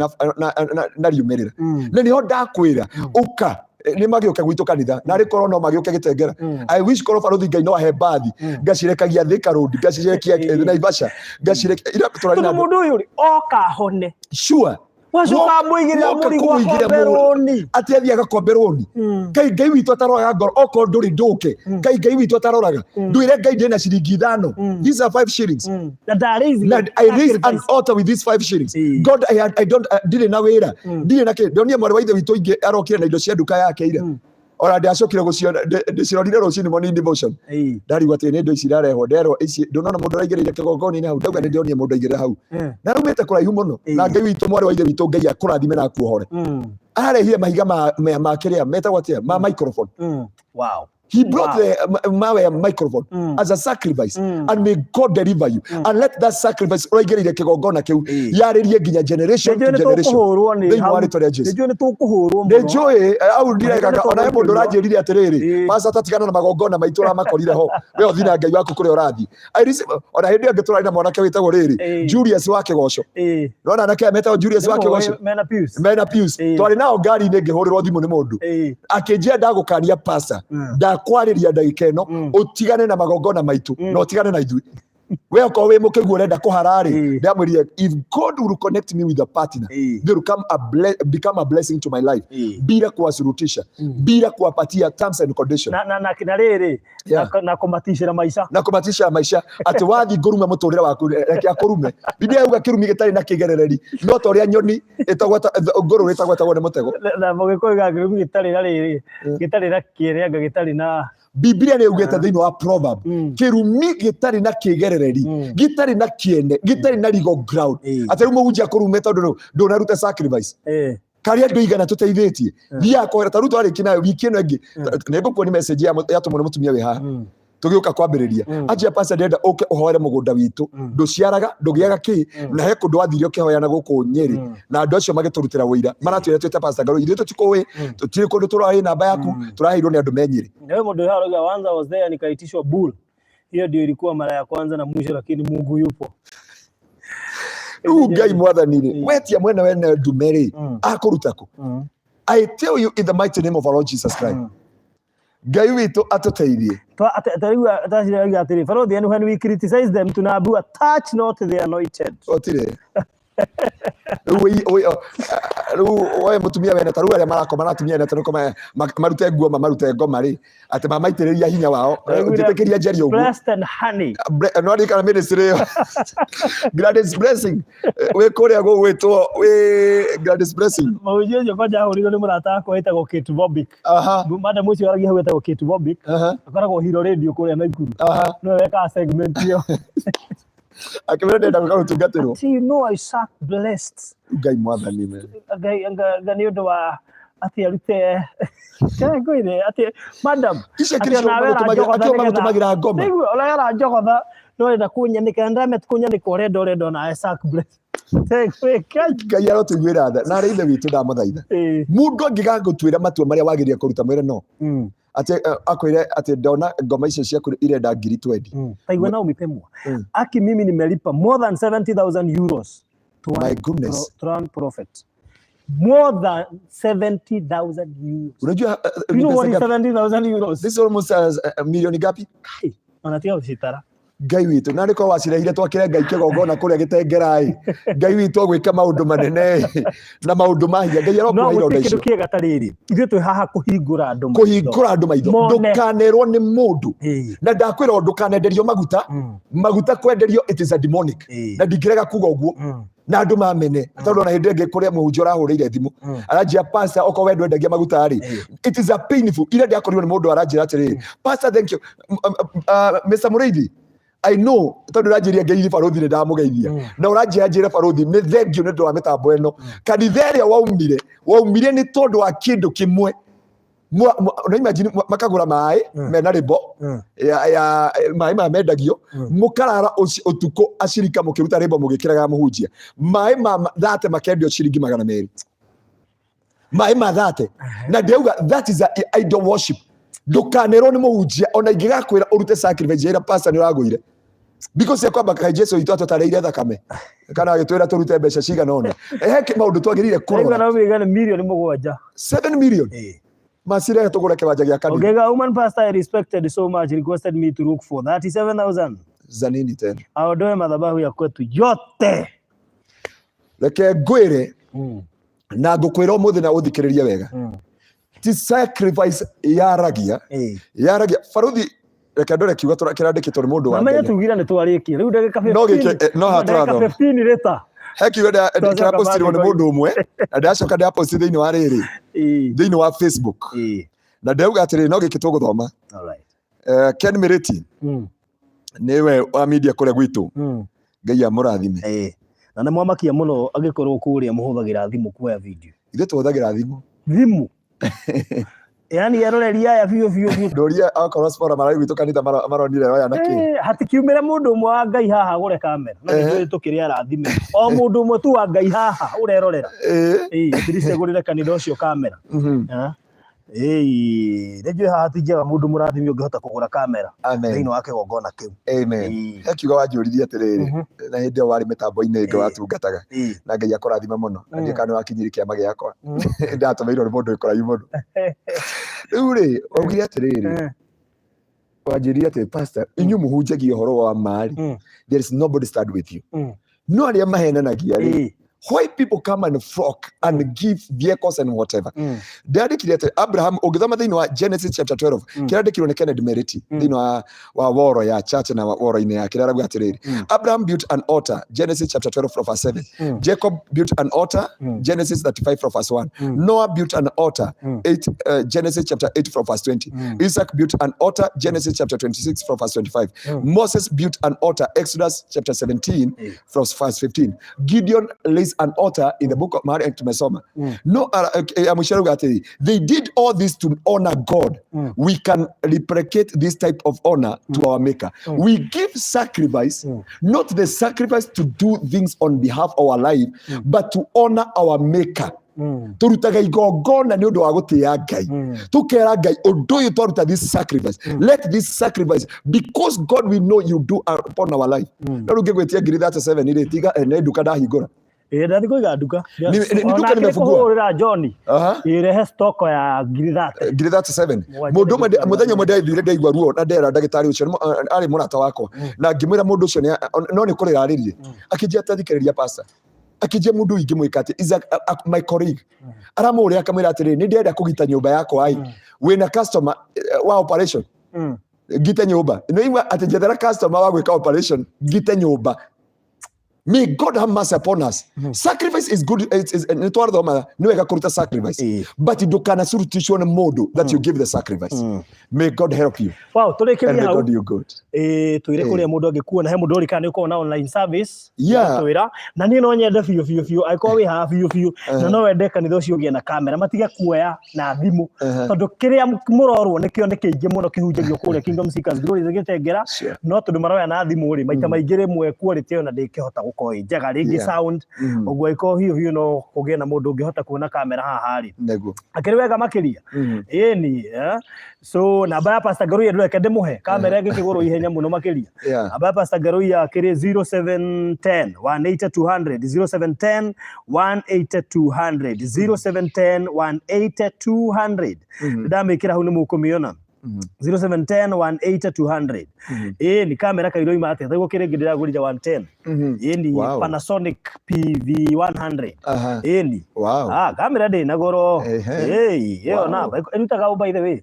na riumĩrĩra. Na nĩho ndakwĩra, ũka nĩ magĩũke gwitũ kanitha, na arĩ korwo no magĩũke gĩtengera. I wish korwo barũthi Ngai no ahe mbathi, ngacirekagia Thika Road, ngacirekia Naivasha, ngacirekia ira tũrarĩ Tondũ na andũ. Mũndũ ũyũ rĩ, oka hone, wacoka amũigĩrĩra Woka mũrigo kũmũigĩrĩra akombe rũni. Atĩ athiĩ agakombe rũni. Kai Ngai witũ ataroraga ngoro? Okorwo ndũrĩ ndũke. Kai Ngai witũ ataroraga? Ndwĩre Ngai ndĩna ciringi 5. These are 5 shillings. Na ndarĩ Na I raise an altar with these 5 shillings. God, I don't, ndirĩ na wĩra, ndirĩ na kĩ. Ndonire mwarĩ wa ithe witũ ingĩ arokire na indo cia nduka yake ira, ona ndacokire gũciona, ndĩcirorire rũcinĩ morning devotion. Ndarigwo atĩ nĩ indo ici irarehwo, nderwo ici ndũnona mũndũ araigĩrĩire kĩgongona-inĩ hau. Ndauga nĩ ndĩronire mũndũ aigĩrĩra hau na arumĩte kũraihu mũno. Na Ngai witũ, mwarĩ wa ithe witũ, Ngai akũrathime na akuohore. Ararehire mahiga ma kĩrĩa metagwo atĩa, ma microphone. He brought the mawe ya microphone as a sacrifice, and may God deliver you, and let that sacrifice ũraigĩrĩire kĩgongona kĩu yarĩrie nginya generation to Nĩnjũĩ nĩ generation tũkũhũrwo nĩ thĩinĩ hau. wa rĩtwa rĩa Jesu. Nĩnjũĩ nĩ tũkũhũrwo Nĩ mũno. njũĩ au ndiregaga. Ona he mũndũ ũranjĩrire atĩrĩrĩ, "Pastor, tatigana na magongona maitũ ũramakorire ho, we ũthiĩ na Ngai waku kũrĩa ũrathiĩ." Ona hĩndĩ ĩyo ĩngĩ tũrarĩ na mwanake wĩtagwo rĩrĩ, Julius wa Kĩgoco. Nona anake aya metagwo Julius wa Kĩgoco. Mena Pius. Mena Pius. Twarĩ nao ngari-inĩ, ngĩhũrĩrwo thimũ nĩ mũndũ akĩnjia, "Ndagũkania, pastor, ndakwarĩria ndagĩka ĩno, ũtigane na magongona maitũ na ũtigane na ithuĩ. We okorwo wĩ mũkĩgu ũrenda kũhara rĩ." Ndamwĩrire, "If God will connect me with a partner, they will become a blessing to my life bila kuwashurutisha, bila kuwapatia terms and conditions." Na rĩrĩ, na kũmaticĩra maica. Na kũmatisha maica, atĩ wathiĩ ngũrume mũtũrĩre waku, reke akũrume. Biblia yauga kĩrumi gĩtarĩ na kĩgerereri no ta ũrĩa nyoni ĩtagwata, ngũrũwe ĩtagwatagwo nĩ mũtego. Na mũgĩkũyũ gakĩrumi gĩtarĩ na rĩrĩ, gĩtarĩ na kĩrĩanga, gĩtarĩ na Biblia nĩ yugĩte thĩinĩ wa Proverb, kĩrumi gĩtarĩ na kĩgerereri, gĩtarĩ na kĩene, gĩtarĩ na legal ground. Atĩ rĩu mũhunjia kũrume tondũ rĩu ndũnaruta sacrifice. Karĩa andũ igana tũteithĩtie, thiaga kũhera. Ta rĩu twarĩkia nayo wiki ĩno ĩngĩ, nĩ ngũkuonia message yatũmwo nĩ mũtumia wĩ haha. Tũgĩũka kwambĩrĩria, anjia, "Pastor, ndĩrenda ũke ũhoere mũgũnda witũ, ndũciaraga, ndũgĩaga kĩ." Na he kũndũ wathire ũkĩhoya na gũkũ Nyĩrĩ, na andũ acio magĩtũrutĩra wũira, maratwĩra twĩte Pastor Ngarũ, ithuĩ tũtikũĩ, tũtirĩ kũndũ tũroĩ namba yaku, tũraheirwo nĩ andũ me Nyĩrĩ. Na wewe mũndũ ũrĩa once I was there nikaitishwa bull. Hiyo ndio ilikuwa mara ya kwanza na mwisho, lakini Mungu yupo. Rĩu Ngai mwathani rĩ, wetia mwene wene ndume rĩ, akũruta kũ? I tell you in the mighty name of our Lord Jesus Christ, Ngai witũ atũteithie. Tarĩu taciragia atĩrĩ, Barothi, and when we criticize them tunaambiwa, "Touch not the anointed." Otire rĩu rĩu we mũtumia wene, ta rĩu arĩa marakoma na atumia ene, tarĩu marute nguo, mamarute ngoma rĩ, atĩ mamaitĩrĩria hinya wao. Njĩtĩkĩria njarie ũguo. Blessed and honey. No ndirikana ministry ĩyo, Gladys Blessing, wĩ kũrĩa gũgwĩtwo wĩ Gladys Blessing. Mahunjio ũcio kwanja ahũrirwo nĩ mũrata wakwa wĩtagwo Kate Bobick. Madam ũcio waragia hau wĩtagwo Kate Bobick. Akoragwo Hiro Radio kũrĩa Naikuru. Nĩwe wekaga segment ĩyo. Akĩmwĩra ndenda gwĩka gũtungatĩrwo. See, you know I suck blessed. Ngai mwathani me. Ngai nga nĩ ũndũ wa atĩ arute ngwĩre atĩ madam Icio atĩ kĩrĩ onawe ũranjogotha akĩo nĩgetha- magũtũmagĩra ngoma. Nĩguo onawe ũranjogotha no ũrenda kũnyanĩka, ndamet kũnyanĩka, ũrenda onawe suck blessed. Tegwĩka. Ngai arotũiguĩra tha na arĩ ithe witũ, ndamũthaitha. Mũndũ angĩgagũtuĩra matua marĩa wagĩrĩire kũruta, mwĩre no atĩ akwĩre atĩ ndona ngoma icio ciaku irenda ngiri 20. Taigua Naomi Pemwa. Aki mimi nimelipa more than €70,000 to My one, goodness. To one prophet. More than €70,000. Unajua You know ni what pesa is ngapi? €70,000? This is almost milioni ngapi? Kai, wanatiga gũcitara. Ngai witũ, na nĩkorwo wacirehire twakĩre Ngai kĩgongona kũrĩa gĩtengera ĩ, Ngai witũ agwĩka maũndũ manene ĩ, na maũndũ ma hinya. Ngai No arokũhe ironda gũtirĩ kĩndũ icio. kĩega ta rĩrĩ. Ithuĩ twĩ haha kũhingũra andũ maitho. Kũhingũra andũ maitho. Mone. Ndũkanerwo nĩ mũndũ. Na ndakwĩra o ndũkanenderio maguta. Maguta kwenderio, it is a demonic. Na ndingĩrega kuga ũguo. Na andũ mamene, tondũ ona hĩndĩ ĩngĩ kũrĩa mũhunjia ũrahũrĩire thimũ, aranjia, "Pastor, okorwo we ndwendagia maguta rĩ." It is a painful ira ndĩakorirwo nĩ mũndũ aranjĩra atĩrĩrĩ, "Pastor, thank you, Mr. Mũrĩithi, I know," tondũ ũranjĩria ngeithi barothi, nĩ ndamũgeithia, na ũranjĩra njĩre, "Barothi, nĩ thank you nĩ ũndũ wa mĩtambo ĩno." Kanitha ĩrĩa waumire, waumire nĩ tondũ wa kĩndũ kĩmwe. No imagine makagũra maĩ mena rĩmbo ya maĩ maya mendagio, mũkarara ũtukũ acirika mũkĩruta rĩmbo mũgĩkĩraga mũhunjia maĩ ma thate makendio ciringi 200, maĩ ma thate. Na ndĩrauga that is a idol worship. Ndũkanerwo nĩ mũhunjia ona ingĩgakwĩra ũrute sacrifice, njĩra, "Pastor, nĩ ũragũire," because cia kwamba kaĩ Jesu witũ atũtarĩire thakame kana agĩtwĩra tũrute mbeca cigana ũna. He maũndũ twagĩrĩire Taigua kũrora. Naomi igana 7 milioni. 7 million macirehe tũgũre kĩwanja gĩa kanitha. Okay, a woman pastor I respected so much requested me to look for 37,000 Za nini tena? Aondoe madhabahu ya kwetu yote. Reke ngwĩre, na ngũkwĩra ũmũthĩ na ũthikĩrĩrie wega, ti sacrifice yaragia, yaragia baruthi. Reke ndore kiugo kĩrandĩkĩtwo nĩ mũndũ wa Namenye Ngai. tugire nĩ twarĩkia. Rĩu ndagĩka No 15. gĩkĩ, no haha Ndagĩka tũrathoma. 15 rĩta. He kiugo Twacoka kĩrapostirwo nĩ bandĩko. mũndũ ũmwe, na ndacoka ndaposti thĩinĩ wa rĩrĩ, thĩinĩ wa Facebook, na ndauga atĩrĩrĩ, no gĩkĩ tũgũthoma. All right. Ken Miriti, nĩwe wa media kũrĩa gwitũ. Ngai amũrathime. Na nĩ mwamakia mũno angĩkorwo kũrĩa mũhũthagĩra thimũ kuoya video. Ithuĩ tũhũthagĩra thimũ. Thimũ. Yaani eroreri aya biũ biũ biũ. Ndũrie akorwo Spora mararĩ gwitũ kanitha maronire roya na kĩ. Hatikiumĩre mũndũ ũmwe wa Ngai haha agũre kamera. Na nĩtũĩ tũkĩrĩ arathime. O mũndũ ũmwe tu wa Ngai haha ũrerorera. At least agũrĩre kanitha ũcio kamera. Ah. Nĩ njũĩ haha ti njega mũndũ mũrathime ũngĩhota kũgũra kamera Amen. thĩinĩ wa kĩgongona kĩu. Amen. He kiugo wanjũririe atĩrĩrĩ, na hĩndĩ ĩyo warĩ mĩtambo-inĩ ĩngĩ watungataga, na Ngai akũrathime mũno, na ndiũĩ kana nĩ wakinyirie kĩama gĩakwa, ndatũmĩirwo nĩ mũndũ wĩ kũraihu mũno. Rĩu rĩ, waugire atĩrĩrĩ, wanjĩrire atĩ, "Pastor, inyuĩ mũhunjagia ũhoro wa ma rĩ, there is nobody stand with you." No arĩa mahenanagia rĩ, why people come and flock and give vehicles and whatever? Ndandĩkire atĩ Abraham, ũngĩthoma thĩinĩ wa Genesis chapter 12, kĩrandĩkirwo nĩ Kennedy Meriti thĩinĩ wa woro ya church na woro-inĩ yake, arauga atĩrĩrĩ, Abraham built an altar, Genesis chapter 12 from verse 7. Jacob built an altar, Genesis 35 from verse 1. Noah built an altar, 8, Genesis chapter 8 from verse 20. Isaac built an altar, Genesis chapter 26 from verse 25. Moses built an altar, Exodus chapter 17 from verse 15. Gideon raised raise an altar in the book of Mark tumesoma. No, ya mũico atĩrĩ, they did all this to honor God. We can replicate this type of honor to our maker. We give sacrifice, not the sacrifice to do things on behalf of our life, but to honor our maker. Turutaga igongona nĩ ũndũ wa gũtĩĩa Ngai. Tukera Ngai ũndũ ũyũ twaruta this sacrifice, let this sacrifice, because God, we know you do upon our life. No rĩu ngĩgwĩtia ngiri 37 rĩ, tiga nĩ nduka ndahingũra. Ĩĩ, ndathiĩ kũiga nduka. Nĩ nduka nimefungua. Kũhũrĩra John ĩrehe stock ya ngiri 30. Ngiri 37. Mũgwanja. Mũndũ ũmwe Nĩ mũthenya ũmwe ndathire ndaigua ruo na ndera ndagĩtarĩ ũcio arĩ mũrata wakwa na ngĩmwĩra mũndũ ũcio no nĩ kũrĩra arĩrire, akĩnjia tathikĩrĩria pastor, akĩnjia mũndũ ũyũ ingĩmwĩka atĩ is my colleague aramũrĩa akamwĩra atĩrĩ, nĩ ndĩrenda kũgita nyũmba yakwa ĩ, wĩna customer wa operation ngite nyũmba nĩ igua atĩ njethera customer wa gwĩka operation ngite nyũmba. May God have mercy upon us. Sacrifice is good. Nĩ twathoma nĩ wega kũruta sacrifice, but ndũkanacurutishwo nĩ mũndũ that you give the sacrifice. May God help you Wow, tũrĩkĩrie and may hau. God do you good. Ĩĩ, twĩre kũrĩa mũndũ angĩkuona, he mũndũ ũrĩ kana nĩ ũkoragwo na online service. Yeah. Twĩra na niĩ no nyende biũ biũ biũ angĩkorwo wĩ haha biũ biũ na no wende kanitha ũcio ũgĩe na kamera, matige kuoya na thimũ, tondũ kĩrĩa mũrorwo nĩkĩo nĩ kĩingĩ mũno kĩhunjagio kũrĩa Kingdom Seekers Glory Gĩtengera. No tondũ maroya na thimũ rĩ, maita maingĩ rĩmwe quality ĩyo na ndĩkĩhota gũkorwo ĩ njega rĩngĩ sound. Ũguo angĩkorwo hiũ hiũ no kũgĩe na mũndũ ũngĩhota kuona kamera haha rĩ, akĩrĩ wega makĩria. Ĩni, eh? So namba ya Pastor Ngaruiya ndũreke ndĩmũhe kamera ĩngĩkĩgũrwo ihenya mũno makĩria. Namba ya Pastor Ngaruiya kĩrĩ 0710 180 200, 0710 180 200, 0710 180 200. Ndamĩkĩra hau nĩ mũkũmĩona. 0710 180 200. Ĩĩ, ni kamera kairo ima atĩa thaiguo kĩrĩ ngĩ ndĩragũrire 110. Ĩĩ ni. Panasonic PV100. Ĩĩ ni. Ah, kamera ndĩ na goro. Ĩĩ, ĩyo namba ĩrutaga ũ, by the way?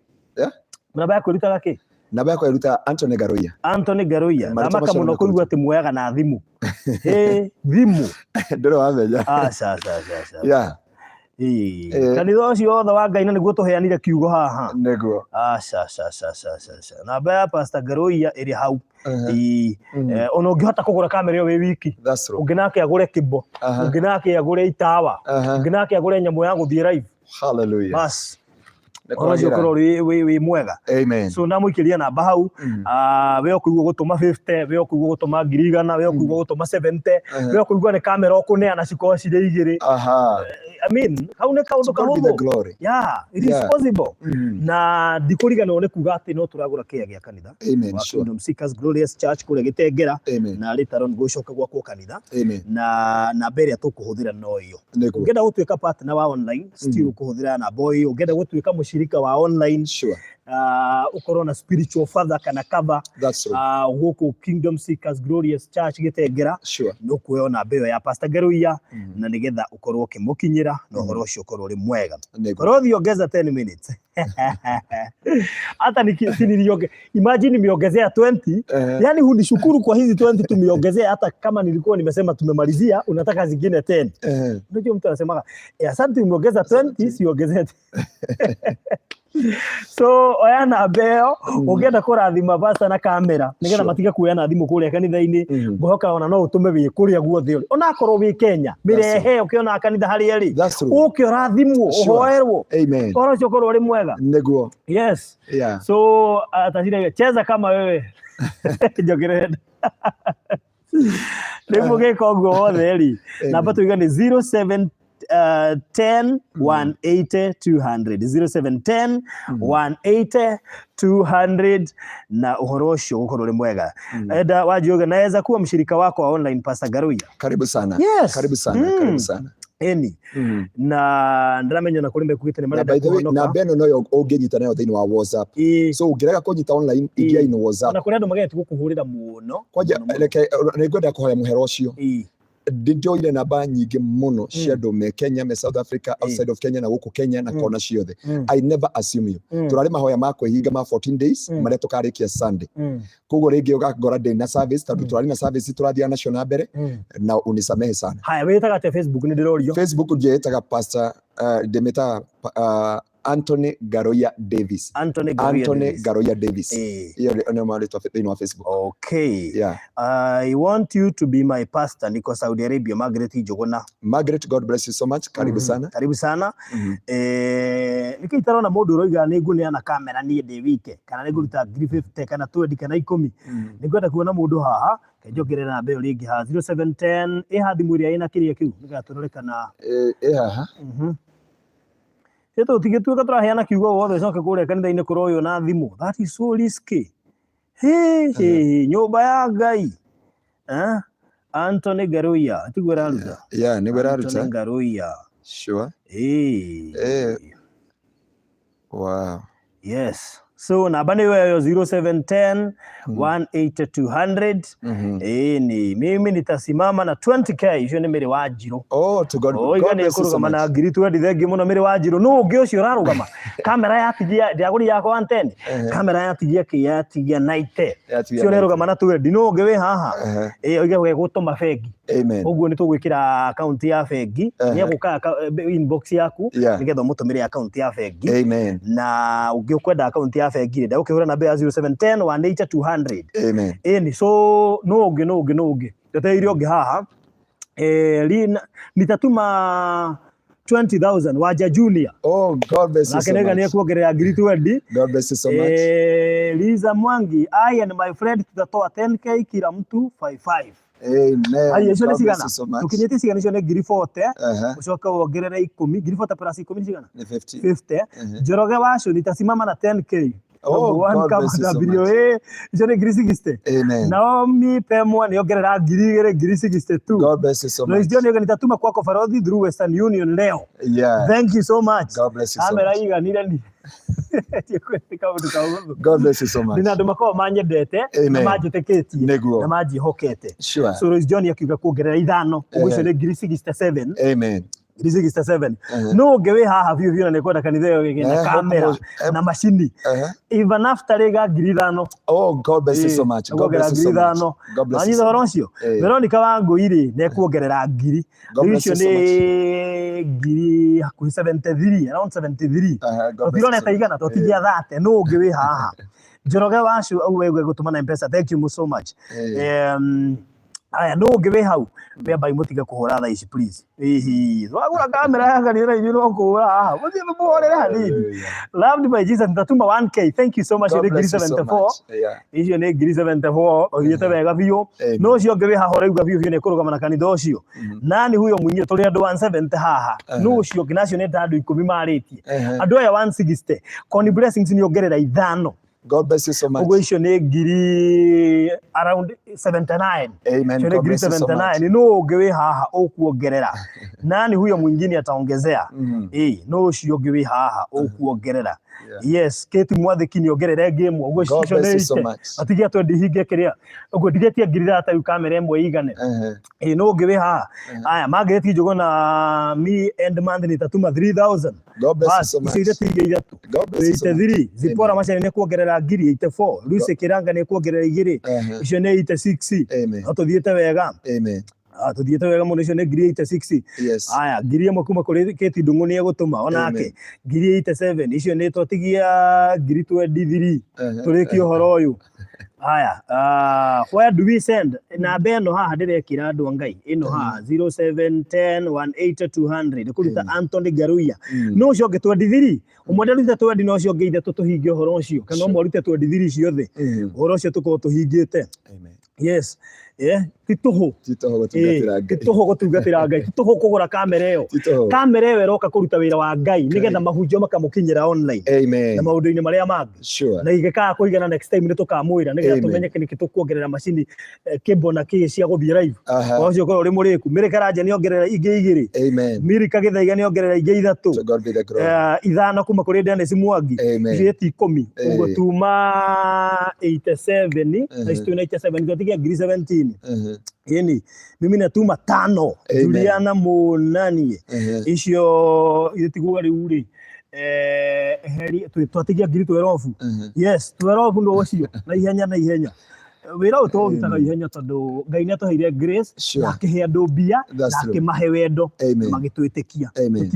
Namba yaku ĩrutaga kĩ? Namba yakwa ĩruta Anthony Ngaruiya. Anthony Ngaruiya. Marĩtwa Ndamaka macio mũno nĩ kũigua atĩ muoyaga na thimũ. Ĩ, thimũ. Ndũrĩ wamenya. Aca, aca, aca, aca. Ĩĩ. Kanitha ũcio wothe wa Ngai na nĩguo tũheanire kiugo haha. Nĩguo. Aca, aca, aca, aca, aca, aca. Namba ya Pastor Ngaruiya ĩrĩ hau. Ĩĩ. Ona ũngĩhota kũgũra kamera ĩyo wĩ wiki. That's true. Ũngĩ nake agũre kĩbo. Ũngĩ nake agũre itawa. Ũngĩ nake agũre nyamũ ya gũthiĩ live. Hallelujah. Bas. Nĩ Ũhoro ũcio kwagĩra. ũkorwo wĩ mwega. Amen. So ndamũikĩria namba hau. Ah, we ũkũigua gũtũma 50, we ũkũigua gũtũma 100,000, we ũkũigua gũtũma 70, we ũkũigua nĩ kamera ũkũneana cikorwo cirĩ igĩrĩ. I mean, hau nĩ kaũndũ To God be the kahũthũ. glory. Yeah, it is possible. Na ndikũriganĩrwo nĩ kuga atĩ no tũragũra kĩea gĩa kanitha Amen. wa Kingdom Seekers Glorious Church kũrĩa Gĩtengera. Na later on gũcoka gwakwo kanitha. Na namba ĩrĩa tũkũhũthĩra no ĩyo. Ũngĩenda gũtuĩka partner wa online, still ũkũhũthĩra namba o ĩyo. Ũngĩenda gũtuĩka mũshirika wa online, ũkorwo na spiritual father kana cover That's true. Gũkũ Kingdom Seekers Glorious Church Gĩtengera, nĩ ũkuoya namba ĩyo ya Pastor Ngaruiya na nĩgetha ũkorwo ũkĩmũkinyĩra na ũhoro ũcio ũkorwo ũrĩ mwega. Korothi, ongeza 10 minutes hata imagine nimeongezea 20. Yani hunishukuru kwa hizi 20 tumeongezea, hata kama nilikuwa nimesema tumemalizia, unataka zingine 10. Unajua mtu anasemaga, "Eh, asante umeongeza 20, siongezee." So oya namba ĩyo ũngĩenda kũrathima pasta na kamera nĩgetha matige kuoya na thimũ kũrĩa kanitha-inĩ. Ngũhoka ona no ũtũme wĩ kũrĩa guothe ũrĩ, onakorwo wĩ Kenya, mĩrehe ũkĩona kanitha harĩa ĩrĩ. That's true. Ũke ũrathimwo, ũhoerwo. Ũhoro ũcio ũkorwo ũrĩ mwega. Yes. So tacira cheza kama wewe njogerere rĩu mũgĩka ũguo wothe rĩ, namba tuiga nĩ 07 10 180 200, 0710 180 200, na ũhoro ũcio ũgũkorwo ũrĩ mwega. Enda wanjiuga naweza kuwa mshirika wako wa online, Pastor Ngaruiya? Karibu sana. Yes. Karibu sana. Karibu sana. Ĩni. Na ndĩramenya na kũrĩ mekuĩte nĩ Na marenda by the way, kũhonoka. Namba ĩno noyo ũngĩnyita nayo thĩinĩ wa WhatsApp. So ũngĩrega kũnyita online, ingia in WhatsApp. Ona kũrĩ andũ mageretie gũkũhũrĩra mũno. Kwanja Mũno, mũno. Reke nĩ ngwenda kũhoya mũhera ũcio. Ndĩnjoire namba nyingĩ mũno cia andũ me Kenya, me South Africa, outside of Kenya na gũkũ Kenya na kona ciothe. I never assume you. Tũrarĩ mahoya ma kwĩhinga ma 14 days marĩa tũkarĩkia Sunday. Koguo rĩngĩ ũgakora ndĩ na service tondũ tũrarĩ na service tũrathiaga nacio na mbere na unisamehe sana. Haya, wĩtaga atĩa Facebook? Nĩ ndĩrorio. Facebook njĩĩtaga Pastor Ndĩmĩtaga Anthony Ngaroia Davis. Anthony Ngaroia Anthony Davis. Ngaroia Davis. Eh. Iyo nĩ marĩtwa thĩinĩ wa Facebook. Okay. Yeah. I want you to be my pastor. Niko Saudi Arabia, Margaret Njuguna. Margaret, God bless you so much. Karibu sana. Karibu sana. Nĩkĩ itarona mũndũ ũroiga nĩ ngũneana kamera niĩ ndĩ wike, kana nĩ ngũruta ngiri 50 kana 20 kana 10? Nĩ ngwenda kuona mũndũ haha. Njongerere namba ĩyo rĩngĩ haha, 0710 ĩha thimũ ĩrĩa ĩna kĩrĩa kĩu, nĩgetha tũrore kana Ĩ haha. Ĩ tũtigĩtuĩka tũraheana kiugo wothe, coke kũrĩa kanitha-inĩ kũroywo na thimũ. That is so risky. Hĩ hĩ, nyũmba ya Ngai. Eh? Anthony Ngaruiya, tiguo ĩraruta? Yeah, nĩguo Anthony ĩraruta. Ngaruiya. Sure. Ĩĩ. Wow. Yes. So namba nĩ ĩyo, 0710 18200. Ĩĩ, ni mimi nitasimama na 20K. Icio nĩ Mĩrĩ wa Njirũ. Oh, to God, Oiga God nĩ bless you so ekũrũgama na much. ngiri 20. Thengiũ mũno, Mĩrĩ wa Njirũ. Nũ ũngĩ ũcio ũrarũgama? Kamera yatigia, ndĩragũrire yakwa 110, kamera yatigia kĩ, yatigia 90. Yatigia Ũcio ũrerũgama na 20, nũ ũngĩ wĩ haha? Ĩ oiga we gũtũma bengi. Amen. Ũguo nĩ tũgwĩkĩra akaunti ya bengi. Nĩ egũka inbox yaku nĩgetha ũmũtũmĩre akaunti ya bengi. Amen. Na ũngĩ ũkwenda akaunti ya bengi rĩ, ndagũkĩhũra namba ya 0710 180 200. Amen. Ĩni, so nũ ũngĩ, nũ ũngĩ, nũ ũngĩ ndeteire ũngĩ haha? Lina, nitatuma 20,000, Wanja Junior. Oh, God bless you Nake so nĩga nĩ much. ekuongerera ngiri 20. God bless you so much. Liza Mwangi, I and my friend tutatoa 10K, kila mtu 55. Amen. Aya, icio nĩ God bless cigana? you so much. Tũkinyĩtie cigana? Icio nĩ ngiri 40. Ũcoke wongerere 10, ngiri 40 plus 10 nĩ cigana? Nĩ 50. 50. Njoroge Wacu, nitasimama na 10K. Oh, Number one God kama bless you so W much. A, icio nĩ ngiri 60. Amen. Naomi Pemwa nĩ ongerera ngiri 2, ngiri 62. God bless you so Lois much. John Yoga, nitatuma kwako Farodhi through Western Union leo. Thank you so much. God bless you so Kamera much. iganire ni kaũndũ kaũhũthũ. God bless you so much. Ndĩna andũ makoragwo manyendete na Amen. manjĩtĩkĩtie Nĩguo. na manjĩhokete. Sure. So Lois John akiuga kuongerera ithano, ũguo icio nĩ ngiri 67. Amen. Ngiri 67. No ũngĩ wĩ haha biũ biũ na nĩ kwenda kanitha ĩyo ĩgĩe na kamera na macini? Ivan Naftali ga ngiri 5. Oh, God bless you so much. God Kuongerera bless you ngiri so much. 5. God bless you Wanyita so ũhoro much. ũcio? Veronica Wangũi rĩ, nĩ ekuongerera ngiri. God Rĩu bless icio you so much. nĩ ngiri hakuhĩ 73, around 73. God bless you so Tũtironete much. igana, tũtigia 30. Nũ ũngĩ wĩ haha? Njoroge Wacu auga gũtũma na M-Pesa. Thank you so much. Aya, nũ ũngĩ wĩ hau? Wĩambai mũtige kũhũra thaa ici, please. Hihi twagũra kamera ya kanitha na ithuĩ no kũhũra haha, mũthiĩ mũhũrĩre hanini. Hallelujah. Loved by Jesus, nitatuma 1K. Thank you so much. God Nĩ ngiri bless you so 74. much. Icio nĩ ngiri 74, ũthiĩte wega biũ. Amen. No ũcio ũngĩ wĩ haha ũrauga biũ biũ nĩ kũrũgama na kanitha ũcio? Nani huyo mwingine? Tũrĩ andũ 170 haha. No ũcio ũngĩ nacio nĩ ta andũ 10 marĩtie. Andũ aya 160. Connie Blessings nĩ ongerera ithano. God bless you so much. Ũguo icio nĩ ngiri around 79. Amen. Icio nĩ God ngiri bless you so much. 79. No ũngĩ wĩ haha ũkuongerera? Nani huyo mwingine ataongezea? Ĩ no ũcio ũngĩ wĩ haha ũkuongerera? Yes, Kate Mwathiki nĩ ongerera ĩngĩ ĩmwe, ũguo God icio bless nĩ you so ite much. matigia twendi hinge kĩrĩa ũguo ndigetie ngiri 30 rĩu kamera ĩmwe ĩigane. Ĩ no ũngĩ wĩ haha? Aya, Margaret Njuguna, me end month nitatuma 3000. God bless you Bas, so much. icio ithatinge ithatũ. God bless you so much. 83. Zipora Amen. Macharia nĩ kuongerera ngiri 84. Lucy Kiranga nĩ kuongerera igĩrĩ. Icio nĩ 86. Amen. No tũthiĩte wega. Amen. Ah, tũthiĩte wega mũno, icio nĩ ngiri 86. Aya, ngiri 1 kuma kũrĩ Kate Ndung'u nĩ egũtũma onake ngiri 87. Icio nĩ twatigia ngiri 23 tũrĩkie ũhoro ũyũ. Aya, where do we send? Namba ĩno haha ndĩrekĩra, andũ a Ngai, ĩno haha, 0710 180 200, kũruta Anthony Ngaruiya. No ũcio ũngĩ 23, ũmwe ndarute 20 na ũcio ũngĩ ithatũ, tũhingie ũhoro ũcio, kana ũmwe arute 23 ciothe, ũhoro ũcio tũkorwo tũhingĩte. Amen. Yes, yeah, ti tũhũ. Ti tũhũ gũtungatĩra Ti Ngai. tũhũ gũtungatĩra Ngai, ti tũhũ kũgũra kamera ĩyo. Ti tũhũ. Kamera ĩyo ĩroka kũruta wĩra wa Ngai nĩgetha mahunjio makamũkinyĩra online Amen. na maũndũ-inĩ marĩa mangĩ. Na ingĩkaga kũigana, next time nĩ tũkamwĩra nĩgetha tũmenye nĩkĩ tũkuongerera macini, kĩmbo na kĩ cia gũthiĩ live. Ũhoro ũcio ũkorwo ũrĩ mũrĩku. Mĩrĩ Karanja nĩ ongerera ingĩ igĩrĩ. Amen. Mirika Gĩthaiga nĩ ongerera ingĩ ithatũ. To God be the glory. Ithano kuma kũrĩ Dennis Mwangi. Amen. Icio ti 10. Ũguo tuma 87 na ici twĩna 87, twatigia ngiri 17. Ĩni mimi natuma tano. Amen. Juliana Munanie. Icio itiguga rĩu rĩ, heri twatigia ngiri 12. Yes, 12 no ũcio na ihenya na ihenya. Wĩra ũyũ tũũrutaga ihenya tondũ Ngai nĩ atũheire grace na akĩhe andũ mbia na akĩmahe wendo magĩtwĩtĩkia.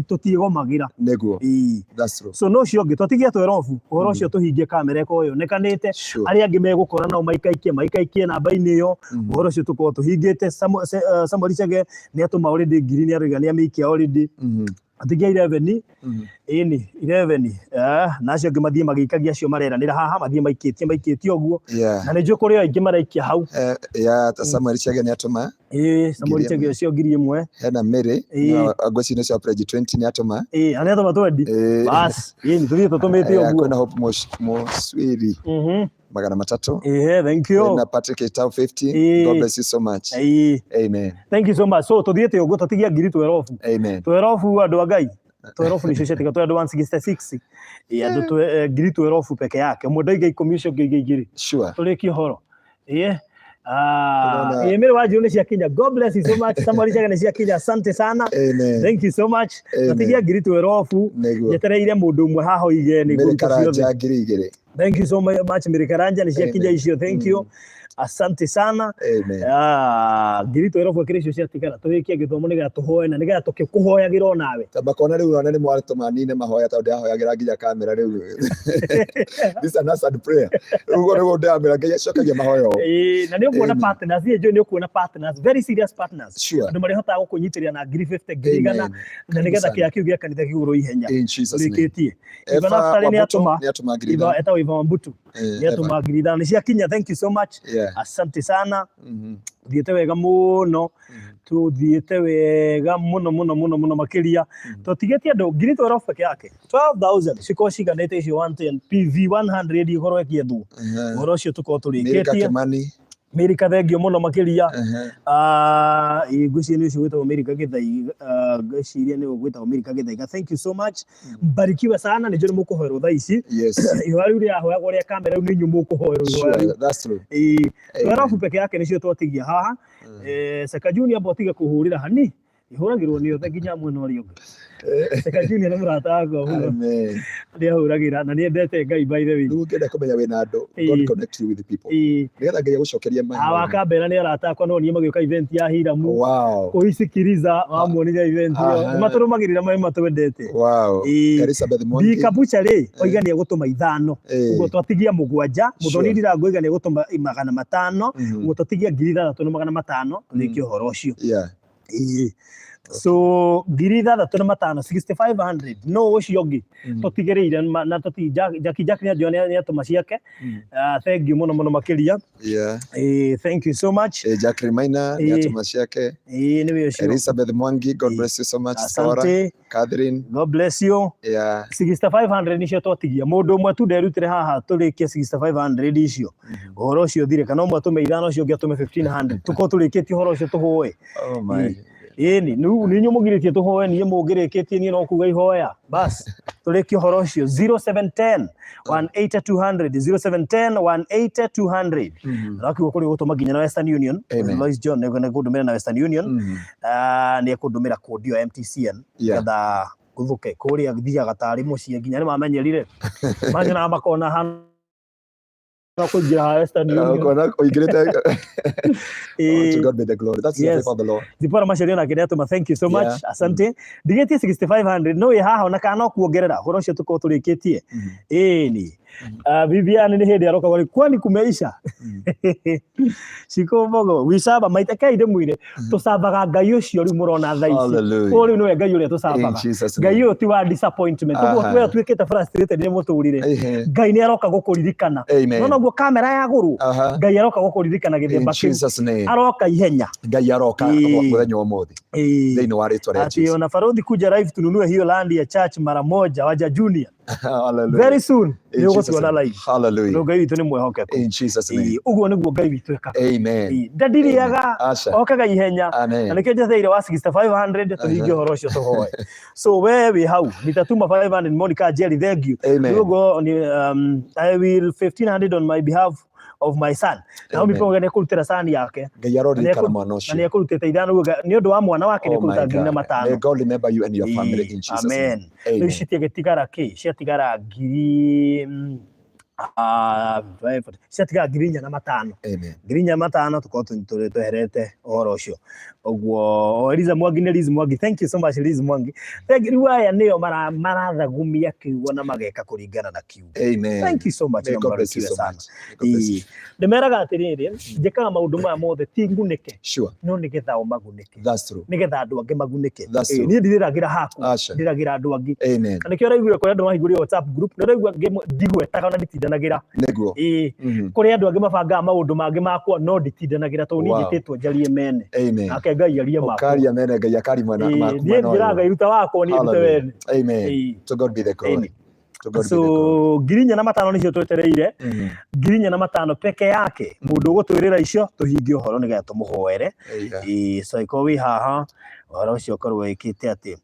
Tũtiĩgomagĩra. Nĩguo. Ĩĩ. That's true. So no ũcio ũngĩ twatigia twerobu ũhoro ũcio tũhingie kamera ĩkorwo yonekanĩte. Arĩa angĩ megũkora nao maikaikie maikaikie namba-inĩ ĩyo, ũhoro ũcio tũkorwo tũhingĩte. Samuel Chege nĩ atũma already ngiri, nĩ aroiga nĩ amĩikia already. Atigia 11. Ĩni 11, na acio angĩ mathiĩ magĩikagia, acio mareranĩra haha mathiĩ maikĩtie maikĩtie ũguo. Na nĩ njũĩ kũrĩ aingĩ maraikia hau. Yeah, ta Samuel Chege nĩ atũma. Ĩĩ, Samuel Ngiri Chege ĩmwe. ũcio 1000. Hena Mary. Ĩĩ. Ngwĩciria nĩ cia pledge 20 nĩ atũma. Ĩĩ, na nĩ atũma 20. Bas, ĩni tũthiĩ tũtũmĩte ũguo. Kwĩna Hope Muswiri 300. Ĩĩ, thank you. Kwĩna Patrick Etau 50. Ĩĩ. God bless you so much. Ĩĩ. Amen. Thank you so much. So tũthiĩte ũguo tũtigia ngiri twerobu. Amen. Twerobu andũ a Ngai. Twerobu nĩcio ciatiga twĩ andũ 166. Ĩĩ, andũ ngiri twerobu peke yake. Ũmwe ndoiga 10, ũcio ũngĩ oiga 2. Tũrĩkie ũhoro. Ĩĩ. Ĩĩ, Mary Wanjiru nĩ ciakinya. God bless you so much. Samuel Chege nĩ ciakinya. Asante sana. Amen. Thank you so much. Amen. Tũtigia ngiri twerobu. Nĩguo. Njetereire mũndũ ũmwe haha oige nĩ Mary ngũruta ciothe. Karanja 2000. Thank you so much Mary Karanja, nĩ ciakinya Amen. icio. Thank you. Asante sana. Amen. Ngiri twerobu akĩrĩ icio ciatigara tũrĩkie gĩthomo nĩgetha tũhoe na nĩgetha tũkĩkũhoyagĩra o nawe. Ta makona rĩu ona nĩ mwatũma nine mahoya tondũ ndĩrahoyagĩra nginya kamera rĩu. This is an answered prayer. Rĩu ũguo nĩguo ndĩramera Ngai acokagia mahoya o. Ĩĩ, na nĩ ũkuona Amen. partners, niĩ njũĩ nĩ ũkuona partners, very serious partners. Andũ marĩhotaga gũkũnyitĩrĩra na ngiri 50, ngiri igana, Amen. na nĩgetha Sana. kĩrĩa kĩu gĩa kanitha kĩgũrwo ihenya. In Jesus name. Tũrĩkĩtie. Eva Ivan Naftali nĩ Wambutu atũma. nĩ atũma ngiri Iva ithano. etagwo Iva Wambutu. Nĩ Eva. atũma 5000. Nĩ ciakinya. Thank you so much. Asante sana. Thiĩte wega mũno. Tũthiĩte wega mũno mũno mũno mũno makĩria. Tũtigĩtie andũ ngiri 12 peke yake. 12,000 cikorwo ciganĩte icio 110 PV 100 ikorwo ĩkĩethwo. Ũhoro ũcio tũkorwo Mary tũrĩkĩtie. Kakemani. Mary Kathengio mũno makĩria. Ngwĩciria nĩ ũcio wĩtagwo Mary Kagĩthaiga, ngwĩciria nĩ ũgwĩtagwo Mary Kagĩthaiga. Thank you so much. Mbarikiwe sana, nĩ njũĩ nĩ mũkũhoerwo thaa ici. Ihoya rĩu rĩrahoyagwo rĩa kamera rĩu nĩ inyuĩ mũkũhoerwo ihoya rĩu. That's true. Ĩĩ, Amen. twerabu peke yake nĩcio twatigia haha. Seka Junior amba ũtige kũhũrĩra hani. Ihũragĩrwo nĩ othe nginya mwena ũrĩa ũngĩ. Seka Junior nĩ mũrata wakwa mũno. Amen. Nĩ ahũragĩra na nĩ endete Ngai by the way. Rĩu ũngĩenda kũmenya wĩna andũ, God connect you with people. Nĩgetha Ngai agũcokerie mahoya. Awa Kambera nĩ arata akwa no niĩ magĩũka event ya Hiramu. Wow. Kũisikiriza wamuonire event ĩyo. Nĩ matũrũmagĩrĩra marĩ matwendete. Wow. Elizabeth Mwangi. Bikabucha rĩ, oiga nĩ egũtũma 5. Ũguo twatigia 7. Mũthoni Ndirango oiga nĩ egũtũma 500. Ũguo twatigia 6500 tũrĩkie ũhoro ũcio. Ĩĩ. So 6500, 6500 no ũcio ũngĩ tũtigĩrĩire na tũti Jackie Jack nĩ anjũa nĩ atũma ciake. Thank you mũno mũno makĩria. Thank you so much. Jacqueline Maina nĩ atũma ciake. Nĩ we ũcio. Elizabeth Mwangi, God bless you so much. Asante. Catherine. God bless you. 6500 nicio twatigia. Mũndũ ũmwe tu nderutire haha tũrĩkie 6500 icio. Ũhoro ũcio ũthire, kana ũmwe atũme 5, ũcio ũngĩ atũme 1500. Tũkorwo tũrĩkĩtie ũhoro ũcio tũhoe. Oh my. Ĩni, nĩ inyuĩ mũgirĩtie tũhoe, niĩ mũngĩrĩkĩtie niĩ no kuga ihoya. Bas, tũrĩkie ũhoro ũcio. 0710 180 200, 0710 180 200. Rakiuga kũrĩ gũtũma nginya na Western Union. Amen. Lois John nĩ ekũndũmĩra na Western Union. Nĩ ekũndũmĩra kũndi ĩyo MTCN. Nĩgetha ngũthũke kũrĩa thiaga tarĩ mũciĩ nginya nĩ mamenyerire. Manyonaga makona hana kũingĩra haha Western Union. Ũkona ũingĩrĩte. Oh, to God be the glory. That's the favor of the Lord. Zipporah Macharia nake nĩ atũma, thank you so much. Asante. Ndigĩtie 6500 no ĩ haha ona kana no kuongerera ũhoro ũcio tũkorwo tũrĩkĩtie. Ĩni. Vivian nĩ hĩndĩ aroka gwari kwani kumeisha. Shiko Mbogo wicaba maita kai ndĩmwĩre tũcambaga Ngai ũcio rĩu mũrona thaa ici. Hallelujah. Ũyũ rĩu nĩwe Ngai ũrĩa tũcambaga. In Jesus Ngai name. ũyũ ti wa disappointment. Ũguo we ũtuĩkĩte frustrated nĩ mũtũrĩre. Ngai nĩ aroka gũkũririkana. Amen. No noguo kamera yagũrwo. Ngai aroka gũkũririkana In gĩthemba kĩu. Jesus name. Aroka ihenya. Ngai aroka mũthenya wa ũmũthĩ. Thĩinĩ wa rĩtwa rĩa Ati Jesu. ona Farodhi kuja live tununue hiyo land ya church mara moja waja Junior. Hallelujah. Very soon. In Nĩ Jesus ũgũtuona name. live. Hallelujah. Tondũ Ngai witũ nĩ mwehokeku. In Jesus name. Ũguo nĩguo Ngai witũ ekaga. Amen. Ndadiriaga, Aca. okaga ihenya. Amen. Na nĩkĩo njetheire wa 6500 tũhingie ũhoro ũcio tũhoe. So we wĩ hau, nitatuma 500 Monica Jerry, thank you. Amen. Rĩu ũguo ni, I will 1500 on my behalf of my son. Naomi Amen. Ponga nĩ ekũrutĩra sani yake. Ngai aroririkana mwana Na ũcio. nĩ ekũrutĩte 5 ũguo nĩ ũndũ wa mwana wake nĩ Oh my ekũruta ngiri na God. matano. May God remember you and your family in Jesus' name. Amen. Rĩu Amen. citiagĩtigara kĩ? Ciatigara ngiri, Ah, ciatiga 4,500. Amen. 4,500 tukorwo tweherete ũhoro ũcio ũguo. O Eliza Mwangi nĩ Liz Mwangi, thank you so much, Liz Mwangi, thank you. Rĩu aya nĩo marathagumia kiugo na mageka kũringana na kiugo. Amen. Thank you so much. May na God bless you mũbarikiwe so sana. much. May God bless you. Ĩĩ. Ndĩmeraga atĩrĩrĩ, njĩkaga maũndũ maya mothe ti ngunĩke, no nĩgetha o magunĩke, That's true. nĩgetha andũ angĩ magunĩke. That's Ĩĩ, true. niĩ ndirĩragĩra haku, Aca. ndĩragĩra andũ angĩ. Amen. Na nĩkĩo ũraiguire kũrĩ andũ mahingũrire WhatsApp group, nĩ ũraigua ndigwetaga na nditindanagĩra. Nĩguo. Ĩĩ, kũrĩ andũ angĩ mabangaga maũndũ mangĩ makwa, no nditindanagĩra tondũ niĩ njĩtĩtwo njarie mene. Amen. Nake Ngai arie makwa. Ũkaria mene, Ngai akari mwena Ĩĩ, maku niĩ mwena njĩraga ũyũ. Ngai ruta wakwa, niĩ ndute Hallelujah. wene. Amen. Ĩĩ. To God be the glory. Ĩni. To God be the So glory. 4,500 nĩcio twetereire. 4,500 peke yake, mũndũ ũgũtwĩrĩra icio tũhingie ũhoro nĩgetha tũmũhoere. Ĩĩ, so ĩkorwo wĩ haha, ũhoro ũcio ũkorwo wĩkĩte atĩ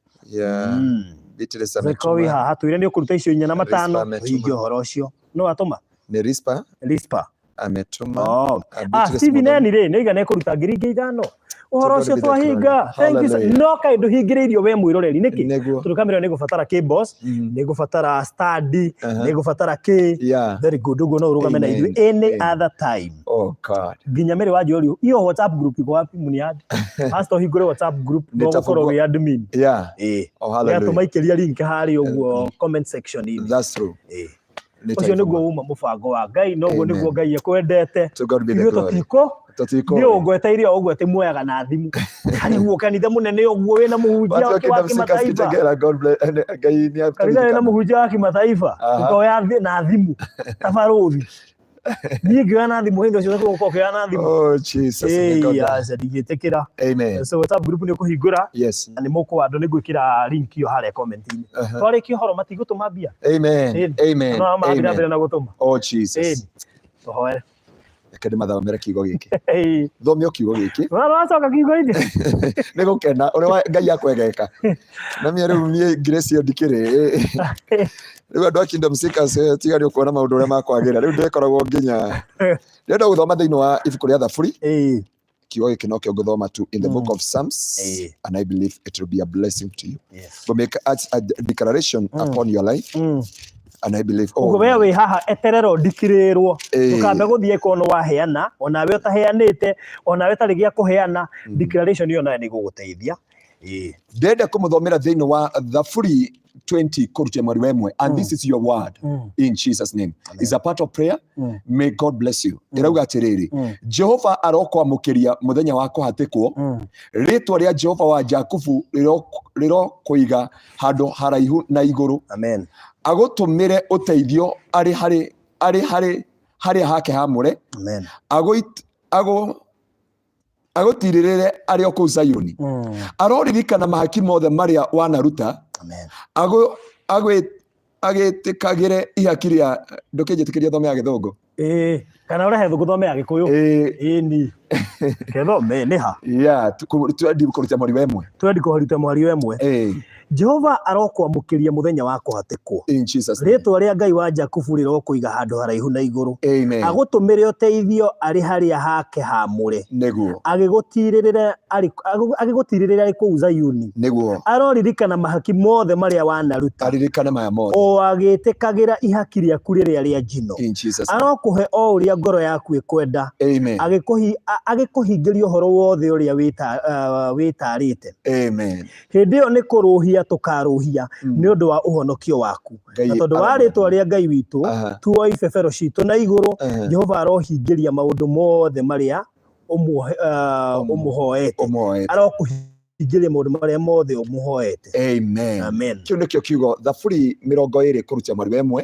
Beatrice So ĩkorwo wĩ ametũma. haha, twĩre nĩ ũkũruta icio inya na Rispa matano, ametũma. tũhingie ũhoro ũcio. No atũma. Nĩ Rispa Rispa ametũma. Oh. Beatrice Stephen Muthoni. Eni rĩ, nĩ igana ĩkũruta 5,000. Ũhoro To God ũcio be the glory. twahinga. Thank you so. Hallelujah. No kaĩ ndũhingĩrĩirio we mwĩroreri nĩkĩ? Nĩguo. Tondũ kamera ĩyo nĩ ĩgũbatara cables, nĩ ĩgũbatara stand, nĩ ĩgũbatara kĩ. Very good. Ũguo no ũrũgame na Amen. ithuĩ any Amen. other time. Oh God. Nginya Mary wa Njori, iyo WhatsApp group iko wapi muniad? Pastor hingũre WhatsApp group no Nĩtafungua. gũkorwo wĩ admin. Oh, Ĩĩ. hallelujah. Nĩatũmaikĩria link harĩa ũguo comment section inĩ. That's true. Ĩĩ. Nĩ Ũcio nĩguo taifungua. uma mũbango wa Ngai, noguo Amen. nĩguo Ngai ekwendete. To God be the Ithuĩ glory. tũtikũ Tũtikũĩ. niĩ ũngweteire o ũguo atĩ muoyaga na thimũ harĩguo kanitha mũnene ũguo wĩna mũhunjia Watu wa wa Kingdom Seekers kĩmataifa, Kitengela, God bless. Ngai nĩ kanitha wĩna atũririkana. mũhunjia wa kĩmataifa, ũkoya na thimũ ta barũthi. Niĩ ngĩoya na thimũ hĩndĩ ũcio ũkorwo ũkĩoya na thimũ. Oh Jesus. May God Ĩĩ, aca ndingĩtĩkĩra. Amen. So WhatsApp group nĩ ũkũhingũra na nĩ mũkũandũ, nĩ ngwĩkĩra link ĩyo harĩa comment-inĩ. Twarĩkia ũhoro matigũtũma mbia. Amen. Ĩni. Amen. No marathiĩ na Amen. mbere na gũtũma. Oh Jesus. Ĩni. Tũhoere. Reke ndĩmathomere kiugo gĩkĩ. Ĩĩ. Thomio kiugo gĩkĩ. Wona wacoka kiugo-inĩ. Nĩ gũkena ũrĩa Ngai akwegeka. Na mie rĩu niĩ grace ĩyo ndikĩrĩ. Rĩu andũ a Kingdom Seekers tiga nĩ ũkuona maũndũ ũrĩa makwagĩra. Rĩu ndĩkoragwo nginya. Ndĩrenda gũthoma thĩinĩ wa ibuku rĩa Thaburi. Kiugo gĩkĩ nokĩo ngũthoma tu in the book of Psalms, and I believe it will be a blessing to you. Go make a declaration upon your life, and I believe, oh, Ũguo we wĩ haha eterera ũndikĩrĩrwo. Ĩĩ. Ndũkambe gũthiĩ ĩkorwo nĩ waheana, onawe ũtaheanĩte, onawe ũtarĩ gĩa kũheana, declaration ĩyo nayo nĩ ĩgũgũteithia. Ĩĩ. Ndĩrenda kũmũthomera thĩinĩ wa Thaburi 20 kũrutia mweri wa ĩmwe, and this is your word in Jesus' name. It's a part of prayer. May God bless you. Ĩrauga atĩrĩrĩ, Jehova arokwamũkĩria mũthenya wa kũhatĩkwo, rĩtwa rĩa Jehova wa Jakubu rĩrokũiga handũ haraihu na igũrũ. Amen. Agũtũmĩre ũteithio arĩ harĩ arĩ harĩ harĩa hake hamũre. Amen. Agũtirĩrĩre arĩ o kũu Zayuni. Aroririkana mahaki mothe marĩa wanaruta. Amen. Agĩtĩkagĩre ihaki rĩa ndũkĩnjĩtĩkĩria thome ya gĩthũngũ. Ĩĩ, kana ũrehe thũkũ ya gĩkũyũ. Ĩĩ. Ĩni. Kethome nĩ ha? Yeah, twendi kũruta mweri wa ĩmwe. Twendi kũruta mweri wa ĩmwe. Ĩĩ. Jehova arokwamũkĩria mũthenya wa kũhatĩkwo. In Jesus' name. Rĩtwa rĩa Ngai wa Jakubu rĩrokũiga handũ haraihu na igũrũ. Amen. Agũtũmĩre ũteithio arĩ harĩa hake hamũre. Nĩguo. Agĩgũtirĩrĩra arĩ kũu Zayuni. Nĩguo. Aroririkana mahaki mothe marĩa wanaruta. Aririkane maya mothe. O agĩtĩkagĩra ihaki rĩaku rĩrĩa rĩa njino. In Jesus' name. Arokũhe o ũrĩa ngoro yaku ĩkwenda. Amen. Agĩkũhingĩria ũhoro wothe ũrĩa wĩtarĩte. Amen. Hĩndĩ ĩyo nĩ kũrũhia tũkarũhia nĩ ũndũ wa ũhonokio waku. Ngai Na tondũ wa aramũrathime. rĩtwa rĩa Ngai witũ, tuoe ibebero citũ na igũrũ. Jehova arohingĩria maũndũ mothe marĩa ũmũhoete. Ũmũhoete. Arokũhingĩria maũndũ marĩa mothe ũmũhoete. Amen. Amen. Kĩu nĩkĩo kiugo Thaburi 20 kũrutia mweri wa ĩmwe.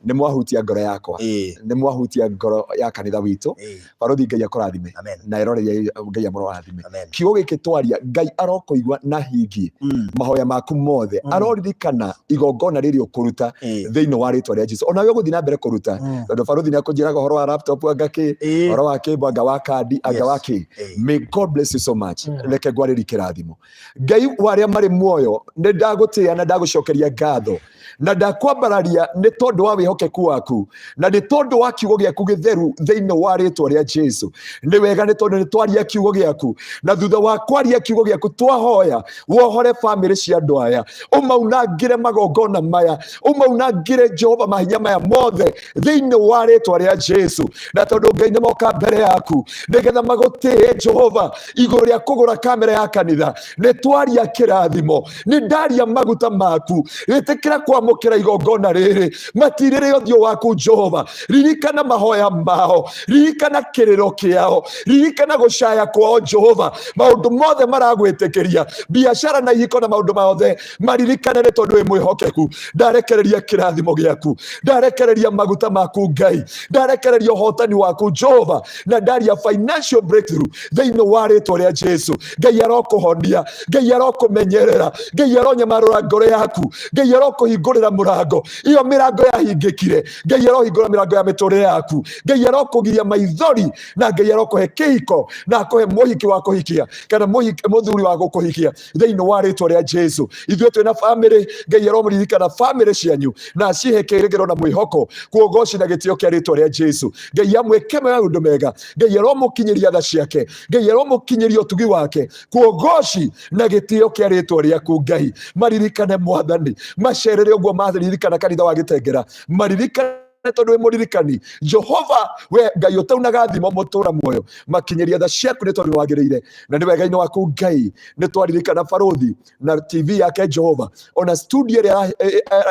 Nĩ mwahutia ngoro yakwa. Nĩ mwahutia ngoro ya kanitha witũ. Barothi Ngai akũrathime. Amen. Na ĩroreria Ngai amũrathime. Amen. Kiugo gĩkĩ twaria, Ngai arokũigua na hingie mahoya maku mothe. Aroririkana igongona rĩrĩa ũkũruta thĩinĩ wa rĩtwa rĩa Jesu. Onawe ũgũthiĩ na mbere kũruta. Tondũ barothi nĩ akũnjĩraga ũhoro wa laptop anga kĩ, ũhoro wa kĩmbo anga wa kandi anga wa kĩ. May God bless you so much. Reke ngwarĩrie kĩrathimo. Kĩrathimo. Ngai wa arĩa marĩ muoyo, nĩ ndagũtĩĩa na ndagũcokeria ngatho na ndakwambararia nĩ tondũ wa wĩhokeku waku na nĩ tondũ wa kiugo gĩaku gĩtheru thĩinĩ wa rĩtwa rĩa Jesu. Nĩ wega nĩ tondũ nĩ twaria kiugo gĩaku, na thutha wa kwaria kiugo gĩaku twahoya wohore bamĩrĩ cia andũ aya, ũmaunangĩre magongona maya, ũmaunangĩre Jehova mahinya maya mothe thĩinĩ wa rĩtwa rĩa Jesu. Na tondũ Ngai nĩ moka mbere yaku nĩgetha magũtĩe Jehova igũrũ rĩa kũgũra kamera ya kanitha, nĩ twaria kĩrathimo, nĩ ndaria maguta maku, ĩtĩkĩra kwamũkĩra igongona rĩrĩ, matirĩrĩ ũthiũ waku Jehova. Ririkana mahoya mao, ririkana kĩrĩro kĩao, ririkana gũcaya kwao Jehova, maũndũ mothe maragwĩtĩkĩria, biacara na ihiko na maũndũ mothe maririkane, nĩ tondũ wĩ mwĩhokeku. Ndarekereria kĩrathimo gĩaku, ndarekereria maguta maku Ngai, ndarekereria ũhotani waku Jehova, na ndaria financial breakthrough thĩinĩ wa rĩtwa rĩa Jesu. Ngai arokũhonia, Ngai arokũmenyerera, Ngai aronyamarũra ngoro yaku, Ngai arokũhingũrĩra mũrango, iyo mĩrango yahingĩkire, Ngai arohingũra mĩrango ya mĩtũrĩre yaku, Ngai arokũgiria maithori, na Ngai arokũhe kĩhiko na akũhe mũhiki wa kũhikia kana mũthuri wa gũkũhikia thĩinĩ wa rĩtwa rĩa Jesu. Ithuĩ twĩna bamĩrĩ, Ngai aromũririkana bamĩrĩ cianyu na acihe kĩĩrĩgĩrĩro na mwĩhoko kuogoci na gĩtĩo kĩa rĩtwa rĩa Jesu. Ngai amwĩke maũndũ mega, Ngai aromũkinyĩria tha ciake, Ngai aromũkinyĩria ũtugi wake kuogoci na gĩtĩo kĩa rĩtwa rĩaku. Ngai maririkane Mwathani, macerere ũguo maririkana kanitha wa Gĩtengera, maririkane tondũ wĩ mũririkani Jehova, we Ngai ũtaunaga thimo mũtũra muoyo, makinyĩria tha ciaku nĩ tondũ nĩwagĩrĩire na nĩ wega-inĩ waku Ngai. Nĩ twaririkana barothi na TV yake Jehova, ona studio ĩrĩa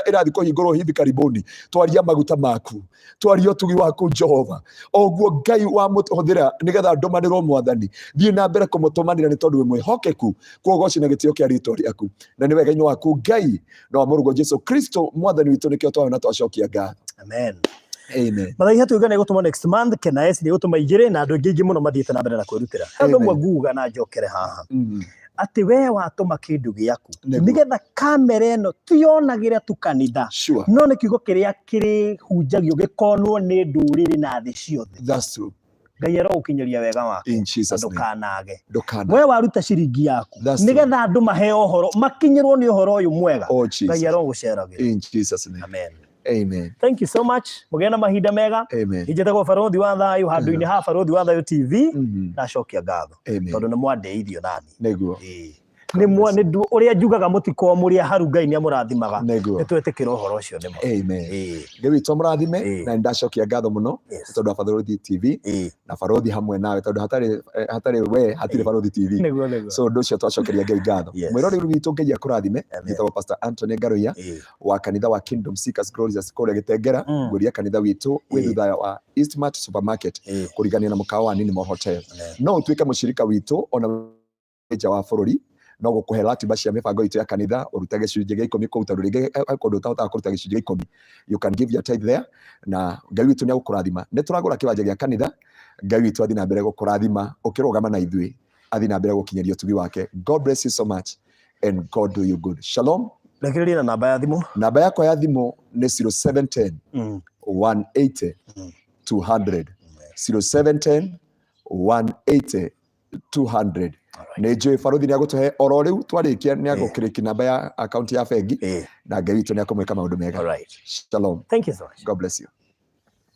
ĩrathiĩ kũhingũrwo hivi karibuni, twaria maguta maku, twaria ũtugi waku Jehova, oguo Ngai wamũhũthĩra nĩgetha ndũmanĩrwo Mwathani, thiĩ na mbere kũmũtũmanĩra nĩ tondũ wĩ mwĩhokeku kuogoci na gĩtĩo kĩa rĩtwa rĩaku na nĩ wega-inĩ waku Ngai na wa mũrũguo Jesu Kristo Mwathani witũ, nĩkĩo twahona na twacokia ngatho. Amen. Amen. Mathaa ihatu nĩ gũtũma next month Kenaes nĩ gũtũma igĩrĩ na andũ aingĩ aingĩ mũno mathiĩte na mbere na kwĩrutĩra. He ũndũ ũmwe Amen. nguga na njokere haha atĩ we watũma kĩndũ gĩaku Nĩguo. nĩgetha kamera ĩno tionagĩre tu kanitha, no nĩ kiugo kĩrĩa kĩrĩhunjagio gĩkonwo nĩ ndũrĩrĩ na thĩ ciothe. That's true. Ngai arogũkinyĩria wega waku In na Jesus name. ndũkanage. Ndũkana. We waruta ciringi yaku That's true. nĩgetha andũ maheo ũhoro, makinyĩrwo nĩ ũhoro ũyũ mwega. Oh Ngai Jesus. arogũceragĩra. In Jesus name. Amen. Amen. Thank you so much. Mũgĩe na mahinda mega. Amen. Njĩtagwo Barothi wa Thayũ handũ-inĩ ha Barothi wa Thayũ TV. Ndacokia ngatho Amen. tondũ nĩ mwandĩithio nani. Nĩguo. Ĩĩ. Nĩ mwa nĩ ũrĩa njugaga mũtikorwo mũrĩ aharu, Ngai nĩ amũrathimaga. Nĩguo. Nĩ twetĩkĩra ũhoro ũcio nĩ ma. Amen. Ĩĩ. Ngai witũ amũrathime Ĩĩ. na nĩndacokia ngatho mũno tondũ wa Barothi TV na Barothi hamwe nawe, tondũ hatarĩ we hatirĩ Barothi TV. Nĩguo nĩguo. So ũndũ ũcio twacokeria Ngai ngatho. Mwĩroreri witũ, Ngai akũrathime. Njĩtagwo Pastor Anthony Ngaruiya wa kanitha wa Kingdom Seekers Glorious kũrĩa Gĩtengera. Ngũria kanitha witũ wĩ thutha wa Eastmart Supermarket, kũrigania na mũkawa wa Ninimo Hotel. No ũtuĩke mũshirika witũ ona nja wa bũrũri, no gũkũhe ratiba cia mĩbango itũ ya kanitha, ũrute gĩcunjĩ gĩa 10 kũu, tondũ rĩngĩ he kũndũ ũtahotaga kũruta gĩcunjĩ gĩa 10. You can give your tithe there na Ngai witũ nĩ agũkũrathima. Nĩ tũragũra kĩwanja gĩa kanitha. Ngai witũ athiĩ na mbere gũkũrathima ũkĩrũgama na ithuĩ, athiĩ na mbere gũkinyĩria ũtugi wake. God bless you so much and God do you good. Shalom. Rekereria na namba ya thimũ. Namba yakwa ya thimũ nĩ 0710 180 200, 0710 180 200. Nĩ njũĩ barothi nĩ agũtũhe oro rĩu twarĩkia, nĩ agũkĩrĩki namba ya akaunti ya bengi na Ngai witũ nĩ akũmwĩka maũndũ mega. All right. Shalom. Thank you so much. God bless you.